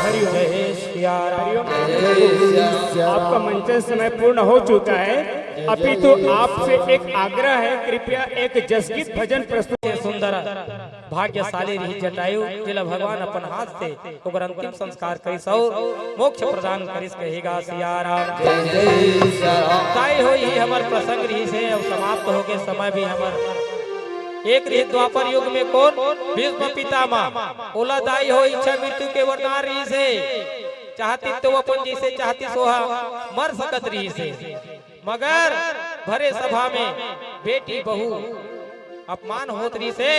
हरि ओम। जय सिया राम। जय सिया राम। आपका मंचन समय पूर्ण हो चुका है, अपितु आपसे एक आग्रह है, कृपया एक जसगीत भजन प्रस्तुत। सुंदर भाग्यशाली रही जटायु, जेला भगवान अपन हाथ से ओकर अंतिम संस्कार करिस अउ मोक्ष प्रदान करिस, कहे गा सिया राम। जय जय सिया राम। ताई हो, यही हमर प्रसंग रहिस हे अउ समाप्त हो गए, समय भी हमर एक रहिस द्वापर युग में कोन भीष्म पितामह, ओला दाई हो इच्छा मृत्यु के वरदान रहिस हे, चाहती तो अपन जैसे चाहती सोहा मर सकत रहिस हे, मगर भरे सभा में बेटी बहू अपमान होत रहिस हे,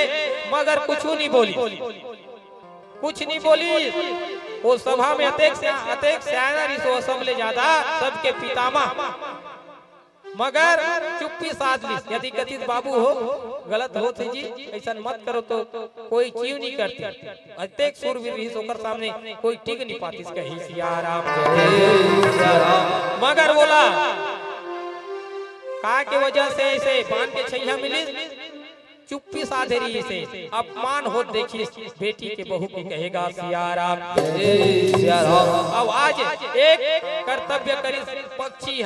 मगर कुछु नहीं बोली, कुछ नहीं बोली। वो सभा में अतेक स्या-, अतेक सियाना रहिस, वो सबले ज्यादा सबके पितामह, मगर चुप्पी साध लिस। यदि कथिस बाबू हो, गलत होत हे जी, ऐसन मत करो, तो कोई चीव नहीं करती। अतेक सूरवीर रहिस, ओकर सामने कोई टिक नहीं पातिस, कहे सिया राम। मगर बोला का के वजह से ऐसे बांध के छैया मिलिस, चुप्पी साधे रहिस हे, अपमान होत देखिस बेटी के बहू के, कहे गा सिया राम। जय सिया राम। अब आज एक कर्तव्य करिस पक्षी ह,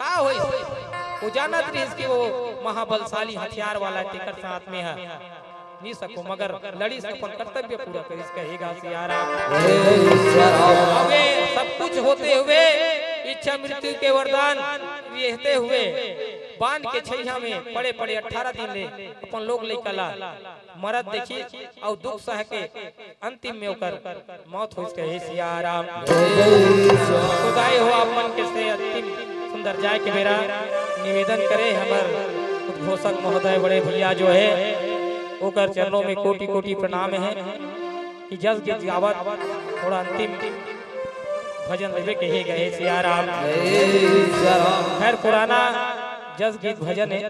का होइस? वो जानत रहिस कि वो महाबलशाली हथियार वाला तेकर साथ में ह, नहीं सको, मगर लड़िस, अपन कर्तव्य पूरा करिस, कहे गा सिया राम। जय सिया राम। अब ये सब कुछ होते हुए, इच्छा मृत्यु के वरदान रहते हुए, बांध के छैया में पड़े पड़े अठारह दिन ले अपन लोग लइका ला मरत देखिस अउ दुख सह के अंतिम में ओकर मौत होइस, कहे सिया राम। तो दाई हो, आप मन के से अंतिम सुंदर जाए के बेरा निवेदन करे हमर उद्घोषक महोदय बड़े भैया जो है, ओकर चरणों में कोटि कोटि प्रणाम है कि जस गीत गावत थोड़ा अंतिम भजन लेवे कहे गए सिया राम। जय सिया राम। खैर, पुराना जस गीत भजन है,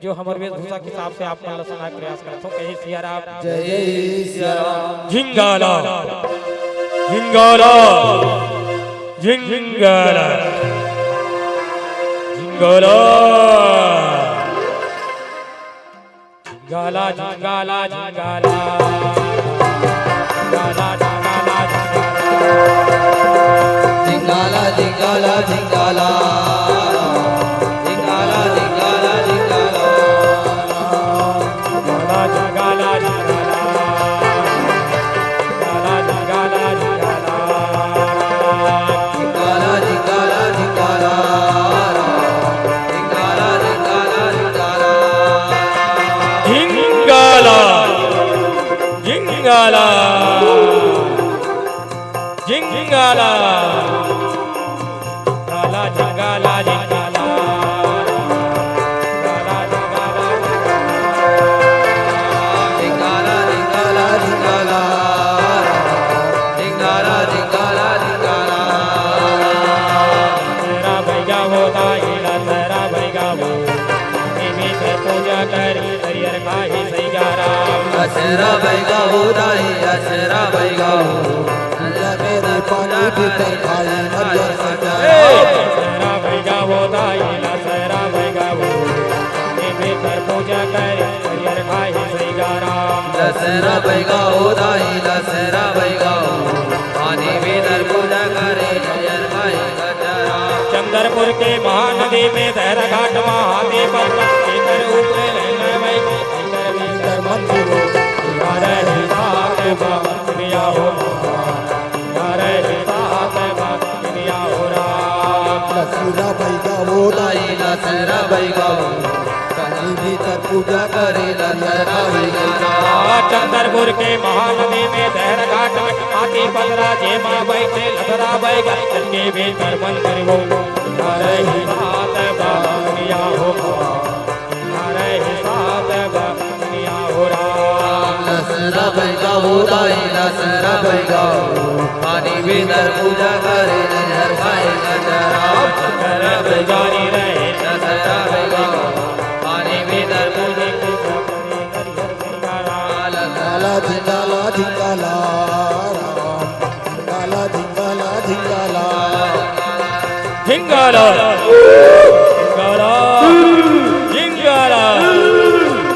जो हमर वेशभूषा के हिसाब से आप मन ला सुनाए के प्रयास करत हों, कहे सिया राम। जय सिया राम। झिंगाला, झिंगाला, झिंगाला, झिंगाला। झिंगाला, झिंगाला, झिंगाला। झिंगाला, झिंगाला, झिंगाला। झिंगाला, झिंगाला, झिंगाला। झिंगाला, झिंगाला, झिंगाला। झिंगाला, झिंगाला, झिंगाला। झिंगाला, झिंगाला, झिंगाला। झिंगाला, झिंगाला, झिंगाला। झिंगाला, झिंगाला, झिंगाला। झिंगाला, झिंगाला, झिंगाला। झिंगाला, झिंगाला, झिंगाला। झिंगाला, झिंगाला, झिंगाला। झिंगाला, झिंगाला, झिंगाला। दसरा बैगा हो दाई, दसरा बैगा हो। निमित पूजा करी, हरियर खाही सैगा राम। दसरा बैगा हो दाई, दसरा बैगा हो। नरियर मेरे पानी भीतर खाई नरियर सजा। ए, दसरा बैगा हो दाई, दसरा बैगा हो। पानी भीतर पूजा करे, हरियर खाई सैगा राम। दसरा बैगा हो दाई, दसरा बैगा हो। पानी भीतर पूजा करे, हरियर खाई सजा राम। चंद्रपुर के महानदी में दहरा घाट महादेव पर भीतर उतरे रहने में भीतर भीतर मंदिर हो। दुनिया हो, तुम्हारे ही साथ बा दुनिया हो राम। लसरा बैगा वो दाई, लसरा बैगा वो। पानी भीतर पूजा करे, लसरा बैगा। चंद्रपुर के महानदी में, दहर घाट में, हाथी पतरा जेमा बैठे, लसरा बैगा। चल के भीतर मंदिर वो, तुम्हारे ही साथ बा दुनिया हो, तुम्हारे ही साथ बा दुनिया हो राम। लसरा बैगा वो दाई, लसरा बैगा वो। पानी भीतर पूजा करे, नजर खाए नजर। लसरा बैगा रे, लसरा बैगा वो। पानी भीतर पूजा करे, नजर खाए नजर। काला झिंगाला झिंगाला राम, झिंगाला झिंगाला झिंगाला। झिंगाला, झिंगाला, झिंगाला।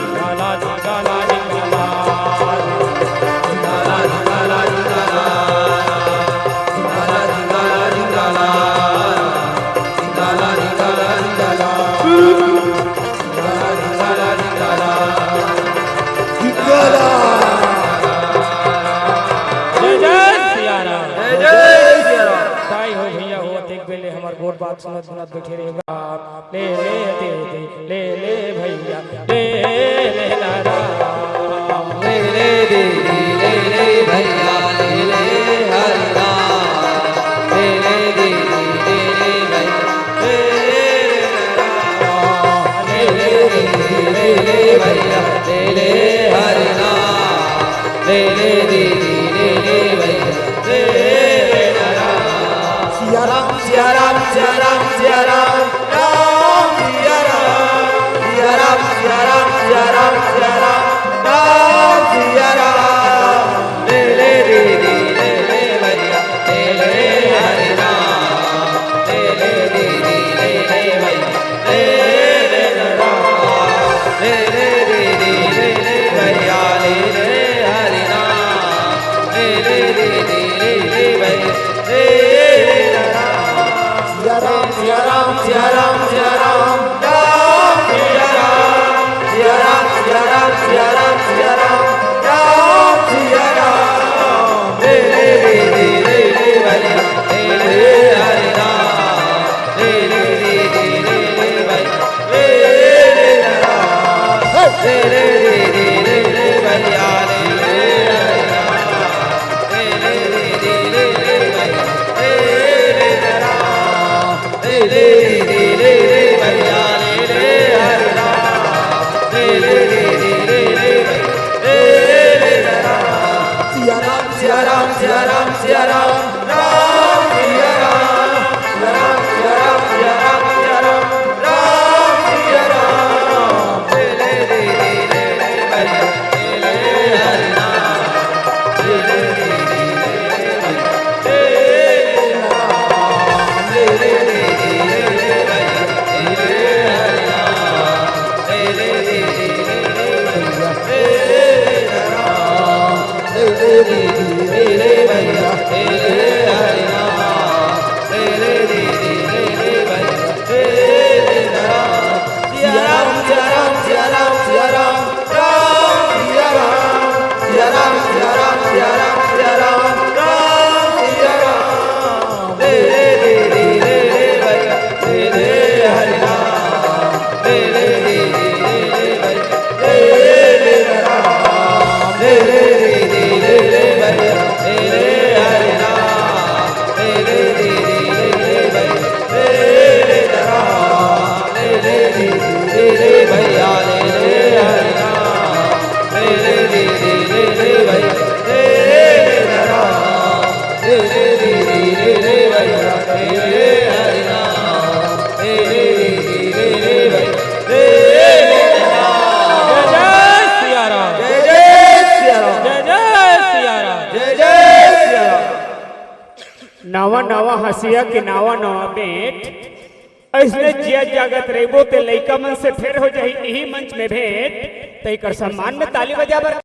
झिंगाला, झिंगाला, झिंगाला। झिंगाला, झिंगाला, झिंगाला। झिंगाला, झिंगाला, झिंगाला। झिंगाला, झिंगाला, झिंगाला। जय जय सिया राम। जय जय सिया राम। ताई हो भैया हो, अतेक बेले हमर गोठ बात सुनत सुनत बैठे रहे। ले ले दीदी, ले ले भैया, ले ले दादा। ले ले दीदी, ले ले भैया, ले ले हरि राम। ले ले दीदी, ले ले भैया, ले ले दादा। ले ले दीदी, ले ले भैया, ले ले हरि राम। ले ले दीदी, ले ले भैया, ले ले दादा। सिया राम, सिया राम, सिया राम, सिया राम। राम सिया राम, सिया राम, सिया राम, सिया राम, सिया राम, राम सिया राम। ले ले दीदी, ले ले भैया, ले ले हरि राम। ले ले दीदी, ले ले भैया, ले ले राम। ले ले दीदी, ले ले भैया, ले ले हरि राम। ले ले दीदी, ले ले भैया, ले ले राम। सिया राम, सिया राम, सिया राम, सिया राम, राम सिया राम, सिया राम, सिया राम, सिया राम, सिया राम, राम सिया राम। ले ले दीदी, ले ले भैया, ले ले हरि राम। ले ले दीदी, ले ले भैया, ले ले राम। ले ले दीदी, ले ले भैया, ले ले हरि राम। ले ले दीदी, ले ले भैया, ले ले राम। ले ले दीदी, ले ले भैया, ले ले हरि राम। ले ले दीदी, ले ले भैया, ले ले राम। सिया राम, सिया राम, सिया राम, सिया राम, राम सिया राम, सिया राम, सिया राम, सिया राम, सिया राम सिया राम। ले ले दीदी, ले ले भैया, ले ले हरि राम। ले ले दीदी, ले ले भैया, ले ले राम। ले ले दीदी, ले ले भैया, ले ले हरि राम। ले ले दीदी, ले ले भैया, ले ले राम। ले ले दीदी, ले ले भैया, ले ले हरि राम। ले ले दीदी, ले ले भैया, ले ले राम। सिया राम, सिया राम, सिया राम, सिया राम, राम सिया राम। सिया राम, सिया राम, सिया राम, सिया राम, सिया राम। ले ले दीदी, ले ले भैया, ले ले हरि राम। ले ले दीदी, ले ले भैया, ले ले राम। ले ले दीदी, ले ले भैया, ले ले हरि राम। ले ले दीदी, ले ले भैया, ले ले राम। ले ले दीदी, ले ले भैया, ले ले हरि राम। ले ले दीदी, ले ले भैया, ले ले राम। ले ले दीदी, ले ले भैया, ले ले हरि राम। ले ले दीदी, ले ले भैया, ले ले राम। जय जय सिया राम। जय जय सिया राम। जय जय सिया राम। जय जय सिया राम। नवा नवा हंसिया के नवा नवा बेंट। अइसने जियत जागत रहिबो ते लइका मन से फेर हो जाही इही मंच में भेंट। त एकर सम्मान में ताली बजा बर